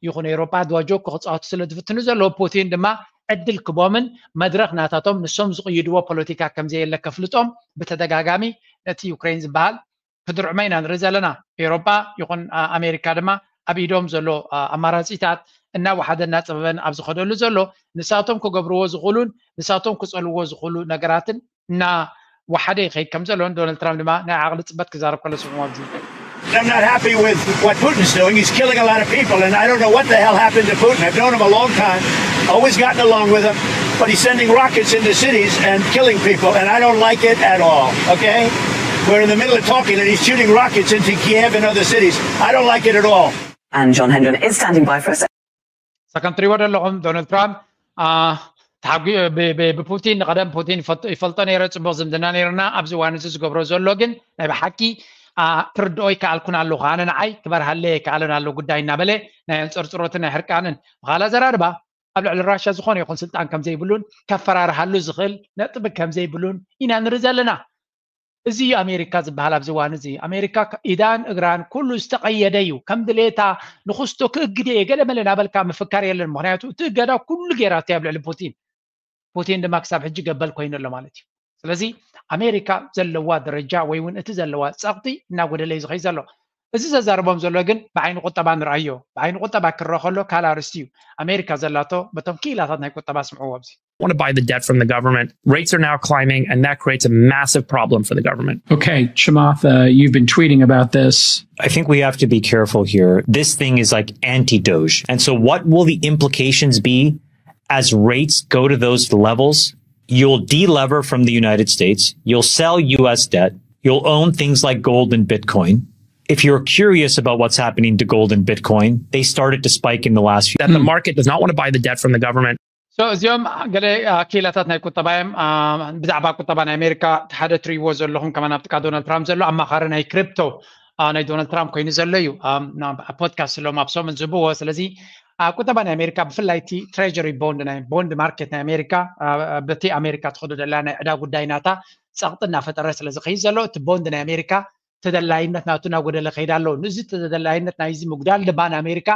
ይኹን ኤውሮጳ ድዋጆ ክፃወቱ ስለ ዝፍትኑ ዘለዉ ፑቲን ድማ ዕድል ክቦምን መድረኽ ናታቶም ንሶም ዝቕይድዎ ፖለቲካ ከም ዘየለ ከፍልጦም ብተደጋጋሚ ነቲ ዩክሬን ዝበሃል ክድርዕመ ኢና ንርኢ ዘለና። ኤውሮጳ ይኹን ኣሜሪካ ድማ ኣብ ኢዶም ዘሎ ኣማራፂታት እናወሓደ እናፀበበን ኣብ ዝኸደሉ ዘሎ ንሳቶም ክገብርዎ ዝኽእሉን ንሳቶም ክፀልዎ ዝኽእሉ ነገራትን እናወሓደ ይኸይድ ከም ዘሎን ዶናልድ ትራምፕ ድማ ናይ ዓቕሊ ፅበት ክዛረብ ከሎ ስምዑ ኣብዚ። I'm not happy with what Putin's doing. He's killing a lot of people, and I don't know what the hell happened to Putin. I've known him a long time, always gotten along with him, but he's sending rockets into cities and killing people, and I don't like it at all, okay? We're in the middle of talking, and he's shooting rockets into Kiev and other cities. I don't like it at all. And John Hendren is standing by for us. ሰከም ትሪእዎ ዘለኹም ዶናልድ ትራምፕ ብፑቲን ንቀደም ፑቲን ይፈልጦ ነይረ፣ ፅቡቅ ዝምድና ነይርና። ኣብዚ እዋን እዚ ዝገብሮ ዘሎ ግን ናይ ብሓቂ ክርድኦ ይከኣልኩን ኣለኹ። ኣነ ንዓይ ክበርሃለይ ኣይከኣልን ኣሎ ጉዳይ እናበለ ናይ ኣንፀርፅሮትን ናይ ሕርቃንን ብኻል ኣዘራርባ ኣብ ልዕሊ ራሽያ ዝኾነ ይኹን ስልጣን ከም ዘይብሉን ከፈራርሃሉ ዝኽእል ነጥቢ ከም ዘይብሉን ኢና ንርኢ ዘለና። እዚ እዩ ኣሜሪካ ዝበሃል ኣብዚ እዋን እዚ። ኣሜሪካ ኢዳን እግራን ኩሉ ዝተቐየደ እዩ። ከም ድሌታ ንኽስቶ ክእግድ እየ ገለ መለ እናበልካ ምፍካር የለን። ምኽንያቱ እቲ እገዳ ኩሉ ገይራቶ ኣብ ልዕሊ ፑቲን። ፑቲን ድማ ክሳብ ሕጂ ገበል ኮይኑ ኣሎ ማለት እዩ። ስለዚ ኣሜሪካ ዘለዋ ደረጃ ወይ እውን እቲ ዘለዋ ጸቕጢ እናጎደለ እዩ ዝኸይድ ዘሎ። እዚ ዘዛርቦም ዘሎ ግን ብዓይኒ ቁጠባ ንርኣዮ። ብዓይኒ ቁጠባ ክረአ ከሎ ካልእ ኣርእስቲ እዩ። ኣሜሪካ ዘላቶ በቶም ክኢላታት ናይ ቁጠባ ስምዕዎ ኣብዚ። want to buy the debt from the government. Rates are now climbing, and that creates a massive problem for the government. Okay, Chamath, uh, you've been tweeting about this. I think we have to be careful here. This thing is like anti Doge. And so, what will the implications be as rates go to those levels? You'll delever from the United States, you'll sell U S debt, you'll own things like gold and Bitcoin. If you're curious about what's happening to gold and Bitcoin, they started to spike in the last few. That the market does not want to buy the debt from the government. So እዚኦም ገለ ክኢላታት ናይ ቁጠባ እዮም። ብዛዕባ ቁጠባ ናይ ኣሜሪካ ሓደ ትሪእዎ ዘለኹም ከማን ኣብቲ ዶናልድ ትራምፕ ዘሎ ኣማኻሪ ናይ ክሪፕቶ ናይ ዶናልድ ትራምፕ ኮይኑ ዘሎ እዩ። ኣብ ፖድካስት ሎም ኣብ ሰሙን ዝህብዎ። ስለዚ ቁጠባ ናይ ኣሜሪካ ብፍላይ እቲ ትሬጀሪ ቦንድ ናይ ቦንድ ማርኬት ናይ ኣሜሪካ በቲ ኣሜሪካ ትኸዶ ዘላ ናይ ዕዳ ጉዳይ ናታ ጸቕጢ እናፈጠረ ስለ ዝኸይድ ዘሎ እቲ ቦንድ ናይ ኣሜሪካ ተደላይነት ናቱ እናጎደለ ከይድ ኣሎ። ንዚ ተደላይነት ናይዚ ምጉዳል ድማ ንኣሜሪካ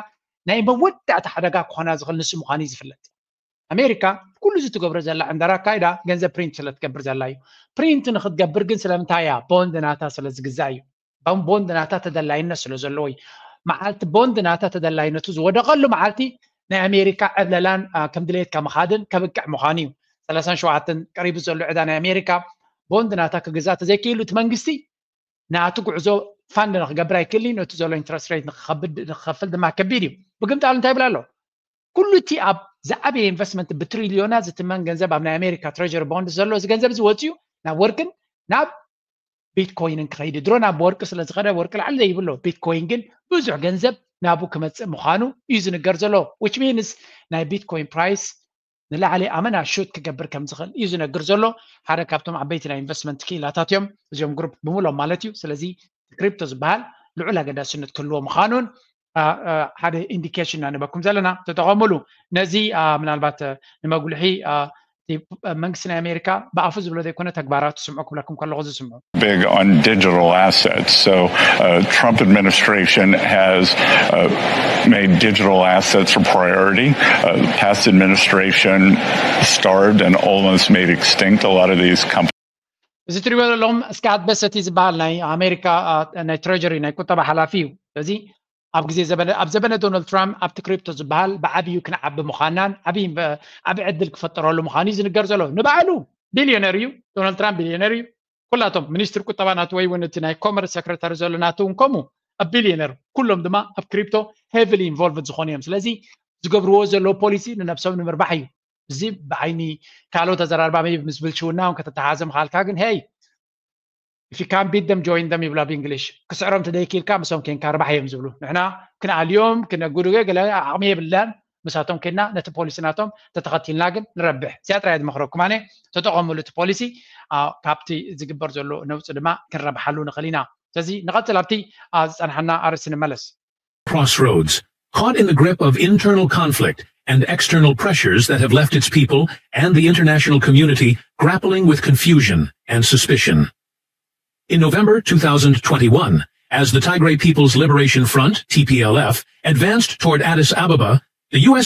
ናይ መወዳእታ ሓደጋ ክኾና ዝኽእል ንሱ ምዃኑ እዩ ዝፍለጥ። ኣሜሪካ ኩሉ እዚ ትገብሮ ዘላ ዕንደራ ኣካይዳ ገንዘብ ፕሪንት ስለ ትገብር ዘላ እዩ። ፕሪንት ንክትገብር ግን ስለምንታይ እያ? ቦንድ ናታ ስለ ዝግዛእ እዩ። ቦንድ ናታ ተደላይነት ስለ ዘለዎ እዩ። መዓልቲ ቦንድ ናታ ተደላይነቱ ዝወደቐሉ መዓልቲ ናይ ኣሜሪካ ዕብለላን ከም ድሌትካ ምኻድን ከብቅዕ ምዃኑ እዩ። ሰላሳን ሸውዓተን ቀሪቡ ዘሎ ዕዳ ናይ ኣሜሪካ ቦንድ ናታ ክግዛእ ተዘይክኢሉ እቲ መንግስቲ ናቱ ጉዕዞ ፋንድ ንክገብር ኣይክእልን። ነቲ ዘሎ ኢንትረስት ሬት ንክኸፍል ድማ ከቢድ እዩ። ብግምጣሉ እንታይ ይብል ኣሎ? ኩሉ እቲ ኣብ ዝዓበየ ኢንቨስትመንት ብትሪልዮናት ዝትመን ገንዘብ ኣብ ናይ ኣሜሪካ ትሬጀሪ ቦንድ ዘሎ እዚ ገንዘብ እዚ ወፂኡ ናብ ወርቅን ናብ ቢትኮይንን ክኸይድ። ድሮ ናብ ወርቂ ስለ ዝኸደ ወርቂ ላዕሊ ዘይብሎ ቢትኮይን ግን ብዙሕ ገንዘብ ናብኡ ክመፅእ ምዃኑ እዩ ዝንገር ዘሎ። ዊች ሚንስ ናይ ቢትኮይን ፕራይስ ንላዕሊ ኣመና ሹት ክገብር ከም ዝኽእል እዩ ዝነግር ዘሎ። ሓደ ካብቶም ዓበይቲ ናይ ኢንቨስትመንት ክኢላታት እዮም። እዚኦም ግሩፕ ብምሎም ማለት እዩ። ስለዚ ክሪፕቶ ዝበሃል ልዑል ኣገዳስነት ክህልዎ ምዃኑን ሓደ ኢንዲኬሽን ኢና ንበኩም ዘለና። ተጠቐሙሉ። ነዚ ምናልባት ንመጉልሒ መንግስቲ ናይ ኣሜሪካ ብኣፉ ዝብሎ ዘይኮነ ተግባራቱ ስምዑ ክብለኩም ከለኹ ዝስምዑ። Big on digital assets. So uh, Trump administration has uh, made digital assets a priority. Uh, past administration starved and almost made extinct a lot of these companies. እዚ ትሪእዎ ዘለኹም ስካት በሰቲ ዝበሃል ናይ ኣሜሪካ ናይ ትሬጀሪ ናይ ቁጠባ ሓላፊ እዩ። ስለዚ ኣብ ግዜ ኣብ ዘበነ ዶናልድ ትራምፕ ኣብቲ ክሪፕቶ ዝበሃል ብዓብዩ ክንዓቢ ምዃናን ዓብዪ ዕድል ክፈጠረሉ ምዃኑ እዩ ዝንገር ዘሎ። ንባዕሉ ቢልዮነር እዩ። ዶናልድ ትራምፕ ቢልዮነር እዩ። ኩላቶም ሚኒስትር ቁጠባ ናቱ ወይ እውን እቲ ናይ ኮመርስ ሰክረታሪ ዘሎ ናቱ እውን ከምኡ ኣብ ቢልዮነር፣ ኩሎም ድማ ኣብ ክሪፕቶ ሄቪሊ ኢንቮልቭድ ዝኾኑ እዮም። ስለዚ ዝገብርዎ ዘለዉ ፖሊሲ ንነብሶም ንምርባሕ እዩ። እዚ ብዓይኒ ካልኦት ኣዘራርባ ብ ምስ ብልሽውና እውን ከተተሓዘ ምኻልካ ግን ሄይ if you can't beat them join them ይብላ ብእንግሊሽ። ክስዕሮም ተደይኪልካ ምሶም ኬንካ ርባሕ እዮም ዝብሉ። ንሕና ክንኣልዮም ክነጉድጎ ገለ ዓቕሚ የብልናን። ምሳቶም ኬንና ነቲ ፖሊሲ ናቶም ተተኸቲልና ግን ንረብሕ። እዚኣ ጥራይ ዝመኽረኩም ኣነ። ተጠቐሙሉ እቲ ፖሊሲ። ካብቲ ዝግበር ዘሎ ነውፂ ድማ ክንረብሓሉ ንኽእል ኢና። ስለዚ ንቐፅል ኣብቲ ዝፀንሓና ኣርእስቲ ንመለስ። Crossroads, caught in the grip of internal conflict and external pressures that have left its people and the international community grappling with confusion and suspicion. In November two thousand twenty-one, as the Tigray People's Liberation Front, T P L F, advanced toward Addis Ababa, the U S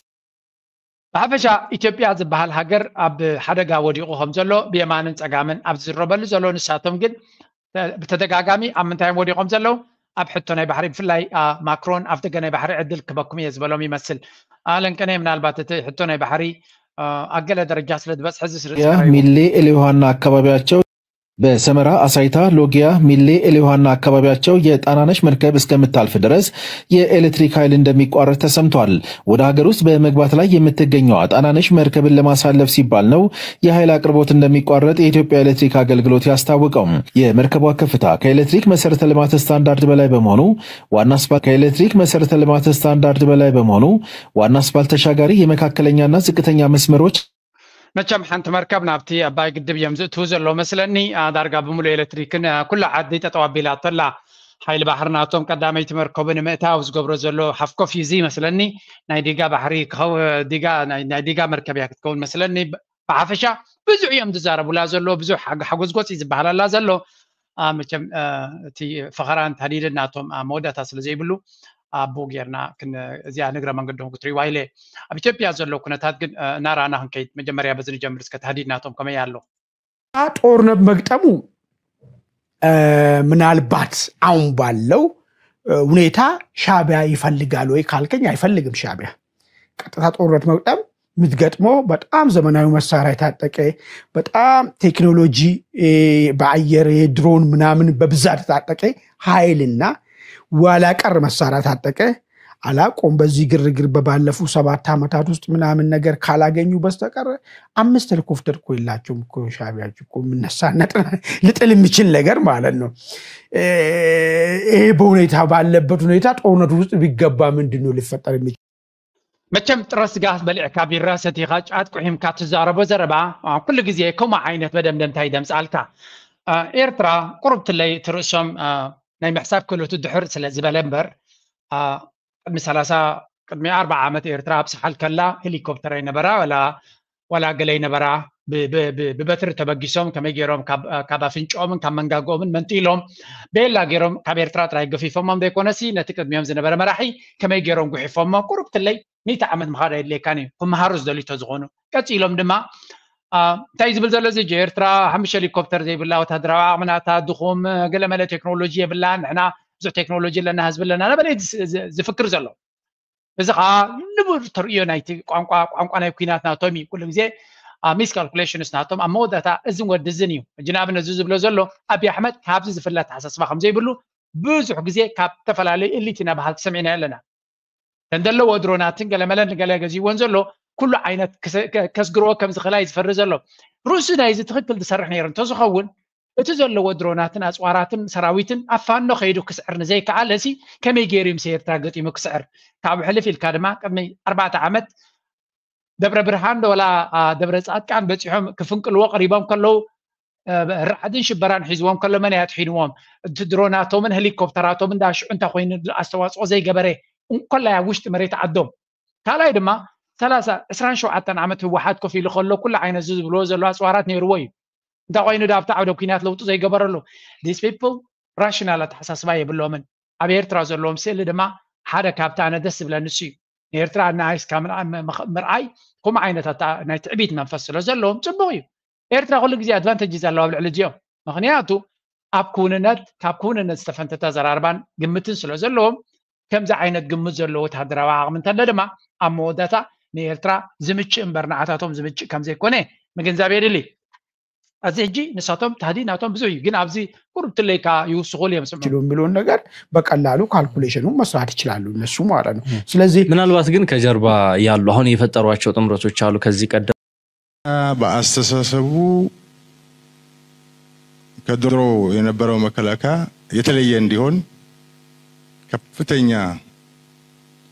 ብሓፈሻ ኢትዮጵያ ዝበሃል ሃገር ኣብ ሓደጋ ወዲቑ ከም ዘሎ ብየማንን ጸጋምን ኣብ ዝዝረበሉ ዘሎ ንሳቶም ግን ብተደጋጋሚ ኣብ ምንታይ እዮም ወዲቖም ዘለዉ? ኣብ ሕቶ ናይ ባሕሪ ብፍላይ ማክሮን ኣብ ደገ ናይ ባሕሪ ዕድል ክበኩም እየ ዝበሎም ይመስል። ኣለንቀነ ምናልባት እቲ ሕቶ ናይ ባሕሪ ኣብ ገለ ደረጃ ስለ ዝበፅሐ እዚ ስርስ ሚሌ ኤሌውሃና አካባቢያቸው በሰመራ አሳይታ ሎጊያ ሚሌ ኤሌውሃና አካባቢያቸው የጣናነሽ መርከብ እስከምታልፍ ድረስ የኤሌክትሪክ ኃይል እንደሚቋረጥ ተሰምቷል። ወደ ሀገር ውስጥ በመግባት ላይ የምትገኘው ጣናነሽ መርከብን ለማሳለፍ ሲባል ነው የኃይል አቅርቦት እንደሚቋረጥ የኢትዮጵያ ኤሌክትሪክ አገልግሎት ያስታወቀው። የመርከቧ ከፍታ ከኤሌክትሪክ መሰረተ ልማት ስታንዳርድ በላይ በመሆኑ ዋና አስፋልት ከኤሌክትሪክ መሰረተ ልማት ስታንዳርድ በላይ በመሆኑ ዋና አስፋልት ተሻጋሪ የመካከለኛና ዝቅተኛ መስመሮች መቸም ሓንቲ መርከብ ናብቲ ኣባይ ግድብ እዮም ዝእትዉ ዘለዉ መስለኒ። ዳርጋ ብምሉእ ኤሌክትሪክን ኩላ ዓዲ ጠጠው ኣቢላ ተላ ሓይሊ ባሕሪ ናቶም ቀዳመይቲ መርከቡ ንምእታው ዝገብሮ ዘሎ ሓፍኮፍ እዩ እዚ መስለኒ። ናይ ዲጋ ባሕሪ ክኸው ዲጋ ናይ ዲጋ መርከብ እያ ክትከውን መስለኒ። ብሓፈሻ ብዙሕ እዮም ዝዛረቡላ ዘሎ ብዙሕ ሓጎዝጎፅ እዩ ዝበሃላላ ዘሎ። መቸም እቲ ፈኸራን ታዲድን ናቶም መወዳእታ ስለ ዘይብሉ ኣቦ ጌርና እዚኣ ንግረ መንገዶም ክትሪዋ ኢለ። ኣብ ኢትዮጵያ ዘሎ ኩነታት ግን እናረኣና ክንከይድ መጀመርያ በዚ ንጀምር እስከ ታህዲድ ናቶም ከመይ ኣሎ? ጦርነት መግጠሙ ምናልባት አሁን ባለው ሁኔታ ሻቢያ ይፈልጋል ወይ ካልከኝ አይፈልግም። ሻቢያ ቀጥታ ጦርነት መግጠም የምትገጥመው በጣም ዘመናዊ መሳሪያ የታጠቀ፣ በጣም ቴክኖሎጂ፣ እ፣ በአየር የድሮን ምናምን በብዛት የታጠቀ ኃይልና ዋላ ቀር መሳሪያ የታጠቀ፣ አላቆም በዚህ ግርግር በባለፉ ሰባት ዓመታት ውስጥ ምናምን ነገር ካላገኙ በስተቀር አምስት ሄሊኮፕተር እኮ የላቸውም እኮ ሻዕቢያዎች እኮ የምነሳና ጥና-፣ ልጥል የሚችል ነገር ማለት ነው። እ፣ ይሄ በሁኔታ ባለበት ሁኔታ ጦርነቱ ውስጥ ቢገባ ምንድን ነው ሊፈጠር የሚችል? መቸም ጥረ ስጋ በሊዕካ፣ ቢራ ሰቲኻ፣ ጫት ቁሒምካ ትዛረቦ ዘረባ፣ አ፣ ኩሉ ግዜ ከምኡ ዓይነት መደምደምታ ይደምጻልካ። አ፣ ኤርትራ ቁሩብ ትለይ እቲ ርእሶም፣ አ፣ ናይ ምሕሳብ ክእለቱ ድሕር ስለ ዝበለ እምበር፣ አ፣ ቅድሚ ሰላሳ፣ ቅድሚ ኣርብዓ ዓመት ኤርትራ ኣብ ሰሓል ከላ ሄሊኮፕተር ኣይነበራ፣ ወላ፣ ወላ ገለ ኣይነበራ። ብ-፣ ብ-፣ ብ-፣ ብበትሪ ተበጊሶም ከመይ ገይሮም ካብ፣ ካብ ኣፍንጭኦምን ካብ መንጋግኦምን መንጢሎም ቤላ ገይሮም ካብ ኤርትራ ጥራይ ገፊፎሞም ዘይኮነሲ፣ ነቲ ቅድሚኦም ዝነበረ መራሒ ከመይ ገይሮም ጉሒፎሞ፣ ቁሩብ ትለይ ሚእቲ ዓመት ምኻድ ኣየድልየካን እዩ። ክመሃሩ ዝደልዩ ተዝኾኑ። ቀጺሎም ድማ፣ አ፣ እንታይ ዝብል ዘሎ እዚ፣ ኤርትራ ሓሙሽተ ሄሊኮፕተር ዘይብላ፣ ወታደራዊ ዓቕሚ ናታ ድኹም፣ ገለመለ ቴክኖሎጂ የብላ፣ ንሕና ብዙሕ ቴክኖሎጂ ኣለና፣ ህዝቢ ኣለና፣ እናበለ እዩ ዝ-፣ ዝ-፣ ዝፍክር ዘሎ። እዚ ኸዓ ንቡር ተርእዮ ናይቲ ቋንቋ፣ ቋንቋ ናይ ኲናት ናቶም እዩ። ኩሉ ግዜ፣ አ፣ ሚስ ካልኩሌሽንስ ናቶም ኣብ መወዳእታ እዝን ወዲ እዝን እዩ። ሕጂ ንኣብነት እዚ ዝብሎ ዘሎ፣ ኣብይ ኣሕመድ ካብዚ ዝፍለ ኣተሓሳስባ ከም ዘይብሉ ብዙሕ ግዜ ካብ ዝተፈላለዩ ኤሊት ኢና በሃልቲ ሰሚዕና ኣለና። እተን ዘለዎ ድሮናትን ገለመለን ገለ ገዚእዎን ዘሎ ኩሉ ዓይነት ክሰ-፣ ከ-፣ ከስግርዎ ከም ዝኽእል እዩ ዝፈሪ ዘሎ። ርእሱ ናይዚ ትኽክል ዝሰርሕ ነይሩ እንተዝኸውን፣ እቲ ዘለዎ ድሮናትን ኣጽዋራትን ሰራዊትን ኣብ ፋኖ ከይዱ ክስዕር ንዘይከኣለሲ ከመይ ገይሩ እዩ ምስ ኤርትራ ገጢሙ ክስዕር? ካብኡ ሕልፍ ኢልካ ድማ ቅድሚ ኣርባዕተ ዓመት ደብረ ብርሃን ዶ ወላ፣ አ፣ ደብረ ጻድቃን በጺሖም ክፍንቅልዎ ቀሪቦም ከለዉ፣ አ፣ ራዕድን ሽበራን ሒዝዎም ከሎ መን ኣድሒንዎም? እቲ ድሮናቶምን ሄሊኮፕተራቶምን ዳሽዑ እንታይ ኮይኑ ኣስተዋጽኦ ዘይገበረ? እንኮላይ ኣብ ውሽጢ መሬት ዓዶም። ካልኣይ ድማ ሰላሳ፣ ዕስራን ሸውዓተን ዓመት ህወሓት ኮፍ ኢሉ ከሎ ኩሉ ዓይነት እዚ ዝብልዎ ዘሎ ኣጽዋራት ነይርዎ እዩ። እንታይ ኮይኑ ዶ ኣብቲ ዓውደ ኲናት ለውጢ ዘይገበረሉ? These people ራሽናል ኣተሓሳስባ የብሎምን። ኣብ ኤርትራ ዘለዎም ስእሊ ድማ ሓደ ካብቲ ኣነ ደስ ዝብለኒ እሱ እዩ። ንኤርትራ እናኣይስካ ምርኣ-፣ ም-፣ ምኽ-፣ ምርኣይ ከምኡ ዓይነት ኣታ-፣ ናይ ትዕቢት መንፈስ ስለ ዘለዎም ጽቡቕ እዩ። ኤርትራ ኩሉ ግዜ ኣድቫንቴጅ እዩ ዘለዋ ኣብ ልዕሊ እዚኦም። ምኽንያቱ ኣብ ክውንነት፣ ካብ ክውንነት ዝተፈንተተ ኣዘራርባን ግምትን ስለ ዘለዎም፣ ከምዚ ዓይነት ግምት ዘለዎ ወተሃደራዊ ዓቕሚ እንተሎ ድማ ኣብ መወዳእታ ንኤርትራ ዝምችእ እምበር ንዓታቶም ዝምችእ ከም ዘይኮነ ምግንዛብ የድሊ። ኣብዚ ሕጂ ንሳቶም ታህዲድ ናቶም ብዙሕ እዩ፣ ግን ኣብዚ ቁሩብ ትለይካ ይውስኹሉ እዮም ስምዑ። ችሎ የሚለውን ነገር በቀላሉ ካልኩሌሽኑን መስራት ይችላሉ እነሱ ማለት ነው። ስለዚህ ምናልባት ግን ከጀርባ ያሉ አሁን የፈጠሯቸው ጥምረቶች አሉ። ከዚህ ቀደም በአስተሳሰቡ ከድሮ የነበረው መከላከያ የተለየ እንዲሆን ከፍተኛ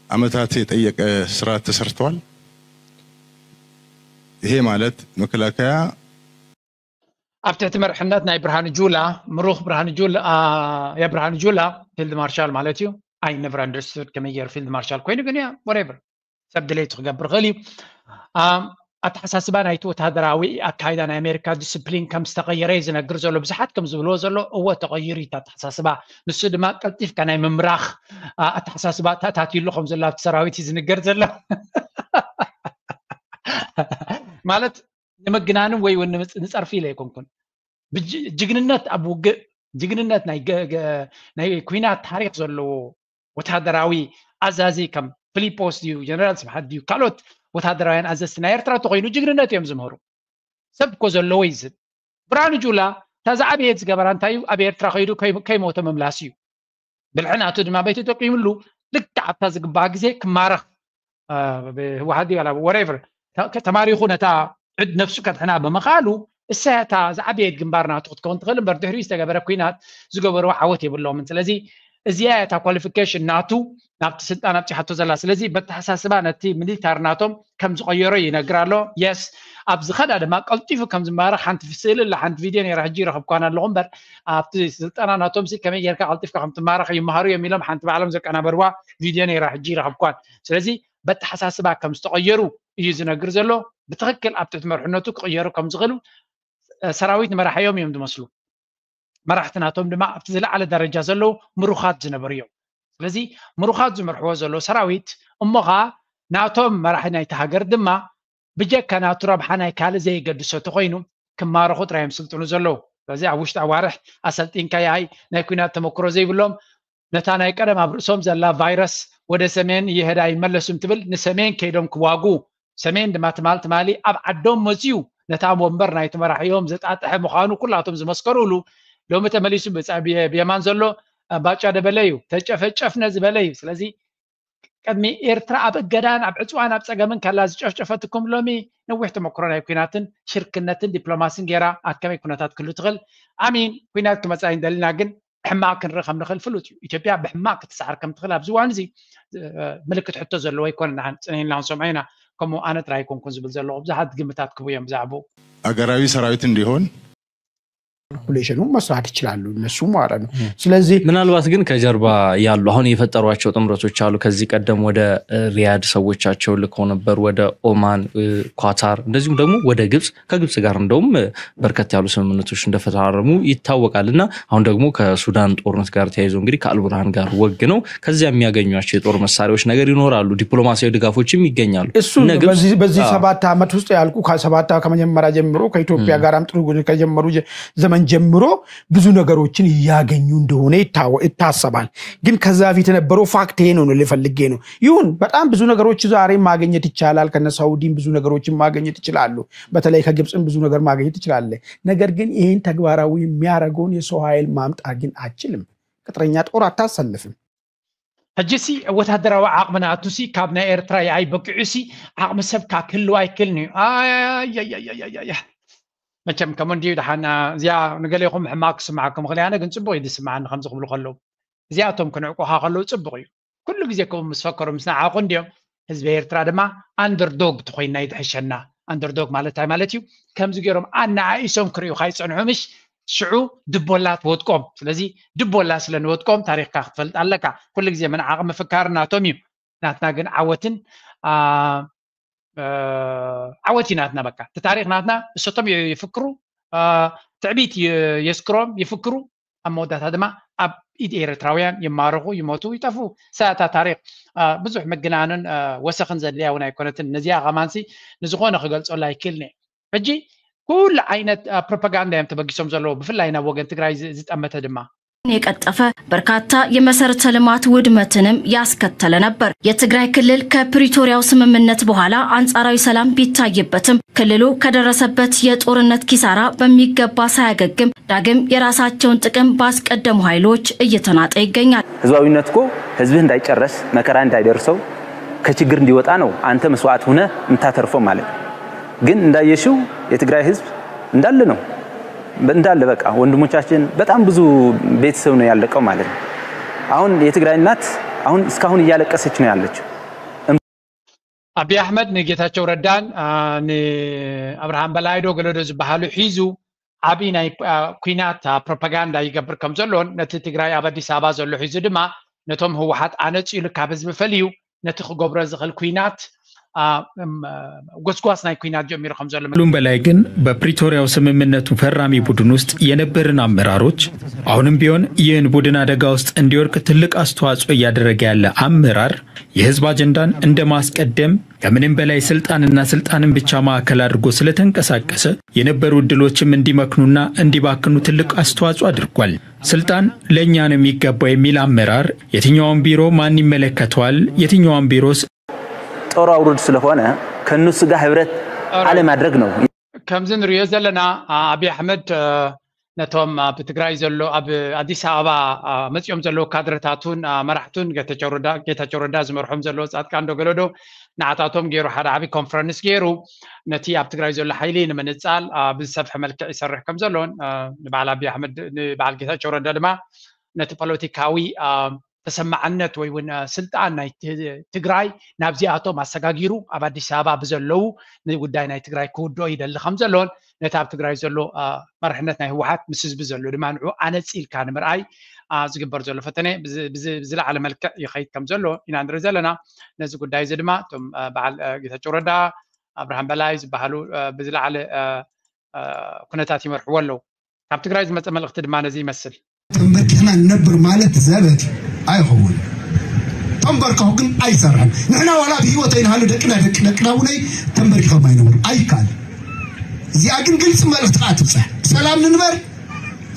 ዓመታት የጠየቀ ስራ ተሰርቷል። ይሄ ማለት መከላከያ ኣብ ትሕቲ መርሕነት ናይ ብርሃኑ ጁላ፣ ምሩኽ ብርሃኑ ጁላ፣ አ፣ የብርሃኑ ጁላ ፊልድ ማርሻል ማለት እዩ። I never understood ከመይ ገይሩ ፊልድ ማርሻል ኮይኑ፣ ግን ያ፣ whatever፣ ሰብ ድሌቱ ክገብር ይኽእል እዩ። አ፣ ኣተሓሳስባ ናይቲ ወተሃደራዊ ኣካይዳ ናይ ኣሜሪካ ዲስፕሊን ከም ዝተቐየረ እዩ ዝነግር ዘሎ። ብዙሓት ከም ዝብልዎ ዘሎ፣ እወ፣ ተቐይሩ እዩ እቲ ኣተሓሳስባ። ንሱ ድማ ቀልጢፍካ ናይ ምምራኽ፣ አ፣ ኣተሓሳስባ ተኣታትዩሉ ከም ዘሎ ኣብቲ ሰራዊት እዩ ዝንገር ዘሎ። ማለት ንምግናንን ወይ እውን ንምፅ-፣ ንፀርፊ ኢለ ኣይኮንኩን። ብጅ-፣ ጅግንነት ኣብ ውግእ፣ ጅግንነት ናይ ገ-፣ ገ-፣ ናይ ኲናት ታሪኽ ዘለዎ ወታደራዊ ኣዛዚ ከም ፊሊጶስ ድዩ፣ ጀነራል ስብሓት ድዩ፣ ካልኦት ወታደራውያን ኣዘዝቲ ናይ ኤርትራ እንተኾይኑ ጅግንነት እዮም ዝምህሩ። ሰብ እኮ ዘለዎ እዩ ዝብ-፣ ብርሃኑ ጁላ እታ ዝዓበየት ዝገበራ እንታይ እዩ? ኣብ ኤርትራ ከይዱ ከይ-፣ ከይሞተ ምምላስ እዩ። ብልሒ ናቱ ድማ በይ ተጠቂምሉ፣ ልክዕ ኣብታ ዝግባእ ግዜ ክማረኽ፣ አ፣ ብህወሓት ድዩ ዋላ whatever፣ ተ-፣ ተማሪኹ ነታ ዕድ ነፍሱ ከድሕና ብምኽኣሉ፣ እሳ እያ እታ ዝዓበየት ግንባር ናቱ ክትከውን ትኽእል እምበር፣ ድሕሪኡ ዝተገበረ ኲናት ዝገበርዎ ዓወት የብሎምን። ስለዚ እዚኣ እያ እታ ኳሊፊኬሽን ናቱ ናብቲ ስልጣን ኣብፂሓቶ ዘላ። ስለዚ በተሓሳስባ ነቲ ሚሊታር ናቶም ከም ዝቐየሮ ይነግር ኣሎ። የስ፣ ኣብ ዝኸዳ ድማ ቀልጢፉ ከም ዝማረኽ ሓንቲ ስእሊ ኣላ፣ ሓንቲ ቪድዮ ነይራ፣ ሕጂ ይረኸብኳን ኣለኹ እምበር፣ ኣብቲ ስልጠና ናቶም ሲ ከመይ ጌርካ ቀልጢፍካ ከም ትማረኽ ይመሃሩ እዮም ኢሎም ሓንቲ ባዕሎም ዘቀናበርዋ ቪድዮ ነይራ፣ ሕጂ ይረኸብኳን። ስለዚ በተሓሳስባ ከም ዝተቐየሩ እዩ ዝነግር ዘሎ። ብትኽክል ኣብ ትሕቲ መርሕነቱ ክቕየሩ ከም ዝኽእሉ፣ እ፣ ሰራዊት ንመራሕዮም እዮም ዝመስሉ። መራሕቲ ናቶም ድማ ኣብቲ ዝለዓለ ደረጃ ዘለዉ ምሩኻት ዝነበሩ እዮም። ስለዚ ምሩኻት ዝመርሕዎ ዘለዉ ሰራዊት እሞ ኸዓ ናቶም መራሒ ናይቲ ሃገር ድማ ብጀካ ናቱ ረብሓ ናይ ካልእ ዘየገድሶ ተኾይኑ ክማረኹ ጥራይ እዮም ስልጥኑ ዘለዉ። ስለዚ ኣብ ውሽጢ ኣዋርሕ ኣሰልጢንካ ይኣይ ናይ ኲናት ተመክሮ ዘይብሎም ነታ ናይ ቀደም ኣብ ርእሶም ዘላ ቫይረስ ወደ ሰሜን ይሄድ ኣይመለሱም ትብል ንሰሜን ከይዶም ክዋጉ ሰሜን ድማ ትማል ትማሊ ኣብ ዓዶም መፅዩ ነታ ወንበር ናይቲ መራሒኦም ዘጣጥሐ ምዃኑ ኩላቶም ዝመስከሩሉ፣ ሎሚ ተመሊሱ ብየማን ዘሎ ባጫ ደበለ እዩ። ተጨፈጨፍነ ዝበለ እዩ። ስለዚ ቅድሚ ኤርትራ ኣብ እገዳን ኣብ ዕፅዋን ኣብ ፀገምን ከላ ዝጨፍጨፈትኩም ሎሚ ነዊሕ ተመክሮ ናይ ኩናትን ሽርክነትን ዲፕሎማስን ገይራ ኣብ ከመይ ኩነታት ክህሉ ትኽእል? ኣሚን ኩናት ክመፃ ይንደልና ግን ሕማቕ ክንርኢ ከም ንኽእል ፍሉጥ እዩ። ኢትዮጵያ ብሕማቕ ክትሰዓር ከም ትኽእል ኣብዚ እዋን እዚ ምልክት ሕቶ ዘለዎ ኣይኮነ። ንዓን ፅንሒልና ክንሰምዖ ኢና። ከምኡ ኣነ ጥራይ ኣይኮንኩን ዝብል ዘለኹ ብዙሓት ግምታት ክቡ እዮም ብዛዕባኡ። አገራዊ ሰራዊት እንዲሆን ካልኩሌሽኑ መስራት ይችላሉ እነሱ ማለት ነው። ስለዚህ ምናልባት ግን ከጀርባ ያሉ አሁን የፈጠሯቸው ጥምረቶች አሉ። ከዚህ ቀደም ወደ ሪያድ ሰዎቻቸው ልከው ነበር፣ ወደ ኦማን፣ ኳታር፣ እንደዚሁም ደግሞ ወደ ግብጽ። ከግብጽ ጋር እንደውም በርከት ያሉ ስምምነቶች እንደፈራረሙ ይታወቃል። እና አሁን ደግሞ ከሱዳን ጦርነት ጋር ተያይዞ እንግዲህ ከአልቡርሃን ጋር ወግ ነው ከዚያ የሚያገኟቸው የጦር መሳሪያዎች ነገር ይኖራሉ፣ ዲፕሎማሲያዊ ድጋፎችም ይገኛሉ። እሱ በዚህ ሰባት ዓመት ውስጥ ያልኩ ከሰባት ከመጀመሪያ ጀምሮ ከኢትዮጵያ ጋርም ጥሩ ከጀመሩ ዘመን ጀምሮ ብዙ ነገሮችን እያገኙ እንደሆነ ይታሰባል። ግን ከዛ በፊት የነበረው ፋክት ይሄ ነው ልፈልጌ ነው። ይሁን በጣም ብዙ ነገሮች ዛሬ ማግኘት ይቻላል። ከነ ሳውዲም ብዙ ነገሮችን ማግኘት ይችላሉ። በተለይ ከግብፅም ብዙ ነገር ማግኘት ትችላለ። ነገር ግን ይህን ተግባራዊ የሚያደርገውን የሰው ኃይል ማምጣት ግን አችልም። ቅጥረኛ ጦር አታሰልፍም። ሕጂ ሲ ወታደራዊ ዓቕሚ ንኣቱ ሲ ካብ ናይ ኤርትራ የኣይ በቂዑ ሲ ዓቕሚ ሰብካ ክህልው ኣይክእልን እዩ። ኣያያያያያያያ መቸም ከም እንዲዩ ደሓን እዚኣ ንገሌኹም ሕማቅ ክስምዓኩም ይኽእል ኣነ ግን ፅቡቅ እዩ ዝስምዓኒ ከምዚ ክብሉ ከለዉ እዚኣቶም ክንዕቁኻ ከለዉ ፅቡቅ እዩ። ኩሉ ግዜ ከምኡ ምስ ፈከሩ ምስ ንዓቑ እንዲዮም ህዝቢ ኤርትራ ድማ ኣንደርዶግ ተኮይና ይትሕሸና። ኣንደርዶግ ማለት እንታይ ማለት እዩ? ከምዚ ገይሮም ኣነኣኢሶም ክርእዩ ካይፀንሑ ምሽ ሽዑ ድቦላ ትወድቆም። ስለዚ ድቦላ ስለ ንወድቆም ታሪኽካ ክትፈልጥ ኣለካ። ኩሉ ግዜ ምንዓቕ ምፍካር ናቶም እዩ። ናትና ግን ዓወትን ዓወት እዩ ናትና። በቃ እቲ ታሪኽ ናትና እሰቶም ይፍክሩ፣ ትዕቢት የስክሮም ይፍክሩ። ኣብ መወዳእታ ድማ ኣብ ኢድ ኤርትራውያን ይማረኹ፣ ይሞቱ፣ ይጠፍኡ። ሰ እታ ታሪኽ ብዙሕ ምግናንን ወሰኽን ዘድልያ እውን ኣይኮነትን። ነዚኣ ከማንሲ ንዝኾነ ክገልጸሉ ኣይክእልን እየ። ሕጂ ኩሉ ዓይነት ፕሮፓጋንዳ እዮም ተበጊሶም ዘለዉ፣ ብፍላይ ናብ ወገን ትግራይ ዝጠመተ ድማ። የቀጠፈ በርካታ የመሰረተ ልማት ውድመትንም ያስከተለ ነበር። የትግራይ ክልል ከፕሪቶሪያው ስምምነት በኋላ አንጻራዊ ሰላም ቢታይበትም ክልሉ ከደረሰበት የጦርነት ኪሳራ በሚገባ ሳያገግም ዳግም የራሳቸውን ጥቅም ባስቀደሙ ኃይሎች እየተናጠ ይገኛል። ህዝባዊነት እኮ ህዝብህ እንዳይጨረስ መከራ እንዳይደርሰው ከችግር እንዲወጣ ነው። አንተ መስዋዕት ሁነ የምታተርፈው ማለት ነው። ግን እንዳየሽው የትግራይ ህዝብ እንዳለ ነው እንዳለ በቃ ወንድሞቻችን በጣም ብዙ ቤተሰብ ነው ያለቀው ማለት ነው። አሁን የትግራይ እናት አሁን እስካሁን እያለቀሰች ነው ያለችው። አብይ አሕመድ ንጌታቸው ረዳን ንኣብርሃም በላይ ዶ ገለዶ ዝበሃሉ ሒዙ ዓብዪ ናይ ኩናት ፕሮፓጋንዳ ይገብር ከም ዘሎን ነቲ ትግራይ ኣብ ኣዲስ ኣበባ ዘሎ ሒዙ ድማ ነቶም ህወሓት ኣነፂሉ ካብ ህዝቢ ፈልዩ ነቲ ክገብሮ ዝኽእል ኩናት ጎስጓስ ናይ ኩናት ጀሚሩ ከም ዘሎ ሁሉም በላይ ግን በፕሪቶሪያው ስምምነቱ ፈራሚ ቡድን ውስጥ የነበርን አመራሮች አሁንም ቢሆን ይህን ቡድን አደጋ ውስጥ እንዲወድቅ ትልቅ አስተዋጽኦ እያደረገ ያለ አመራር የህዝብ አጀንዳን እንደማስቀደም ከምንም በላይ ስልጣንና ስልጣንን ብቻ ማዕከል አድርጎ ስለተንቀሳቀሰ የነበሩ እድሎችም እንዲመክኑና እንዲባክኑ ትልቅ አስተዋጽኦ አድርጓል። ስልጣን ለእኛ ነው የሚገባው የሚል አመራር የትኛውን ቢሮ ማን ይመለከተዋል? የትኛውን ቢሮስ ጦር አውርድ ስለሆነ ከእነሱ ጋር ህብረት አለማድረግ ነው። ከምዚ ንሪኦ ዘለና ኣብይ ኣሕመድ ነቶም ኣብ ትግራይ ዘሎ ኣብ ኣዲስ ኣበባ መፂኦም ዘለዉ ካድረታቱን መራሕቱን ጌታቸው ረዳ ዝመርሖም ዘለዉ ፃድቃን ዶ ገለዶ ንዓታቶም ገይሩ ሓደ ዓብዪ ኮንፈረንስ ገይሩ ነቲ ኣብ ትግራይ ዘሎ ሓይሊ ንምንፃል ብዝሰፍሐ መልክዕ ይሰርሕ ከም ዘሎን ንበዓል ኣብይ ኣሕመድ ንበዓል ጌታቸው ረዳ ድማ ነቲ ፖለቲካዊ ተሰማዕነት ወይ እውን ስልጣን ናይ ትግራይ ናብዚኣቶም ኣሰጋጊሩ ኣብ ኣዲስ ኣበባ ብዘለዉ ንጉዳይ ናይ ትግራይ ክውድኦ ይደሊ ከም ዘሎን ነቲ ኣብ ትግራይ ዘሎ መርሕነት ናይ ህወሓት ምስ ህዝቢ ዘሎ ድማ ንዑ ኣነፂልካ ንምርኣይ ዝግበር ዘሎ ፈተነ ብዝለዓለ መልክዕ ይኸይድ ከም ዘሎ ኢና ንርኢ ዘለና። ነዚ ጉዳይ እዚ ድማ እቶም በዓል ጌታቸው ረዳ ኣብርሃም በላይ ዝበሃሉ ብዝለዓለ ኩነታት ይመርሕዎ ኣለዉ። ካብ ትግራይ ዝመፀ መልእኽቲ ድማ ነዚ ይመስል። ተንበርኪኽና ንነብር ማለት ዘበት ኣይኸውን። ተንበርከኹ ግን ኣይሰርሕን። ንሕና ዋላ ብህይወት ኣይንሃሉ ደቅና ደቂ ደቅና እውን ተንበርኪኾም ኣይነብሩ ኣይከኣል። እዚኣ ግን ግልፂ መልእኽቲ ከዓ ትብፅሕ። ብሰላም ንንበር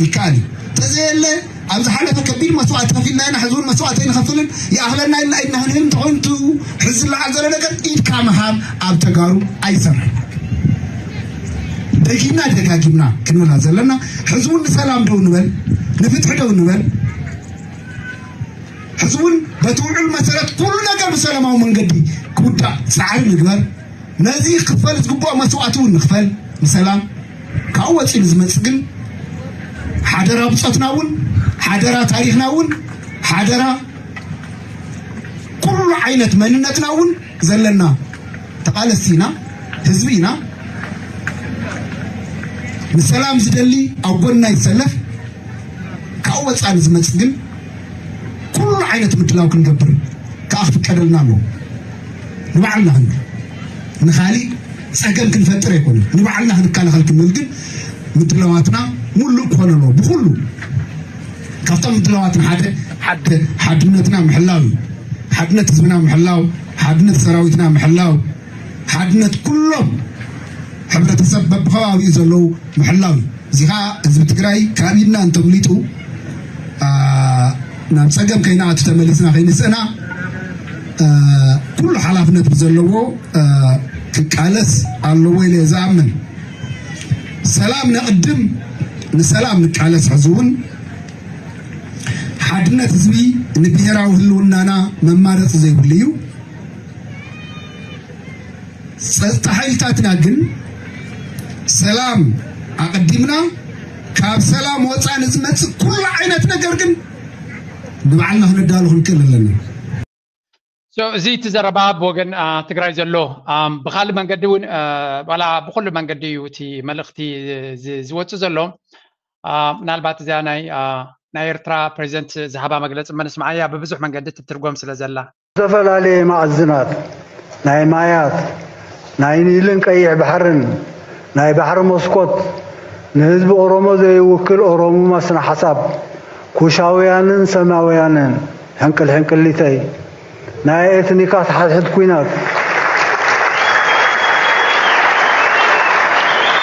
ይከኣል እዩ። ተዘየለ ኣብ ዝሓለፈ ከቢድ መስዋእቲ ከፊልና ኢና፣ ሕዚ እውን መስዋእቲ ኣይንኸፍልን። ይኣኽለና ኢልና ኢድና ክንህብ እንተኾይኑ፣ እቲ ሕዚ ዝለዓል ዘሎ ነገር ኢድካ ምሃብ ኣብ ተጋሩ ኣይሰርሕን። ደጊምና ደጋጊምና ክንብላ ዘለና፣ ሕዚ እውን ንሰላም ደው ንበል፣ ንፍትሒ ደው ንበል። ሕዚ እውን በቲ ውዕል መሰረት ኩሉ ነገር ብሰላማዊ መንገዲ ክውዳእ ፃዕሪ ንግበር። ነዚ ክፈል ዝግብኦ መስዋእቲ እውን ንክፈል ንሰላም። ካብኡ ወፂኡ ንዝመፅእ ግን ሓደራ ብፆትና እውን፣ ሓደራ ታሪክና እውን፣ ሓደራ ኩሉ ዓይነት መንነትና እውን ዘለና ተቓለስቲ ኢና፣ ህዝቢ ኢና። ንሰላም ዝደሊ ኣብ ጎንና ይሰለፍ። ካብኡ ወፃኢ ንዝመፅእ ግን ኩሉ ዓይነት ምድላው ክንገብር ከዓ ክፍቀደልና ኣለዎ። ንባዕልና ክንብል፣ ንኻሊእ ፀገም ክንፈጥር ኣይኮነን፣ ንባዕልና ክንከላኸል ክንብል ግን ምድላዋትና ሙሉእ ክኾን ኣለዎ። ብኩሉ ካብቶም ምድላዋትና ሓደ ሓደ ሓድነትና ምሕላው እዩ። ሓድነት ህዝብና ምሕላው፣ ሓድነት ሰራዊትና ምሕላው፣ ሓድነት ኩሎም ሕብረተሰብ በብከባቢኡ ዘለዉ ምሕላው እዩ። እዚ ከዓ ህዝቢ ትግራይ ካብ ኢድና እንተምሊጡ፣ አ፣ ናብ ፀገም ከይንኣቱ፣ ተመሊስና ከይንስእና፣ አ፣ ኩሉ ሓላፍነት ብዘለዎ፣ አ፣ ክቃለስ ኣለዎ ኢለ እየ ዝኣምን። ሰላም ነቕድም፣ ንሰላም ንቃለስ። ሕዚ እውን ሓድነት ህዝቢ ንብሄራዊ ህልውናና መማረፂ ዘይብሉ እዩ። ጸጥታ ሓይልታትና ግን ሰላም ኣቐዲምና፣ ካብ ሰላም ወፃኢ ንዝመፅእ ኩሉ ዓይነት ነገር ግን ንባዕልና ክነዳሉ ክንክእል ኣለና። So፣ እዚ እቲ ዘረባ ብወገን አ፣ ትግራይ ዘሎ አ፣ ብካልእ መንገዲ እውን አ፣ ዋላ ብኩሉ መንገዲ እዩ እቲ መልእኽቲ ዝ- ዝወፅእ ዘሎ። አ፣ ምናልባት እዚኣ ናይ አ፣ ናይ ኤርትራ ፕሬዚደንት ዝሃባ መግለፂ መነስምዓያ ብብዙሕ መንገዲ ትትርጎም ስለ ዘላ። ዝተፈላለየ መኣዝናት ናይ ማያት ናይ ኒልን ቀይሕ ባሕርን ናይ ባሕሪ መስኮት ንህዝቢ ኦሮሞ ዘይውክል ኦሮሙማ ስነ ሓሳብ ኩሻውያንን ሰማውያንን ሕንቅል ሕንቅሊተይ ናይ ኤትኒካት ሓድሕድ ኩናት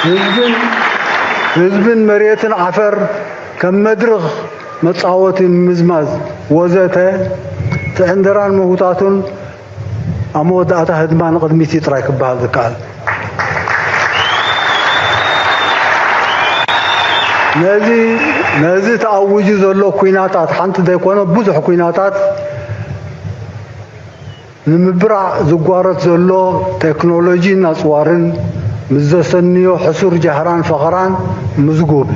ህዝብን ህዝብን መሬትን ዓፈር ከም መድርኽ መጻወቲ ምምዝማዝ ወዘተ እቲ ዕንደራን ምህውታቱን ኣብ መወዳእታ ህድማ ንቕድሚት እዩ ጥራይ ክበሃል ዝከኣል። ነዚ ነዚ ተኣዊጁ ዘሎ ኲናታት ሓንቲ ዘይኮነ ብዙሕ ኲናታት ንምብራዕ ዝጓረት ዘሎ ቴክኖሎጂን ኣፅዋርን ምስ ዘሰንዮ ሕሱር ጃህራን ፈኸራን ምዝጉብ።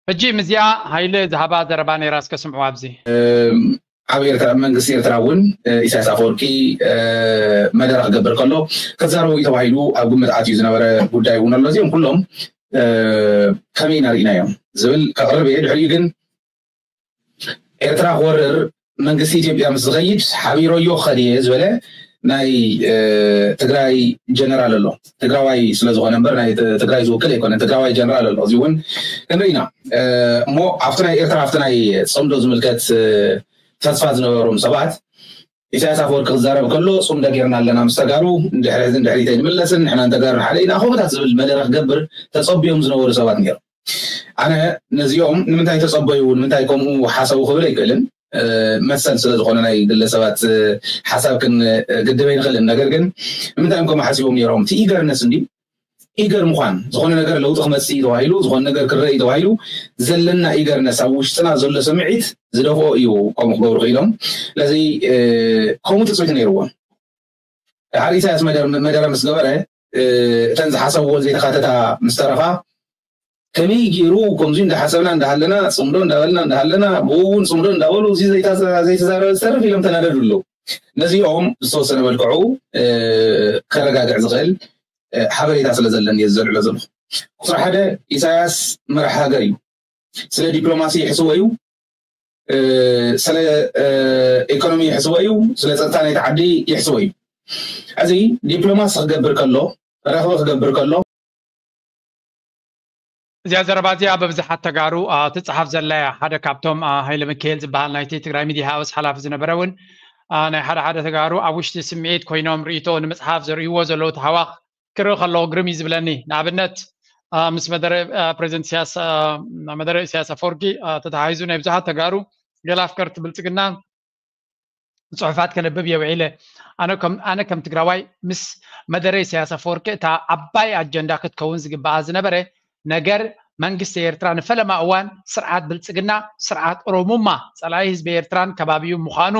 ሕጂ ምስዚኣ ሃይለ ዝሃባ ዘረባ ነይራ፣ እስከ ስምዑ ኣብዚ። ኣብ ኤርትራ መንግስቲ ኤርትራ እውን ኢሳያስ ኣፈወርቂ መደረ ክገብር ከሎ ክዛረቡ እዩ ተባሂሉ ኣብ ግምት ኣትዩ ዝነበረ ጉዳይ እውን ኣሎ። እዚኦም ኩሎም ከመይ ኢና ርኢናዮም ዝብል ከቕርብ እየ። ድሕሪኡ ግን ኤርትራ ክወርር መንግስቲ ኢትዮጵያ ምስ ዝኸይድ ሓቢረዮ ክኸድ እየ ዝበለ ናይ ትግራይ ጀነራል ኣሎ። ትግራዋይ ስለዝኾነ እምበር ናይ ትግራይ ዝውክል ኣይኮነን። ትግራዋይ ጀነራል ኣሎ። እዚ እውን ክንርኢ ኢና እሞ ኣብቲ ናይ ኤርትራ ኣብቲ ናይ ፅምዶ ዝምልከት ተስፋ ዝነበሮም ሰባት ኢሳያስ ኣፈወርቂ ክዛረብ ከሎ ፅምዶ ጌርና ኣለና ምስ ተጋሩ፣ ንድሕሪ ሕዝን ድሕሪት ኣይንምለስን፣ ንሕናን ተጋሩን ሓደ ኢና ከምኡታት ዝብል መደረ ክገብር ተፀብዮም ዝነበሩ ሰባት ነይሮም። ኣነ ነዚኦም ንምንታይ ተፀበዩ ንምንታይ ከምኡ ሓሰቡ ክብል ኣይክእልን። መሰል ስለ ዝኾነ ናይ ግለሰባት ሓሳብ ክንግድብ ኣይንኽእልን። ነገር ግን ንምንታይ እዮም ከምኡ ሓሲቦም ነይሮም? እቲ ኢገርነስ እንዲ ኢገር ምዃን ዝኾነ ነገር ለውጢ ክመፅእ እዩ ተባሂሉ ዝኾነ ነገር ክረአ እዩ ተባሂሉ ዘለና ኢገርነስ ኣብ ውሽጥና ዘሎ ስምዒት ዝደፍኦ እዩ ከምኡ ክገብሩ ክኢሎም። ስለዚ ከምኡ ትፅቢት ነይርዎም። ድሓር ኢሳያስ መደረ ምስ ገበረ እተን ዝሓሰብዎ ዘይተካተታ ምስ ተረፋ ከመይ ገይሩ ከምዚ እንዳሓሰብና እንዳሃለና ፅምዶ እንዳበልና እንዳሃለና ብኡ እውን ፅምዶ እንዳበሉ እዚ ዘይተዛረበ ዝተርፍ ኢሎም ተናደዱ ኣለዉ። ነዚኦም ብዝተወሰነ መልክዑ ከረጋግዕ ዝኽእል ሓበሬታ ስለ ዘለኒ እየ ዘልዕሎ ዘለኹ። ቁፅሪ ሓደ ኢሳያስ መራሕ ሃገር እዩ። ስለ ዲፕሎማሲ ይሕስቦ እዩ፣ ስለ ኢኮኖሚ ይሕስቦ እዩ፣ ስለ ፀጥታ ናይቲ ዓዲ ይሕስቦ እዩ። እዚ ዲፕሎማሲ ክገብር ከሎ ረኽቢ ክገብር ከሎ እዚኣ ዘረባ እዚኣ ብብዙሓት ተጋሩ ትፅሓፍ ዘላ እያ። ሓደ ካብቶም ሃይለ ሚካኤል ዝበሃል ናይቲ ትግራይ ሚድያ ሃውስ ሓላፊ ዝነበረ እውን ናይ ሓደ ሓደ ተጋሩ ኣብ ውሽጢ ስምዒት ኮይኖም ርእይቶ ንምፅሓፍ ዘርእይዎ ዘለዉ ተሃዋኽ ክርኢ ከለኹ ግርም እዩ ዝብለኒ። ንኣብነት ምስ መደረ ፕሬዚደንት ኢሳያስ መደረ ኢሳያስ ኣፈወርቂ ተተሓሒዙ ናይ ብዙሓት ተጋሩ ገለ ኣፍቀርቲ ብልፅግና ፅሑፋት ከነብብ እየ ውዒለ። ኣነ ከም ትግራዋይ ምስ መደረ ኢሳያስ ኣፈወርቂ እታ ዓባይ ኣጀንዳ ክትከውን ዝግበኣ ዝነበረ ነገር መንግስቲ ኤርትራ ንፈለማ እዋን ስርዓት ብልፅግና ስርዓት ኦሮሙማ ፀላኢ ህዝቢ ኤርትራን ከባቢኡ ምዃኑ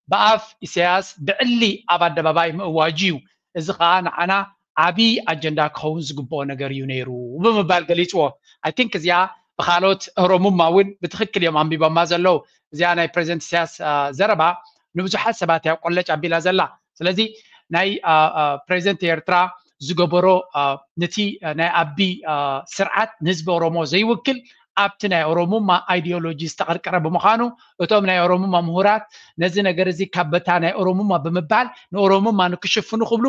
ብኣፍ ኢሳያስ ብዕሊ ኣብ ኣደባባይ ምእዋጁ እዩ። እዚ ከዓ ንዓና ዓብዪ ኣጀንዳ ክኸውን ዝግብኦ ነገር እዩ ነይሩ ብምባል ገሊፅዎ። I think እዚኣ ብካልኦት ኦሮሙማ እውን ብትክክል እዮም ኣንቢቦማ ዘለዉ። እዚኣ ናይ ፕሬዚደንት ኢሳያስ ዘረባ ንብዙሓት ሰባት እያ ቆለጭ ኣቢላ ዘላ። ስለዚ ናይ ፕሬዚደንት ኤርትራ ዝገበሮ ነቲ ናይ ኣቢ ስርዓት ንህዝቢ ኦሮሞ ዘይውክል ኣብቲ ናይ ኦሮሙማ ኣይዲዮሎጂ ዝተቐርቀረ ብምዃኑ እቶም ናይ ኦሮሙማ ምሁራት ነዚ ነገር እዚ ካብ በታ ናይ ኦሮሙማ ብምባል ንኦሮሙማ ንክሽፍኑ ክብሉ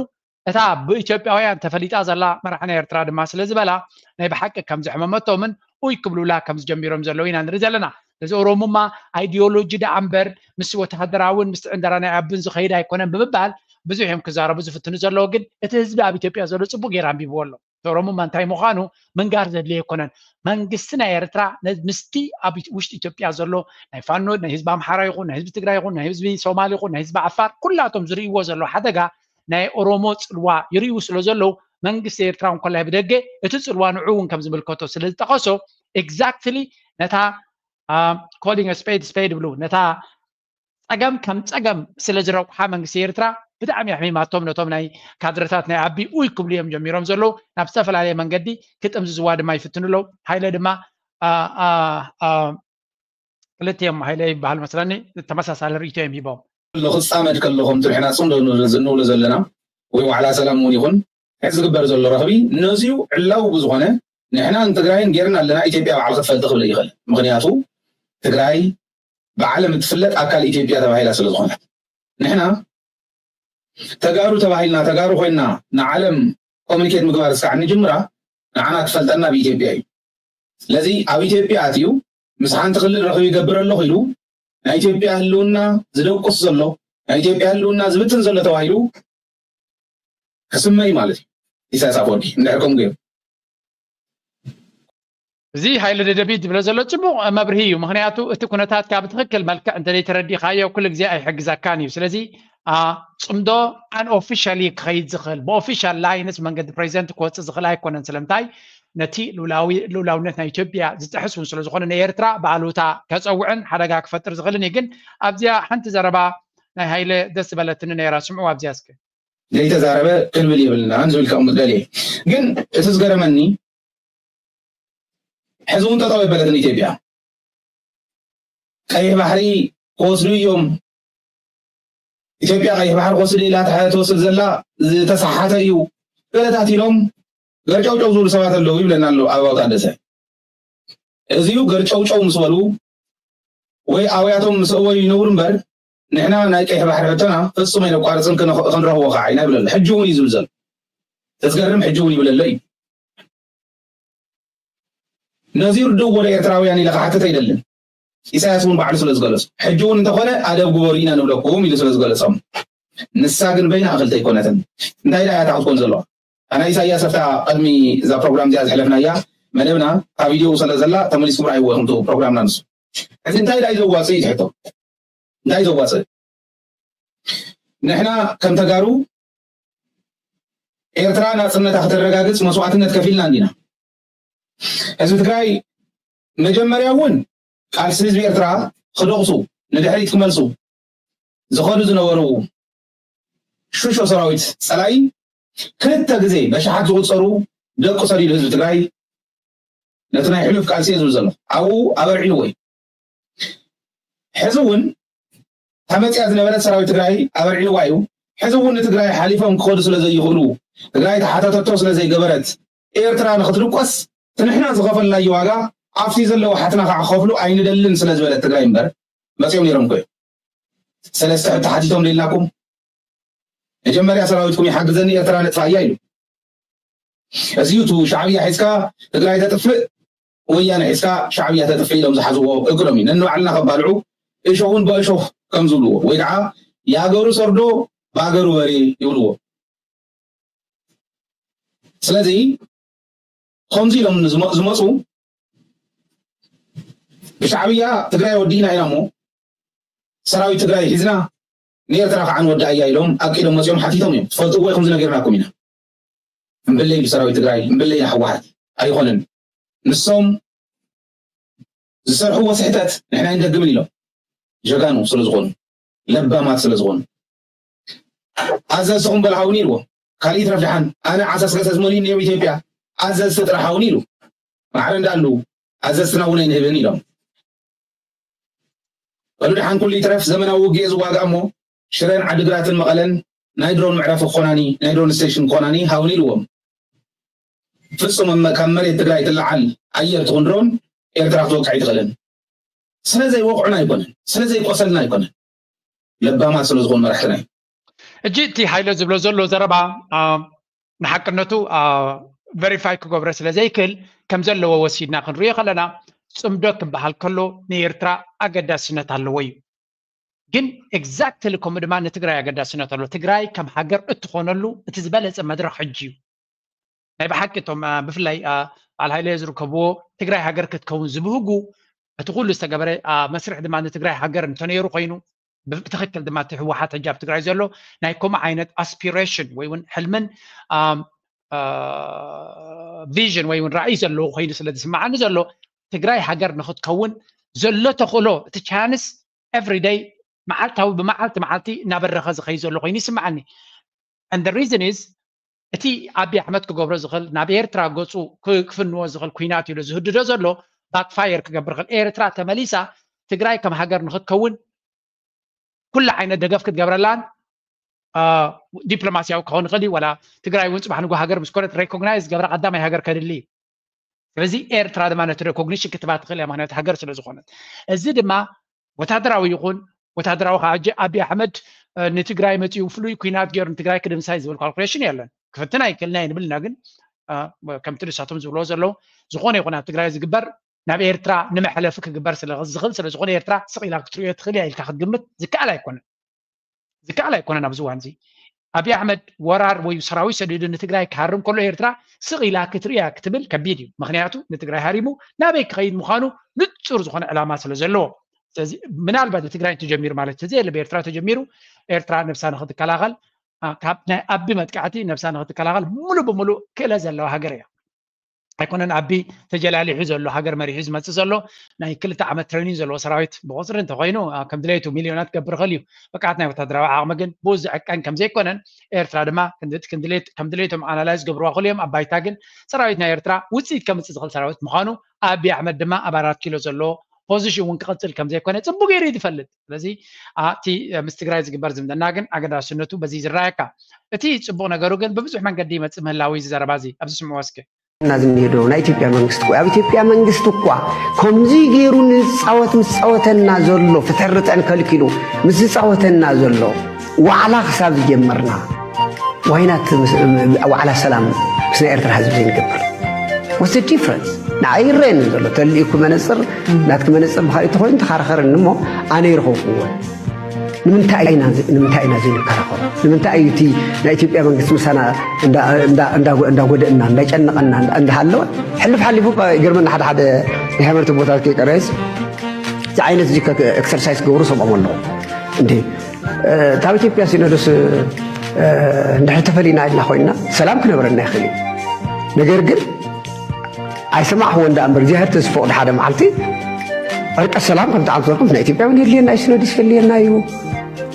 እታ ብኢትዮጵያውያን ተፈሊጣ ዘላ መራሒ ናይ ኤርትራ ድማ ስለ ዝበላ ናይ ብሓቂ ከም ዘሕመመቶምን ኡይ ክብሉላ ከም ዝጀሚሮም ዘለዉ ኢና ንርኢ ዘለና። እዚ ኦሮሙማ ኣይዲዮሎጂ ደኣ እምበር ምስ ወተሃደራውን ምስ ዕንደራ ናይ ኣብን ዝኸይድ ኣይኮነን ብምባል ብዙሕ እዮም ክዛረቡ ዝፍትኑ ዘለዉ። ግን እቲ ህዝቢ ኣብ ኢትዮጵያ ዘሎ ፅቡቅ ገይሩ ኣንቢብዎ ኣሎ። ኦሮሙማ እንታይ ምዃኑ ምንጋር ዘድልዮ ኣይኮነን። መንግስቲ ናይ ኤርትራ ምስቲ ኣብ ውሽጢ ኢትዮጵያ ዘሎ ናይ ፋኖ ናይ ህዝቢ ኣምሓራ ይኹን ናይ ህዝቢ ትግራይ ይኹን ናይ ህዝቢ ሶማል ይኹን ናይ ህዝቢ ዓፋር ኩላቶም ዝርእይዎ ዘሎ ሓደጋ ናይ ኦሮሞ ፅልዋ ይርእዩ ስለ ዘለዉ መንግስቲ ኤርትራ እንኮላይ ብደገ እቲ ፅልዋ ንዑ እውን ከም ዝምልከቶ ስለ ዝጠቐሶ exactly ነታ calling spade spade ብሉ ነታ ፀገም ከም ፀገም ስለ ዝረቑሓ መንግስቲ ኤርትራ ብጣዕሚ ኣሕሚማቶም ነቶም ናይ ካድረታት ናይ ኣቢ ኡይ ክብሉ እዮም ጀሚሮም ዘለዉ ናብ ዝተፈላለየ መንገዲ ክጥምዝዝዋ ድማ ይፍትኑ ኣለዉ። ሃይለ ድማ ክልቲኦም ሃይለ ይበሃል መስለኒ ተመሳሳሊ ርእቶ እዮም ሂቦም። ክፃመድ ከለኹም ትንሕና ፅምዶ እንብሎ ዘለና ወይ ዋዕላ ሰላም እውን ይኹን ሕዚ ዝግበር ዘሎ ረኽቢ ነዚዩ ዕላዊ ብዝኾነ ንሕና ንትግራይን ጌርና ኣለና ኢትዮጵያ ባዕሉ ክትፈልጥ ክብል ይኽእል። ምክንያቱ ትግራይ ብዓለም እትፍለጥ ኣካል ኢትዮጵያ ተባሂላ ስለ ዝኾነት ንሕና ተጋሩ ተባሂልና ተጋሩ ኮይና ንዓለም ኮሚኒኬት ምግባር እስካዕ ንጅምራ ንዓና ትፈልጠና ብኢትዮጵያ እዩ። ስለዚ ኣብ ኢትዮጵያ ኣትዩ ምስ ሓንቲ ክልል ረኽቢ ይገብር ኣለኹ ኢሉ ናይ ኢትዮጵያ ህልውና ዝደቁስ ዘሎ ናይ ኢትዮጵያ ህልውና ዝብትን ዘሎ ተባሂሉ ክስመይ ማለት እዩ። ኢሳያስ ኣፈወርቂ እንድሕር ከምኡ ገይሩ እዚ ሃይለ ደደቢት ዝብሎ ዘሎ ፅቡቕ መብርሂ እዩ። ምክንያቱ እቲ ኩነታትካ ብትክክል መልክዕ እንተዘይተረዲኻዮ ኩሉ ግዜ ኣይሕግዘካን እዩ። ስለዚ ፅምዶ ኣን ኦፊሻሊ ክኸይድ ዝኽእል ብኦፊሻል ላይንስ መንገዲ ፕሬዚደንት ክወፅእ ዝኽእል ኣይኮነን። ስለምንታይ ነቲ ልኡላውነት ናይ ኢትዮጵያ ዝጥሕስ እውን ስለዝኾነ ንኤርትራ ብኣሉታ ከፀውዕን ሓደጋ ክፈጥር ዝኽእልን እዩ። ግን ኣብዚኣ ሓንቲ ዘረባ ናይ ሃይለ ደስ ዝበለትኒ ነይራ። ስምዑ ኣብዚኣ እስከ። ዘይተዛረበ ክልብል የብልናን ዝብል ከቕምጥ ደልየ። ግን እቲ ዝገረመኒ ሕዚ እውን ጠጠው የበለትን ኢትዮጵያ። ቀይሕ ባሕሪ ክወስዱ እዮም፣ ኢትዮጵያ ቀይሕ ባሕሪ ክወስድ ኢላ ትወስድ ዘላ ዝተሰሓተ እዩ ገለታት ኢሎም ገርጨውጨው ዝብሉ ሰባት ኣለዉ ይብለና ኣሎ ኣበባው ታደሰ። እዚዩ ገርጨውጨው ምስ በሉ ወይ ኣውያቶም ምስ እወዩ ይነብሩ እምበር ንሕና ናይ ቀይሕ ባሕሪ ሕቶና ፍጹም ኣይነቋርጽን ክንረኽቦ ከዓ ኢና ይብለሎ። ሕጂ እውን እዩ ዝብል ዘሎ። እቲ ዝገርም ሕጂ እውን ይብለሎ እዩ። ነዚ ርድእዎ ዶ ኤርትራውያን ኢለ ክሓትት ኣይደልን። ኢሳያስ እውን ባዕሉ ስለ ዝገለጾ ሕጂ እውን እንተኾነ ኣደብ ግበሩ ኢና ንብለኩም ኢሉ ስለ ዝገለጾም ንሳ ግን በይና እኽልቲ ኣይኮነትን። እንታይ ደኣ እያ እታ ክትኮን ዘለዋ? ኣና ኢሳያስ ኣብታ ቅድሚ እዛ ፕሮግራም እዚኣ ዝሕለፍናያ መደብና ካብ ቪድዮ ስለ ዘላ ተመሊስኩም ረኣይዎ ኢኹም እቲ ፕሮግራምና ንሱ። ሕዚ እንታይ ደኣ እዩ ዘዋፅእ እዩ ትሕቶ? እንታይ እዩ ዘዋፅእ? ንሕና ከም ተጋሩ ኤርትራ ናፅነታ ከተረጋግፅ መስዋዕትነት ከፊልና እንዲና። ህዝቢ ትግራይ መጀመርያ እውን ቃልሲ ህዝቢ ኤርትራ ክደቕሱ ንድሕሪት ክመልሱ ዝኸዱ ዝነበሩ ሽሾ ሰራዊት ፀላኢ ክልተ ግዜ በሽሓት ዝቑፀሩ ደቁ ሰዲዱ ህዝቢ ትግራይ ነቲ ናይ ሕሉፍ ቃልሲ እየ ዝብል ዘሎ ኣብኡ ኣበርዒልዎ እዩ። ሕዚ እውን ተመፅያ ዝነበረት ሰራዊት ትግራይ ኣበርዒልዋ እዩ። ሕዚ እውን ንትግራይ ሓሊፎም ክኸዱ ስለ ዘይኽእሉ ትግራይ ተሓተተቶ ስለ ዘይገበረት ኤርትራ ንክትድቆስ እቲ ንሕና ዝኸፈልናዮ ዋጋ ኣብቲ ዘለዉ ሓትና ከዓ ክኸፍሉ ኣይንደልን ስለ ዝበለት ትግራይ እምበር መፅኦም ነይሮም እኮ እዮም። ሰለስተ ሕቶ ሓቲቶም ደልናኩም መጀመርያ ሰራዊትኩም ይሓግዘኒ ኤርትራ ነጥፋያ ኢሉ። እዚ እዩ ሻዕብያ ሒዝካ ትግራይ ተጥፍእ ወያነ ሒዝካ ሻዕብያ ተጥፍእ ኢሎም ዝሓዝዎ እግሮም እዩ ነንባዕልና ከባልዑ እሾኽን በእሾኽ ከም ዝብልዎ ወይ ከዓ የኣገሩ ሰርዶ በኣገሩ በሬ ይብልዎ። ስለዚ ከምዚ ኢሎም ዝመ- ዝመፁ ብሻዕብያ ትግራይ ወዲእና ኢና እሞ ሰራዊት ትግራይ ሒዝና ንኤርትራ ከዓ ንወዳእያ ኢሎም ኣቂዶም መፂኦም ሓቲቶም እዮም። ትፈልጥዎ ኢኹም፣ ዝነገርናኩም ኢና። እምብለይ ብሰራዊት ትግራይ እምብለይ ንሕወሓት ኣይኾነን። ንሶም ዝሰርሕዎ ስሕተት ንሕና ኣይንደግምን ኢሎም ጀጋኑ ስለ ዝኾኑ ለባማት ስለ ዝኾኑ ኣዘዝትኹም በልሃውኒ ኢልዎም። ካልእ ይትረፍ ደሓን ኣነ ዓሰርተ ሰለስተ ዝመልዩ እኒኦም ኢትዮጵያ ኣዘዝቲ ጥራሕ ሃውኒ ኢሉ ማዕረ እንዳሉ ኣዘዝትና እውን ኣይንህብን ኢሎም። በሉ ደሓን ኩሉ ይትረፍ ዘመናዊ ውግእ ዝዋጋእ እሞ ሽረን ዓድግራትን መቐለን ናይ ድሮን መዕረፊ ክኾናኒ ናይ ድሮን ስቴሽን ክኾናኒ ሃውኒ ኢልዎም። ፍጹም ካብ መሬት ትግራይ ትለዓል ኣየር ትኹን ድሮን ኤርትራ ክትወቅዕ ኣይትኽእልን። ስለ ዘይወቕዑና ኣይኮነን፣ ስለ ዘይቆሰልና ኣይኮነን፣ ለባማት ስለ ዝኾኑ መራሕትና እዩ። እጂ እቲ ሃይለ ዝብሎ ዘሎ ዘረባ ንሓቅነቱ ቨሪፋይ ክገብረ ስለ ዘይክእል ከም ዘለዎ ወሲድና ክንሪኦ ከለና ጽምዶ ክበሃል ከሎ ንኤርትራ ኣገዳስነት ኣለዎ እዩ። ግን ኤግዛክትሊ ከምኡ ድማ ንትግራይ ኣገዳስነት ኣሎ። ትግራይ ከም ሃገር እትኾነሉ እቲ ዝበለፀ መድረክ ሕጂ እዩ። ናይ ብሓቂ እቶም ብፍላይ በዓል ሃይለ ዝርከብዎ ትግራይ ሃገር ክትከውን ዝብህጉ እቲ ኩሉ ዝተገበረ መስርሕ ድማ ንትግራይ ሃገር እንተነይሩ ኮይኑ ብትክክል ድማ እቲ ህወሓት ሕጂ ኣብ ትግራይ ዘሎ ናይ ከምኡ ዓይነት ኣስፒሬሽን ወይ እውን ሕልምን ቪዥን ወይ እውን ራእይ ዘለዎ ኮይኑ ስለ ዝስምዓኒ ዘሎ ትግራይ ሃገር ንክትከውን ዘሎ ተኽእሎ እቲ ቻንስ ኤቭሪደይ መዓልታዊ ብመዓልቲ መዓልቲ እናበረኸ ዝኸይ ዘሎ ኮይኑ ይስምዓኒ። And the reason is እቲ ኣብይ ኣሕመድ ክገብሮ ዝኽእል ናብ ኤርትራ ገፁ ክፍንዎ ዝኽእል ኩናት ኢሉ ዝህድዶ ዘሎ ባክፋየር ክገብር ክእል። ኤርትራ ተመሊሳ ትግራይ ከም ሃገር ንክትከውን ኩሉ ዓይነት ደገፍ ክትገብረላን ዲፕሎማሲያዊ ክኸውን ይኽእል እዩ። ወላ ትግራይ እውን ፅባሕ ንጎ ሃገር ምስ ኮነት ሬኮግናይዝ ዝገብራ ቀዳማይ ሃገር ከድሊ እዩ። ስለዚ ኤርትራ ድማ ነቲ ሬኮግኒሽን ክትባ ትኽእል እያ፣ ምክንያቱ ሃገር ስለ ዝኾነት። እዚ ድማ ወታደራዊ ይኹን ወታደራዊ ከዓ ሕጂ ኣብይ ኣሕመድ ንትግራይ መፂኡ ፍሉይ ኩናት ገይሩ ንትግራይ ክድምሳይ ዝብል ካልኩሌሽን የለን። ክፍትን ኣይክእልና ንብልና ግን ከምቲ ንሳቶም ዝብልዎ ዘለዉ ዝኾነ ይኹን ኣብ ትግራይ ዝግበር ናብ ኤርትራ ንመሕለፊ ክግበር ስለዝኽእል ስለዝኾነ ኤርትራ ስቕ ኢላ ክትሪኦ ትኽእል እያ ኢልካ ክትግምት ዝከኣል ኣይኮነን። ዝከኣል ኣይኮነን። ኣብዚ እዋን እዚ ኣብይ ኣሕመድ ወራር ወይ ሰራዊት ሰዲዱ ንትግራይ ክሃርም ከሎ ኤርትራ ስቕ ኢላ ክትርእያ ክትብል ከቢድ እዩ። ምክንያቱ ንትግራይ ሃሪሙ ናበይ ክኸይድ ምዃኑ ንፁር ዝኾነ ዕላማ ስለ ዘለዎ። ስለዚ ምናልባት ንትግራይ ተጀሚሩ ማለት ተዘየለ ብኤርትራ ተጀሚሩ ኤርትራ ነብሳ ንክትከላኸል ካብ ናይ ኣቢ መጥቃዕቲ ነብሳ ንክትከላኸል ሙሉ ብሙሉ ክእለ ዘለዋ ሃገር እያ። ኣይኮነን ኣቢ ተጀላሊሑ ዘሎ ሃገር መሪሑ ዝመፅእ ዘሎ ናይ ክልተ ዓመት ትሬኒንግ ዘለዎ ሰራዊት ብቁፅሪ እንተኮይኑ ከም ድሌቱ ሚሊዮናት ክገብር ይኽእል እዩ። ብቅዓት ናይ ወታደራዊ ዓቕሚ ግን ብኡ ዝዕቀን ከም ዘይኮነን ኤርትራ ድማ ከም ድሌቶም ኣናላይዝ ዝገብርዋ ክእል እዮም። ኣብ ባይታ ግን ሰራዊት ናይ ኤርትራ ውፅኢት ከምፅእ ዝኽእል ሰራዊት ምዃኑ ኣቢ ኣሕመድ ድማ ኣብ ኣራት ኪሎ ዘሎ ፖዚሽን እውን ክቐፅል ከም ዘይኮነ ፅቡቅ ገይሩ እዩ ዝፈልጥ። ስለዚ እቲ ምስ ትግራይ ዝግበር ዝምድና ግን ኣገዳስነቱ በዚ ዝረኣየካ። እቲ ፅቡቅ ነገሩ ግን ብብዙሕ መንገዲ ይመፅእ ምህላው እዩ ዝዘረባ እዚ ኣብዚ ስምዕዎ እስኪ። እና ዝንሄዶ ናይ ኢትዮጵያ መንግስቲ እኮ ኣብ ኢትዮጵያ መንግስቲ እኳ ከምዚ ገይሩ ንፃወት ምፃወተና ዘሎ ፍትሕርጥዕን ከልኪሉ ምስ ዝፃወተና ዘሎ ዋዕላ ክሳብ ዝጀመርና ዋይናት ዋዕላ ሰላም ምስ ናይ ኤርትራ ህዝቢ ዘይንገብር ወስ ዲፍረንስ ንዓይ ይረየኒ ዘሎ ተልኢኩ መነፅር ናትክ መነፅር ብካሊእ ተኮይኑ ተኻራኸረኒ እሞ ኣነ ይረኸብኩዎ ንምንታይ ኢና ዘይንከራኸሩ ንምንታይ እዩ እቲ ናይ ኢትዮጵያ መንግስቲ ምሳና እንዳጎደእና እንዳጨነቐና እንዳሃለወ ሕልፍ ሓሊፉ ይገርመና ሓደ ሓደ ናይ ሃይማኖት ቦታት ከይቀረስ እዚ ዓይነት እዚ ኤክሰርሳይዝ ክገብሩ ሰምዖም ኣለኹ እንዴ ካብ ኢትዮጵያ ሲኖዶስ እንድሕር ተፈሊና ኢልና ኮይንና ሰላም ክነበረና ይኽእል እዩ ነገር ግን ኣይሰማዕኽዎ እንዳ እምበር እግዚኣብሔር ተዝፈቕዶ ሓደ መዓልቲ ዕርቀ ሰላም ከምቲ ኣንፈርኩም ናይ ኢትዮጵያ እውን የድልየና እዩ ሲኖዲስ የድልየና እዩ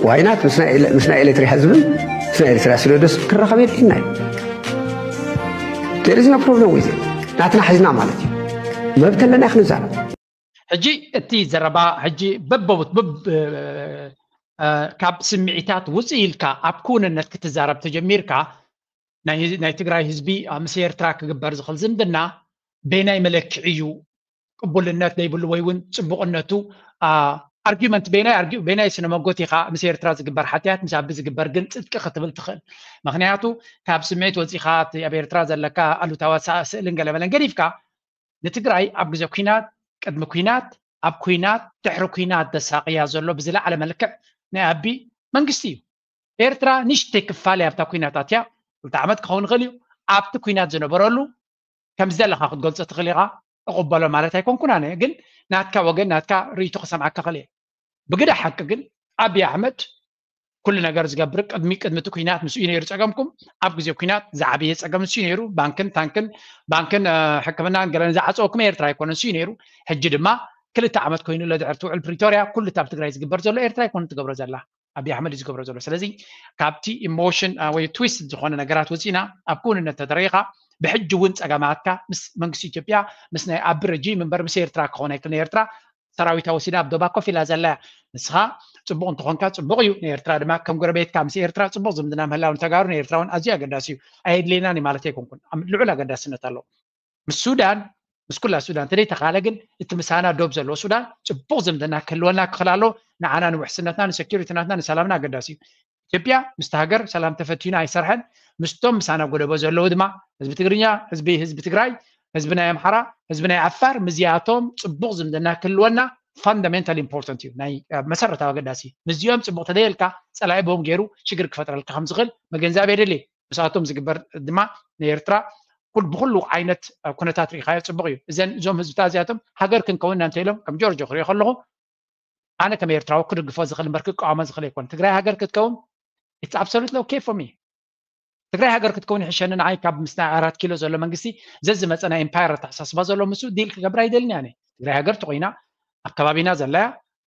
ዋይናት ምስ ናይ ኤሌትሪ ህዝብን ምስ ናይ ኤሌትሪ ሲኖዶስ ክራኸብ የድልየና እዩ there is no problem with it ናትና ሒዝና ማለት እዩ መብት ኣለና ክንዛረብ ሕጂ እቲ ዘረባ ሕጂ በበቡት ካብ ስምዒታት ውፅእ ኢልካ ኣብ ክውንነት ክትዛረብ ተጀሚርካ ናይ ትግራይ ህዝቢ ምስ ኤርትራ ክግበር ዝኽእል ዝምድና በየናይ መለክዒ እዩ ቅቡልነት ዘይብሉ ወይ እውን ፅቡቅነቱ ኣርጊመንት በየናይ ኣርጊ በየናይ ስነ መጎት ኢኻ ምስ ኤርትራ ዝግበር ሓትያት ምስ ኣቢ ዝግበር ግን ፅድቂ ክትብል ትኽእል ምክንያቱ ካብ ስምዒት ወፂኻ እቲ ኣብ ኤርትራ ዘለካ ኣሉታዊ ኣሰኣስእልን ገለመለን ገዲፍካ ንትግራይ ኣብ ግዜ ኩናት ቅድሚ ኩናት ኣብ ኩናት ድሕሪ ኩናት ዘሳቅያ ዘሎ ብዝለዓለ መልክዕ ናይ ኣቢ መንግስቲ እዩ ኤርትራ ንሽተይ ክፋል ኣብታ ኩናት ኣትያ ክልተ ዓመት ክኸውን ይኽእል እዩ ኣብቲ ኩናት ዝነበረሉ ከም ዝደለኻ ክትገልጾ ትኽእል ኢኻ። እቕበሎ ማለት ኣይኮንኩን ኣነ፣ ግን ናትካ ወገን ናትካ ርእይቶ ክሰምዓካ ክእል እየ። ብግዳ ሓቂ ግን ኣብይ ኣሕመድ ኩሉ ነገር ዝገብር ቅድሚ ቅድሚ እቲ ኩናት ምስኡ እዩ ነይሩ ጸገምኩም። ኣብ ግዜ ኩናት ዝዓበየ ጸገም ንሱ እዩ ነይሩ። ባንክን ታንክን ባንክን ሕክምናን ገለን ዝዓጸወኩም ኤርትራ ኣይኮነ ንሱ እዩ ነይሩ። ሕጂ ድማ ክልተ ዓመት ኮይኑ ለድሕር ትውዕል ፕሪቶርያ ኩሉ ኣብ ትግራይ ዝግበር ዘሎ ኤርትራ ኣይኮነ ትገብሮ ዘላ ኣብይ ኣሕመድ እዩ ዝገብሮ ዘሎ። ስለዚ ካብቲ ኢሞሽን ወይ ትዊስት ዝኾነ ነገራት ወፂና ኣብ ክውንነት ተተረኢኻ ብሕጂ እውን ጸገማትካ ምስ መንግስቲ ኢትዮጵያ ምስ ናይ ኣቢ ረጂም እምበር ምስ ኤርትራ ክኾን ኣይክል። ኤርትራ ሰራዊታ ወሲዳ ኣብ ዶባ ኮፍ ኢላ ዘላ እያ። ንስኻ ጽቡቕ እንተኾንካ ጽቡቕ እዩ። ንኤርትራ ድማ ከም ጎረቤትካ ምስ ኤርትራ ጽቡቕ ዝምድና ምህላው ንተጋሩ ንኤርትራ እውን ኣዝዩ ኣገዳሲ እዩ። ኣየድልየናን እዩ ማለት ኣይኮንኩን። ልዑል ኣገዳስነት ኣለዎ። ምስ ሱዳን ምስ ኩላ ሱዳን ተደይተኻለ ግን እቲ ምሳና ዶብ ዘለዎ ሱዳን ጽቡቕ ዝምድና ክህልወና ክኽእል ኣሎ። ንዓና ንውሕስነትና ንሰኪሪቲ ናትና ንሰላምና ኣገዳሲ እዩ። ኢትዮጵያ ምስቲ ሃገር ሰላም ተፈቲኑ ኣይሰርሐን። ምስቶም ምሳና ጎደቦ ዘለዉ ድማ ህዝቢ ትግርኛ ህዝቢ ህዝቢ ትግራይ ህዝቢ ናይ ኣምሓራ ህዝቢ ናይ ዓፋር ምዚኣቶም ጽቡቕ ዝምድና ክህልወና ፋንዳሜንታል ኢምፖርታንት እዩ። ናይ መሰረታዊ ኣገዳሲ ምስዚኦም ጽቡቕ ተደየልካ ጸላኢ ቦም ገይሩ ሽግር ክፈጥረልካ ከም ዝኽእል መገንዛብ የድሊ። ምስኣቶም ዝግበር ድማ ንኤርትራ ብኩሉ ዓይነት ኩነታት ርኢኻዮ ጽቡቕ እዩ። እዘን እዞም ህዝብታት እዚኣቶም ሃገር ክንከውን ኢና እንተኢሎም ከም ጆርጆ ክሪኦ ከለኹ ኣነ ከም ኤርትራዊ ክድግፎ ዝኽእል እምበር ክቃወሞ ዝኽእል ኣይኮን። ትግራይ ሃገር ክትከውን it's absolutely okay for me። ትግራይ ሃገር ክትከውን ይሕሸኒ ንዓይ ካብ ምስ ናይ ኣራት ኪሎ ዘሎ መንግስቲ ዘዝመፀ ናይ ኤምፓየር ኣተሓሳስባ ዘሎ ምስ ዲል ክገብር ኣይደልን ኣነ። ትግራይ ሃገር ተኮይና ኣብ ከባቢና ዘለያ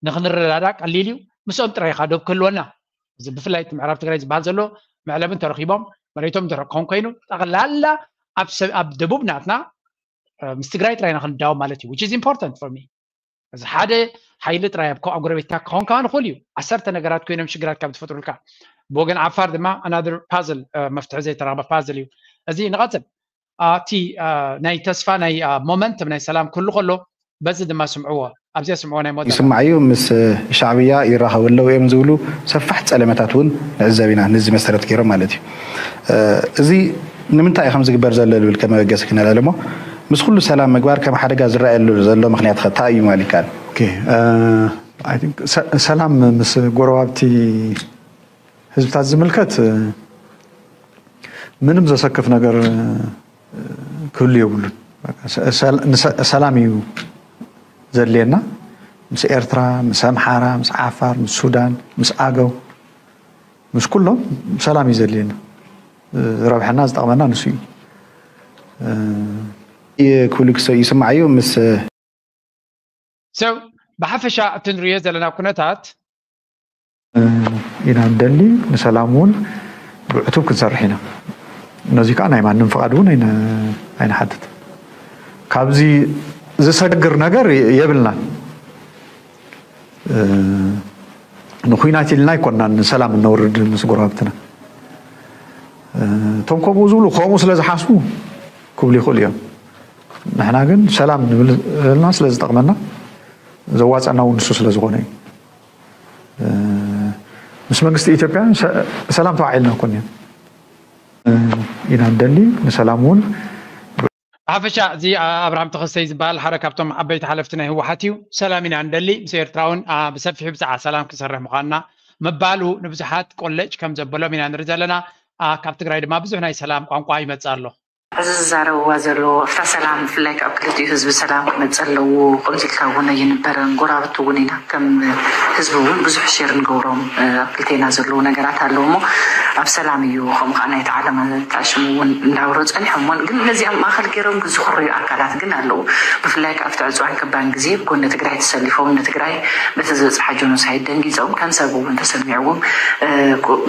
ንክንረዳዳ ቀሊል እዩ። ምስኦም ጥራይ ኢኻ ዶብ ክህልወና። እዚ ብፍላይ እቲ ምዕራብ ትግራይ ዝበሃል ዘሎ መዕለቢ እንተረኪቦም መሬቶም ድሕሪ ክኾን ኮይኑ ጠቕላላ ኣብ ደቡብ ናትና ምስ ትግራይ ጥራይ ኢና ክንዳወም ማለት እዩ። Which is important for me። እዚ ሓደ ሓይሊ ጥራይ ኣብ ጎረቤትካ ክኸውን ከዓ ንኽእል እዩ። ዓሰርተ ነገራት ኮይኖም ሽግራት ካብ ዝፈጥሩልካ ብወገን ዓፋር ድማ ኣናድር ፓዝል መፍትሒ ዘይተረኽበ ፓዝል እዩ። እዚ ንቐፅል። እቲ ናይ ተስፋ ናይ ሞመንትም ናይ ሰላም ክህሉ ከሎ በዚ ድማ ስምዕዎ። ኣብዚኣ ስምዕዎ ናይ ሞት ይስማዕ እዩ። ምስ ሻዕብያ ይራኸቡ ኣለዉ እዮም ዝብሉ ሰፋሕ ጸለመታት እውን ንዕዘብ ኢና። ነዚ መሰረት ገይሮም ማለት እዩ። እዚ ንምንታይ እዩ ከም ዝግበር ዘሎ ዝብል ከመበገሲ ክነልዕል እሞ ምስ ኩሉ ሰላም ምግባር ከም ሓደጋ ዝረኣየሉ ዘሎ ምክንያት ከ እንታይ እዩ ምባል ይከኣል? ሰላም ምስ ጎረባብቲ ህዝብታት ዝምልከት ምንም ዘሰክፍ ነገር ክህሉ የብሉን። ሰላም እዩ ዘድልየና። ምስ ኤርትራ፣ ምስ ኣምሓራ፣ ምስ ዓፋር፣ ምስ ሱዳን፣ ምስ ኣገው፣ ምስ ኩሎም ሰላም እዩ ዘድልየና። ዝረብሐና ዝጠቕመና ንሱ እዩ። ክብሉ ክሰ ይስማዕ እዩ ምስ ሰብ ብሓፈሻ እቲ ንሪኦ ዘለና ኩነታት ኢና ንደሊ፣ ንሰላም እውን ብዕቱብ ክንሰርሕ ኢና። ነዚ ከዓ ናይ ማንም ፍቓድ እውን ኣይንሓትት። ካብዚ ዝሰግር ነገር የብልናን። ንኩናት ኢልና ኣይኮናን ንሰላም እነውርድ ምስ ጎረባብትና። እቶም ከምኡ ዝብሉ ከምኡ ስለ ዝሓስቡ ክብሉ ይኽእሉ እዮም። ንሕና ግን ሰላም ንብል ዘለና ስለ ዝጠቕመና ዘዋፀና እውን ንሱ ስለ ዝኾነ እዩ። ምስ መንግስቲ ኢትዮጵያ ሰላም ተባዒልና እኮ ኢና ኢና ንደሊ፣ ንሰላም እውን ብሓፈሻ እዚ ኣብርሃም ተኸስተይ ዝበሃል ሓደ ካብቶም ዓበይቲ ሓለፍቲ ናይ ህወሓት እዩ። ሰላም ኢና ንደሊ፣ ምስ ኤርትራ እውን ብሰፊሑ ብዛዕባ ሰላም ክንሰርሕ ምዃንና ምባሉ ንብዙሓት ቆለጭ ከም ዘበሎም ኢና ንርኢ ዘለና። ካብ ትግራይ ድማ ብዙሕ ናይ ሰላም ቋንቋ ይመፅእ ኣሎ። እዚ ዝዛረብዋ ዘሎ ኣብታ ሰላም ብፍላይ ካብ ክልቲኡ ህዝቢ ሰላም ክመፅእ ኣለዎ። ከምዚ ኢልካ እውን ኣይንበርን ጎራብቲ እውን ኢና ከም ህዝቢ እውን ብዙሕ ሼር ንገብሮም ኣብ ክልቴና ዘለዉ ነገራት ኣለዉ እሞ ኣብ ሰላም እዩ። ከምኡ ከዓ ናይቲ ዓለም ተኣሽሙ እውን እንዳብሮ ፀኒሖም እሞ ግን ነዚኣም ማእኸል ገይሮም ግን ዝኩረዩ ኣካላት ግን ኣለዉ። ብፍላይ ከዓ ኣብቲ ዕፅዋን ከባን ግዜ ብጎኒ ትግራይ ተሰሊፎም ንትግራይ በቲ ዝበፅሓ ጆኖሳይድ ደንጊፆም ከም ሰብ እውን ተሰሚዕዎም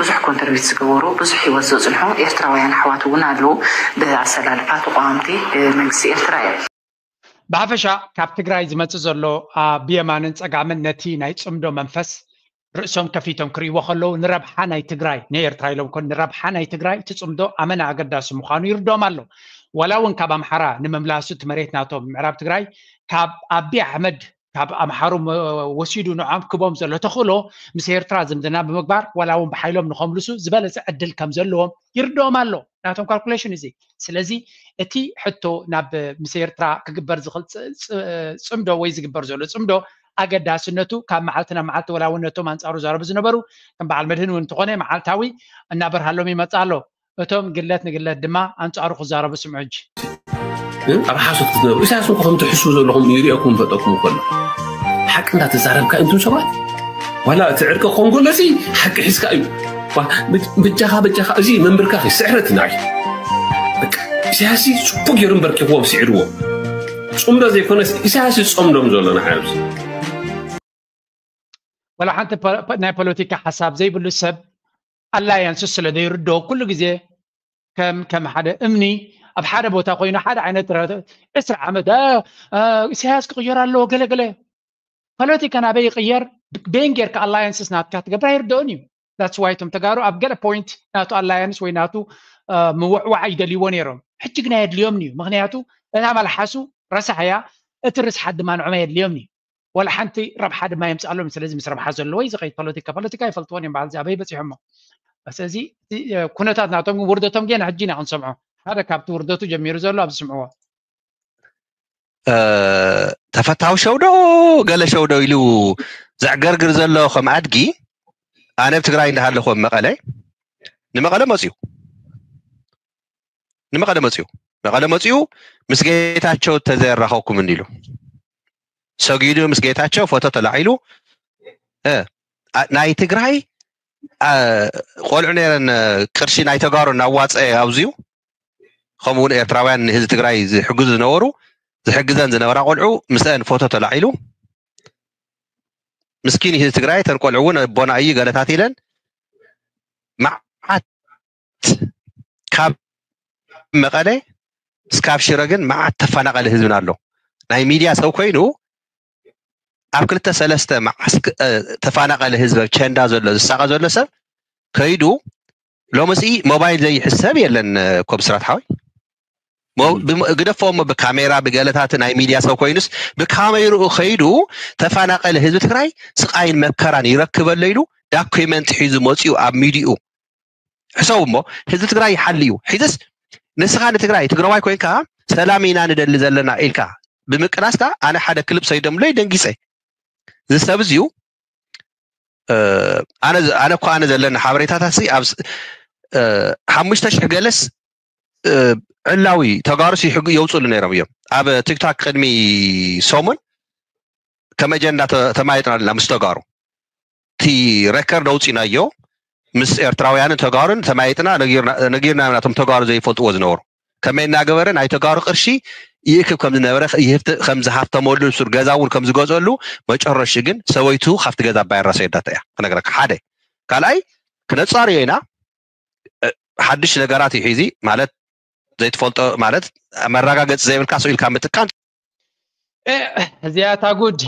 ብዙሕ ኮንትሪቢዩት ዝገበሩ ብዙሕ ሂወት ዘፅንሑ ኤርትራውያን ኣሕዋት እውን ኣለዉ። ብኣሰላልፋ ተቋወምቲ መንግስቲ ኤርትራ እዮም። ብሓፈሻ ካብ ትግራይ ዝመፅእ ዘሎ ብየማንን ፀጋምን ነቲ ናይ ፅምዶ መንፈስ ርእሶም ከፊቶም ክርእይዎ ከለዉ ንረብሓ ናይ ትግራይ ንኤርትራ ኢሎም ኮን ንረብሓ ናይ ትግራይ እቲ ፅምዶ ኣመና ኣገዳሲ ምዃኑ ይርድኦም ኣሎ። ዋላ እውን ካብ ኣምሓራ ንምምላሱ እቲ መሬት ናቶም ምዕራብ ትግራይ ካብ ኣቢ ኣሕመድ ካብ ኣምሓሩ ወሲዱ ንዖም ክቦም ዘሎ ተኽእሎ ምስ ኤርትራ ዝምድና ብምግባር ዋላ እውን ብሓይሎም ንኸምልሱ ዝበለፀ ዕድል ከም ዘለዎም ይርድኦም ኣሎ። ናቶም ካልኩሌሽን እዚ ስለዚ እቲ ሕቶ ናብ ምስ ኤርትራ ክግበር ዝኽእል ፅምዶ ወይ ዝግበር ዘሎ ፅምዶ ኣገዳስነቱ ካብ መዓልቲ ናብ መዓልቲ ወላ እውን ነቶም ኣንፃሩ ዛረቡ ዝነበሩ ከም በዓል መድህን እውን እንተኾነ መዓልታዊ እናበርሃሎም ይመፅእ ኣሎ። እቶም ግለት ንግለት ድማ ኣንፃሩ ክዛረቡ ስምዑ ሕጂ። ኣብ ሓሶት ክትነብሩ። ኢሳያስ እንኳ ከም ትሕስቡ ዘለኹም ይሪኦኩም ፈጠኩም ከሎ ሓቂ እንዳተዛረብካ እንቱም ሰባት ዋላ እቲ ዕርቂ ክኾን ከሎ ሲ ሓቂ ሒዝካ እዩ። በጃኻ በጃኻ እዚ መንብርካ ስዕረት ናይ ኢሳያስ ጽቡቅ ገይሩ እምበር ኪኽዎም ስዕርዎ ጽምዶ ዘይኮነስ ኢሳያስ ጸምዶም ዘሎ ንዓይ ኣብዚ ወላ ሓንቲ ናይ ፖለቲካ ሓሳብ ዘይብሉ ሰብ ኣላያንስ ስለ ዘይርድኦ ኩሉ ግዜ ከም ከም ሓደ እምኒ ኣብ ሓደ ቦታ ኮይኑ ሓደ ዓይነት ዕስራ ዓመት ኢሳያስ ክቕየር ኣለዎ ገለገለ ፖለቲካ ናበይ ይቕየር ቤን ጌርካ ኣላያንስስ ናትካ ትገብር ኣይርድኦን እዩ that's why እቶም ተጋሩ ኣብ ገለ point ናቱ ኣላያንስ ወይ ናቱ ምውዕዋዕ ይደልይዎ ነይሮም ሕጂ ግና የድልዮም እዩ ምክንያቱ እታ መልሓሱ ረሳሕ እያ እቲ ርስሓት ድማ ንዕማ የድልዮም እዩ ወላ ሓንቲ ረብሓ ድማ የምፅኣሎም ስለዚ ምስ ረብሓ ዘለዎ እዩ ዝኸይድ ፖለቲካ ፖለቲካ ይፈልጥዎን እዮም በዓል ኣበይ በፂሖሞ ስለዚ ኩነታት ናቶም ግን ውርደቶም ገና ሕጂ ኢና ክንሰምዖ ሓደ ካብቲ ውርደቱ ጀሚሩ ዘሎ ኣብዚ ስምዕዎ ተፈታዊ ሸውዶ ገለ ሸውዶ ኢሉ ዘዕገርግር ዘሎ ከም ኣድጊ ኣነ ኣብ ትግራይ እንዳሃለኹ ኣብ መቐለ ንመቐለ መፅዩ ንመቐለ መፅዩ መቐለ መፅዩ ምስ ጌታቸው ተዘራኸብኩም እንዲሉ ሰጊዱ ምስ ጌታቸው ፎቶ ተላዒሉ ናይ ትግራይ ቆልዑ ነረን ቅርሺ ናይ ተጋሩ እናዋፀ ኣብዚዩ ከምኡ እውን ኤርትራውያን ንህዝቢ ትግራይ ዝሕግዙ ዝነበሩ ዝሕግዘን ዝነበራ ቆልዑ ምስአን ፎቶ ተላዒሉ ምስኪን ህዝቢ ትግራይ ተን ቆልዑ እውን ኣቦና እዩ ገለታት ኢለን መዓት ካብ መቐለ እስካብ ሽረ ግን መዓት ተፈናቐለ ህዝብና ኣሎ ናይ ሚድያ ሰብ ኮይኑ ኣብ ክልተ ሰለስተ መዓስ ተፈናቐለ ህዝብ ቸንዳ ዘሎ ዝሳቐ ዘሎ ሰብ ከይዱ ሎምሲ ሞባይል ዘይሕሰብ የለን ኮብስራት ሓወይ ግደፎሞ ብካሜራ ብገለታት ናይ ሚድያ ሰብ ኮይኑስ ብካሜርኡ ከይዱ ተፈናቐለ ህዝቢ ትግራይ ስቃይን መከራን ይረክበለ ኢሉ ዳኩመንት ሒዙ መፅኡ ኣብ ሚድኡ ሕሰቡ እሞ ህዝቢ ትግራይ ይሓሊ እዩ ሕዝስ ንስኻ ንትግራይ ትግራዋይ ኮይንካ ሰላም ኢና ንደሊ ዘለና ኢልካ ብምቅላስካ ኣነ ሓደ ክልብ ሰይዶምለይ ደንጊፀ እዚ ሰብ እዚዩ ኣነ እኮ ኣነ ዘለና ሓበሬታታት ኣብ ሓሙሽተ ሽሕ ገለስ ዕላዊ ተጋሩስ ይሕጉ የውፅሉ ነይሮም እዮም ኣብ ቲክቶክ ቅድሚ ሰሙን ከም ኣጀንዳ ተማይጥና ኣለና ምስ ተጋሩ እቲ ሬከርድ ኣውፂናዮ ምስ ኤርትራውያንን ተጋሩን ተማይጥና ነጊርና ናቶም ተጋሩ ዘይፈልጥዎ ዝነበሩ ከመይ እናገበረ ናይ ተጋሩ ቅርሺ ይእክብ ከም ዝነበረ ይህብቲ ከም ዝሃብተመሉ ሱር ገዛ እውን ከም ዝገዝአሉ መጨረሹ ግን ሰበይቱ ካብቲ ገዛ ባይራ ሰይዳታ እያ ክነግረካ ሓደ ካልኣይ ክነፃርዮ ኢና ሓድሽ ነገራት እዩ ሒዚ ማለት ዘይትፈልጦ ማለት መረጋገፂ ዘይብልካ ስኢልካ ምጥቃም እዚኣታ ጉድ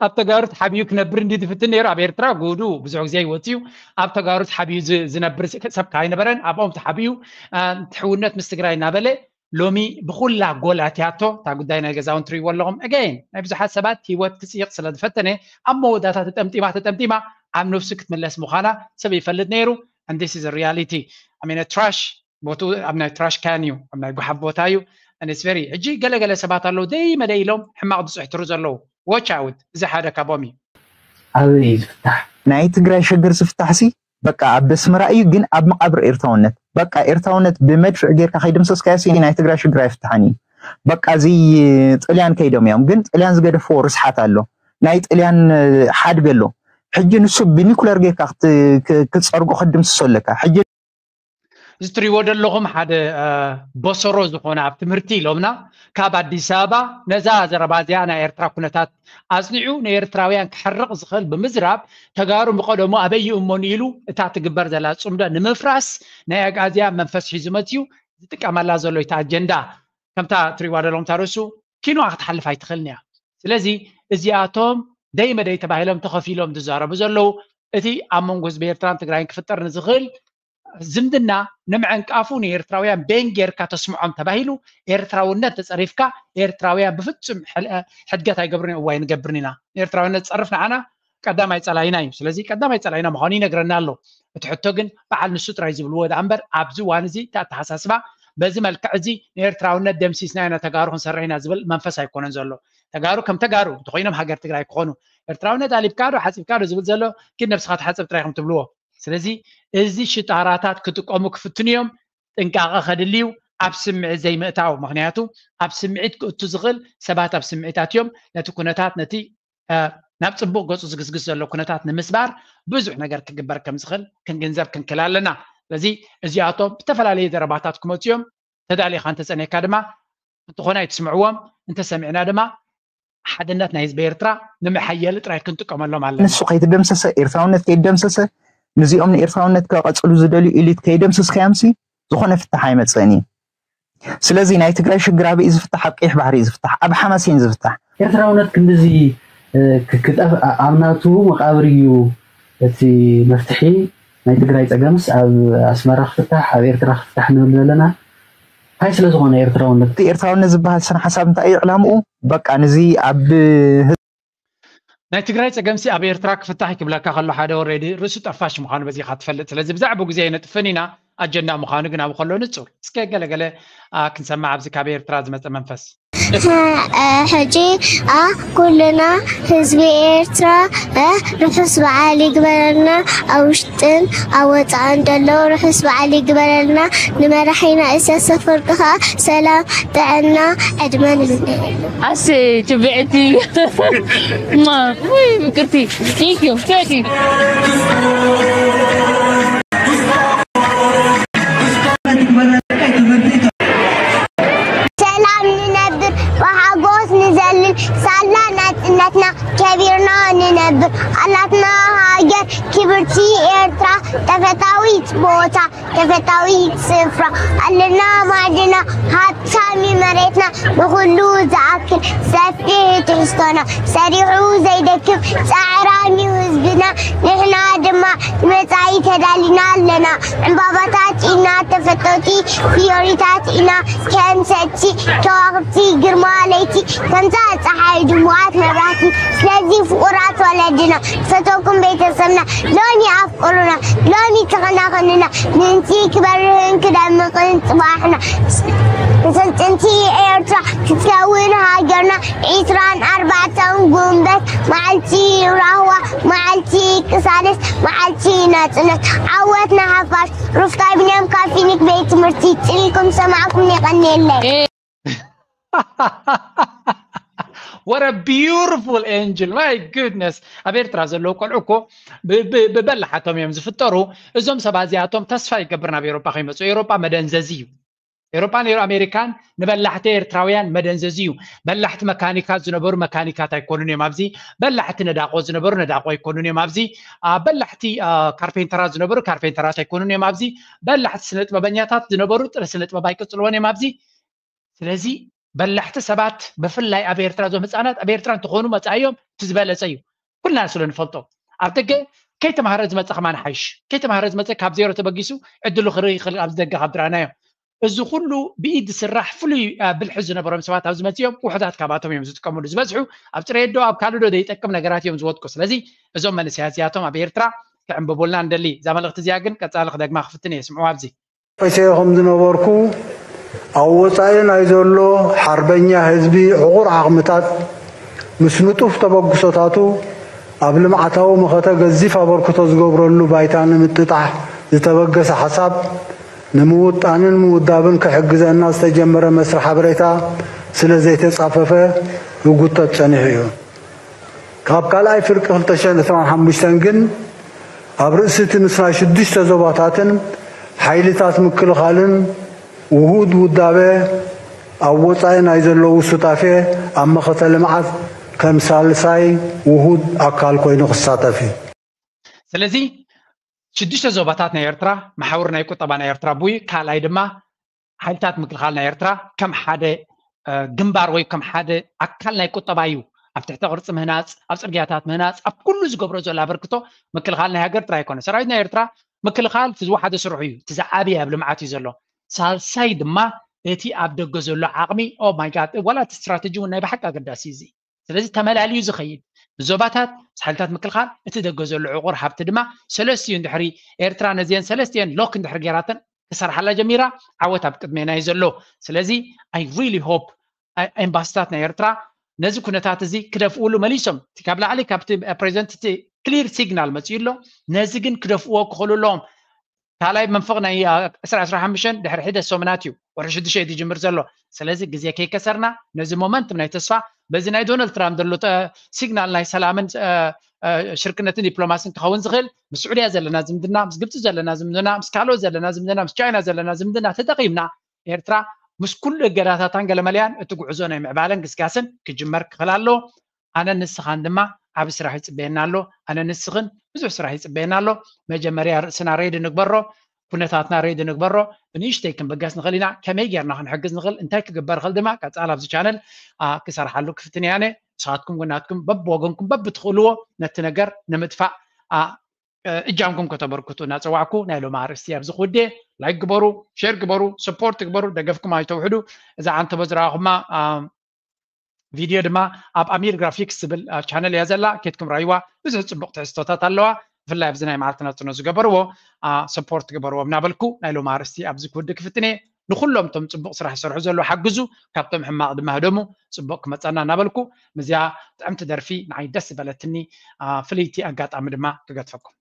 ኣብ ተጋሩ ተሓቢኡ ክነብር እንዲ ዝፍትን ነይሩ ኣብ ኤርትራ ጉዱ ብዙሕ ግዜ ይወፅዩ ኣብ ተጋሩ ተሓቢኡ ዝነብር ሰብ ካይነበረን ኣብኦም ተሓቢኡ ትሕውነት ምስ ትግራይ እናበለ ሎሚ ብኩላ ጎል ኣትያቶ እታ ጉዳይ ናይ ገዛውን ትሪእዎ ኣለኹም ኣገይን ናይ ብዙሓት ሰባት ሂወት ክፅይቕ ስለ ዝፈተነ ኣብ መወዳእታ ተጠምጢማ ተጠምጢማ ኣብ ነብሱ ክትምለስ ምዃና ሰብ ይፈልጥ ነይሩ and this is reality I mean trash ቦቱ ኣብ ናይ trash can እዩ ኣብ ናይ ጉሓፍ ቦታ እዩ and it's very ሕጂ ገለገለ ሰባት ኣለዉ ደይ መደይ ኢሎም ሕማቕ ዝፅሕትሩ ዘለዉ watch out እዚ ሓደ ካቦም እዩ ኣበይ እዩ ዝፍታሕ ናይ ትግራይ ሸገር ዝፍታሕ ሲ በቃ ኣብ ኣስመራ እዩ ግን ኣብ መቃብር ኤርትራውነት በቃ ኤርትራውነት ብመድፍዕ ጌርካ ከይደምሰስካዮ ሲ ናይ ትግራይ ሽግር ኣይፍታሕን እዩ በቃ እዚ ጥልያን ከይዶም እዮም ግን ጥልያን ዝገደፍዎ ርስሓት ኣሎ ናይ ጥልያን ሓድጊ ኣሎ ሕጂ ንሱ ብኒኩለር ጌርካ ክትፀርጎ ክትድምስሶ ኣለካ ሕጂ እዚ ትሪእዎ ዘለኹም ሓደ በሰሮ ዝኾነ ኣብ ትምህርቲ ኢሎምና ካብ ኣዲስ ኣበባ ነዛ ዘረባ እዚኣ ናይ ኤርትራ ኩነታት ኣጽኒዑ ንኤርትራውያን ክሕርቕ ዝኽእል ብምዝራብ ተጋሩ ብቐደሙ ኣበይ ይእመኑ ኢሉ እታ ትግበር ዘላ ጽምዶ ንምፍራስ ናይ ኣግኣዝያን መንፈስ ሒዙ መጽዩ ዝጥቀመላ ዘሎ እቲ ኣጀንዳ ከምታ ትሪእዋ ዘለኹም እታ ርእሱ ኪኖኣ ክትሓልፍ ኣይትኽእልን እያ ስለዚ እዚኣቶም ደይ መደይ ተባሂሎም ተኸፊሎም ዝዛረቡ ዘለዉ እቲ ኣብ መንጎ ህዝቢ ኤርትራን ትግራይን ክፍጠር ንዝኽእል ዝምድና ንምዕንቃፉ ንኤርትራውያን ቤን ጌርካ ተስምዖም ተባሂሉ ኤርትራውነት ተፀሪፍካ ኤርትራውያን ብፍፁም ሕድገት ኣይገብርን እዋ ኣይንገብርን ኢና ንኤርትራውነት ዝፀርፍ ንዓና ቀዳማይ ፀላይና እዩ ስለዚ ቀዳማይ ፀላይና ምዃኑ ይነግረና ኣሎ እቲ ሕቶ ግን በዓል ንሱ ጥራይ ዝብልዎ ዳ እምበር ኣብዚ እዋን እዚ እቲ ኣተሓሳስባ በዚ መልክዕ እዚ ንኤርትራውነት ደምሲስና ኢና ተጋሩ ክንሰርሕ ኢና ዝብል መንፈስ ኣይኮነን ዘሎ ተጋሩ ከም ተጋሩ እንተኮይኖም ሃገር ትግራይ ክኾኑ ኤርትራውነት ኣሊብካ ዶ ሓፂብካ ዶ ዝብል ዘሎ ግን ነብስኻ ትሓፅብ ጥራይ ከም ትብልዎ ስለዚ እዚ ሽጣራታት ክጥቀሙ ክፍትኑ እዮም ጥንቃቐ ከድልዩ ኣብ ስምዒት ዘይምእታው። ምክንያቱ ኣብ ስምዒት ክእቱ ዝኽእል ሰባት ኣብ ስምዒታት እዮም። ነቲ ኩነታት ነቲ ናብ ፅቡቅ ገፁ ዝግስግስ ዘሎ ኩነታት ንምስባር ብዙሕ ነገር ክግበር ከም ዝኽእል ክንግንዘብ ክንክል ኣለና። ስለዚ እዚኣቶም ብተፈላለየ ዘረባታት ክመፁ እዮም። ተዳሊኻ እንተፀኒሕካ ድማ እንተኾነ ኣይትስምዕዎም። እንተሰሚዕና ድማ ሓድነት ናይ ህዝቢ ኤርትራ ንምሓየሊ ጥራይ ክንጥቀመሎም ኣለና። ንሱ ከይተደምሰሰ፣ ኤርትራውነት ከይደምሰሰ፣ ንዚኦም ንኤርትራውነት ከቐጽሉ ዝደልዩ ኢሊት ከይደምሰስካዮምሲ ዝኾነ ፍታሕ ኣይመጽእን እዩ። ስለዚ ናይ ትግራይ ሽግር ኣብ እዩ ዝፍታሕ፣ ኣብ ቀይሕ ባሕሪ እዩ ዝፍታሕ፣ ኣብ ሓማሴን ዝፍታሕ። ኤርትራውነት ክንድዚ ክጠፍ ኣብ ናቱ መቃብር እዩ እቲ መፍትሒ። ናይ ትግራይ ፀገምስ ኣብ ኣስመራ ክፍታሕ ኣብ ኤርትራ ክፍታሕ ንብል ዘለና እንታይ ስለ ዝኾነ ኤርትራውነት? እቲ ኤርትራውነት ዝበሃል ስነ ሓሳብ እንታይ እዩ ዕላምኡ? በቃ ንዚ ኣብ ናይ ትግራይ ፀገምሲ ኣብ ኤርትራ ክፍታሕ ክብለካ ከሎ ሓደ ወረዲ ርእሱ ጠፋሽ ምዃኑ በዚኻ ትፈልጥ። ስለዚ ብዛዕባኡ ግዜ ኣይነጥፍን ኢና። ኣጀንዳ ምዃኑ ግን ኣብኡ ከሎ ንጹር። እስከ ገለገለ ክንሰምዕ ኣብዚ ካብ ኤርትራ ዝመጸ መንፈስ። ሕጂ ኣ ኩልና ህዝቢ ኤርትራ ርሑስ በዓል ይግበረልና። ኣብ ውሽጥን ኣብ ወፃእን ዘለዉ ርሑስ በዓል ይግበረልና። ንመራሒና ኢሳያስ ኣፈወርቂ ከዓ ሰላም፣ ጥዕና፣ ዕድመ ንምነየሉ። ኣሰይ ትብዕቲ ማ ውይ ምቅርቲ thank you thank you ሰላም ንነብር ብሓጎስ ንዘልል ሳላ ናጽነትና ከቢርና ንነብር ኣላትና ሃገር ክብርቲ ኤርትራ ተፈታዊት ቦታ ተፈታዊት ስፍራ ኣለና ማዕድና ሃብታሚ መሬትና ንኹሉ ዝኣክል ሰፊሕ ትሕዝቶና ሰሪሑ ዘይደክም ጻዕራም እዩ ህዝብና ንሕና ድማ ንመጻኢ ተዳሊና ኣለና ዕምባባታት ኢና ተፈተውቲ ፍዮሪታት ኢና ከም ሰቲ ከዋኽብቲ ግርማ ለይቲ ከምዛ ጸሓይ ድሙቓት መብራህቲ ስለዚ ፍቑራት ወለድና ዝፈተውኩም ቤተሰብና ሎሚ ኣፍቅሩና ሎሚ ተኸናኸኑና ምእንቲ ክበርህን ክደምቕን ጽባሕና ስልጥንቲ ኤርትራ ክትከውን ሃገርና ዒስራን ኣርባዕተን ጉንበት መዓልቲ ራህዋ መዓልቲ ቅሳነት መዓልቲ ናጽነት ዓወት ንሓፋሽ ሩፍታ ቢንያም ካብ ፊኒክ ቤት ትምህርቲ ጽልኩም ሰማዕኩም የቐንየለይ What a beautiful angel. My goodness. ኣብ ኤርትራ ዘለዉ ቆልዑ እኮ ብበላሓቶም እዮም ዝፍጠሩ። እዞም ሰባት እዚኣቶም ተስፋ ይገብር ናብ ኤሮጳ ከይመፁ። ኤሮጳ መደንዘዚ እዩ። ኤሮጳን ኤሮ ኣሜሪካን ንበላሕቲ ኤርትራውያን መደንዘዚ እዩ። በላሕቲ መካኒካት ዝነበሩ መካኒካት ኣይኮኑን እዮም ኣብዚ። በላሕቲ ነዳቆ ዝነበሩ ነዳቆ ኣይኮኑን እዮም ኣብዚ። በላሕቲ ካርፔንተራት ዝነበሩ ካርፔንተራት ኣይኮኑን እዮም ኣብዚ። በላሕቲ ስነጥበበኛታት ዝነበሩ ጥረ ስነጥበብ ኣይቅፅልዎን እዮም ኣብዚ። ስለዚ በላሕቲ ሰባት ብፍላይ ኣብ ኤርትራ እዞም ህፃናት ኣብ ኤርትራ እንተኾኑ መፃኢዮም እቲ ዝበለፀ እዩ። ኩልና ስለ ንፈልጦ ኣብ ደገ ከይተማሃረ ዝመፀ ከማን ሓይሽ ከይተማሃረ ዝመፀ ካብ ዜሮ ተበጊሱ ዕድሉ ክርኢ ይኽእል ኣብዚ ደገ ካብ ዝረኣናዮ እዚ ኩሉ ብኢድ ዝስራሕ ፍሉይ ብልሒ ዝነበሮም ሰባት ኣብዚ መፂኦም ውሕዳት ካባቶም እዮም ዝጥቀምሉ ዝበዝሑ ኣብ ፅሬዶ ኣብ ካልዶ ዘይጠቅም ነገራት እዮም ዝወድቁ ስለዚ እዞም መንእሰያት እዚኣቶም ኣብ ኤርትራ ክዕንብቡልና ንደሊ እዛ መልእክቲ እዚኣ ግን ቀፃሊ ክደግማ ክፍትን እየ ስምዑ ኣብዚ ፈይሰዮ ከም ዝነበርኩ ኣብ ወጻኢ ናይ ዘሎ ሓርበኛ ህዝቢ ዕቑር ዓቕምታት ምስ ንጡፍ ተበግሶታቱ ኣብ ልምዓታዊ መኸተ ገዚፍ ኣበርክቶ ዝገብረሉ ባይታ ንምጥጣሕ ዝተበገሰ ሓሳብ ንምውጣንን ምውዳብን ክሕግዘና ዝተጀመረ መስርሕ ሓበሬታ ስለ ዘይተጻፈፈ ክጉተት ጸኒሑ እዩ። ካብ ካልኣይ ፍርቂ ክልተ ሽሕን ዕስራን ሓሙሽተን ግን ኣብ ርእሲ እቲ ምስናይ ሽዱሽተ ዞባታትን ሓይልታት ምክልኻልን ውሁድ ውዳበ ኣብ ወጻኢ ናይ ዘለዉ ሱታፌ ኣብ መኸተ ልምዓት ከም ሳልሳይ ውሁድ ኣካል ኮይኑ ክሳተፍ እዩ። ስለዚ ሽዱሽተ ዞባታት ናይ ኤርትራ መሓውር ናይ ቁጠባ ናይ ኤርትራ ቡይ ካልኣይ ድማ ሓይልታት ምክልኻል ናይ ኤርትራ ከም ሓደ ግንባር ወይ ከም ሓደ ኣካል ናይ ቁጠባ እዩ ኣብ ትሕተ ቅርፂ ምህናፅ ኣብ ፅርግያታት ምህናፅ ኣብ ኩሉ ዝገብሮ ዘሎ ኣበርክቶ ምክልኻል ናይ ሃገር ጥራይ ኣይኮነ ሰራዊት ናይ ኤርትራ ምክልኻል እቲ ዝወሓደ ስርሑ እዩ እቲ ዝዓበየ ኣብ ልምዓት እዩ ዘሎ ሳልሳይ ድማ እቲ ኣብ ደገ ዘሎ ዓቕሚ ኦ ማይ ጋድ ዋላ እቲ ስትራተጂ እውን ናይ ብሓቂ ኣገዳሲ እዚ ስለዚ ተመላልዩ ዝኸይድ ብዞባታት ምስ ሓይልታት ምክልኻል እቲ ደገ ዘሎ ዕቑር ሃብቲ ድማ ሰለስቲኡ እንድሕሪ ኤርትራ ነዚአን ሰለስቲአን ሎክ እንድሕሪ ገይራተን ክሰርሓላ ጀሚራ ዓወት ኣብ ቅድሜና እዩ ዘሎ ስለዚ I really hope ኤምባስታት ናይ ኤርትራ ነዚ ኩነታት እዚ ክደፍእሉ መሊሶም እቲ ካብ ላዕሊ ካብቲ ፕሬዚደንት እቲ ክሊር ሲግናል መፅኡ ኣሎ ነዚ ግን ክደፍእዎ ክኽእሉ ኣለዎም ካልኣይ መንፈቕ ናይ ዕስራ ዕስራ ሓሙሽተ ድሕሪ ሒደት ሰሙናት እዩ፣ ወርሒ ሽዱሽተ እዩ ዝጅምር ዘሎ። ስለዚ ግዜ ከይከሰርና ነዚ ሞመንትም ናይ ተስፋ በዚ ናይ ዶናልድ ትራምፕ ዘሎ ሲግናል ናይ ሰላምን ሽርክነትን ዲፕሎማስን ክኸውን ዝኽእል ምስ ስዑድያ ዘለና ዝምድና፣ ምስ ግብፂ ዘለና ዝምድና፣ ምስ ካልኦት ዘለና ዝምድና፣ ምስ ቻይና ዘለና ዝምድና ተጠቒምና ኤርትራ ምስ ኩሉ እገዳታታን ገለመለያን እቲ ጉዕዞ ናይ ምዕባለን ግስጋስን ክጅመር ክኽእል ኣለዎ። ኣነ ንስኻን ድማ ዓብ ስራሕ ይፅበየና ኣሎ። ኣነ ንስኽን ብዙሕ ስራሕ ይፅበየና ኣሎ። መጀመርያ ርእስና ሬዲ ንግበሮ፣ ኩነታትና ሬዲ ንግበሮ። ብንእሽተይ ክንበገስ ንኽእል ኢና። ከመይ ጌርና ክንሕግዝ ንኽእል፣ እንታይ ክግበር ይኽእል ድማ ቀፃል ኣብዚ ቻነል ክሰርሓሉ ክፍትን እያ። ኣነ ንስኻትኩም ጎናትኩም በብወገንኩም በብትኽእልዎ ነቲ ነገር ንምጥፋእ እጃምኩም ከተበርክቱ እናፀዋዕኩ ናይ ሎሚ ኣርእስቲ ኣብዚ ክውድእ። ላይክ ግበሩ፣ ሼር ግበሩ፣ ሰፖርት ግበሩ፣ ደገፍኩም ኣይተውሕዱ። እዛ ዓንተቦ ዝረኣኹማ ቪድዮ ድማ ኣብ ኣሚር ግራፊክስ ዝብል ቻነል እያ ዘላ፣ ኬድኩም ራይዋ። ብዙሕ ፅቡቕ ትሕዝቶታት ኣለዋ። ብፍላይ ኣብዚ ናይ መዓልትና ፅኖ ዝገበርዎ ሰፖርት ግበርዎ እናበልኩ ናይ ሎሚ ኣርእስቲ ኣብዚ ክውድእ ክፍትን እየ። ንኩሎም እቶም ፅቡቕ ስራሕ ዝሰርሑ ዘለዉ ሓግዙ፣ ካብቶም ሕማቕ ድማ ህደሙ፣ ፅቡቕ ክመፀና እናበልኩ ምስዚኣ ጥዕምቲ ደርፊ ንዓይ ደስ ዝበለትኒ ፍልይቲ ኣጋጣሚ ድማ ክገድፈኩም።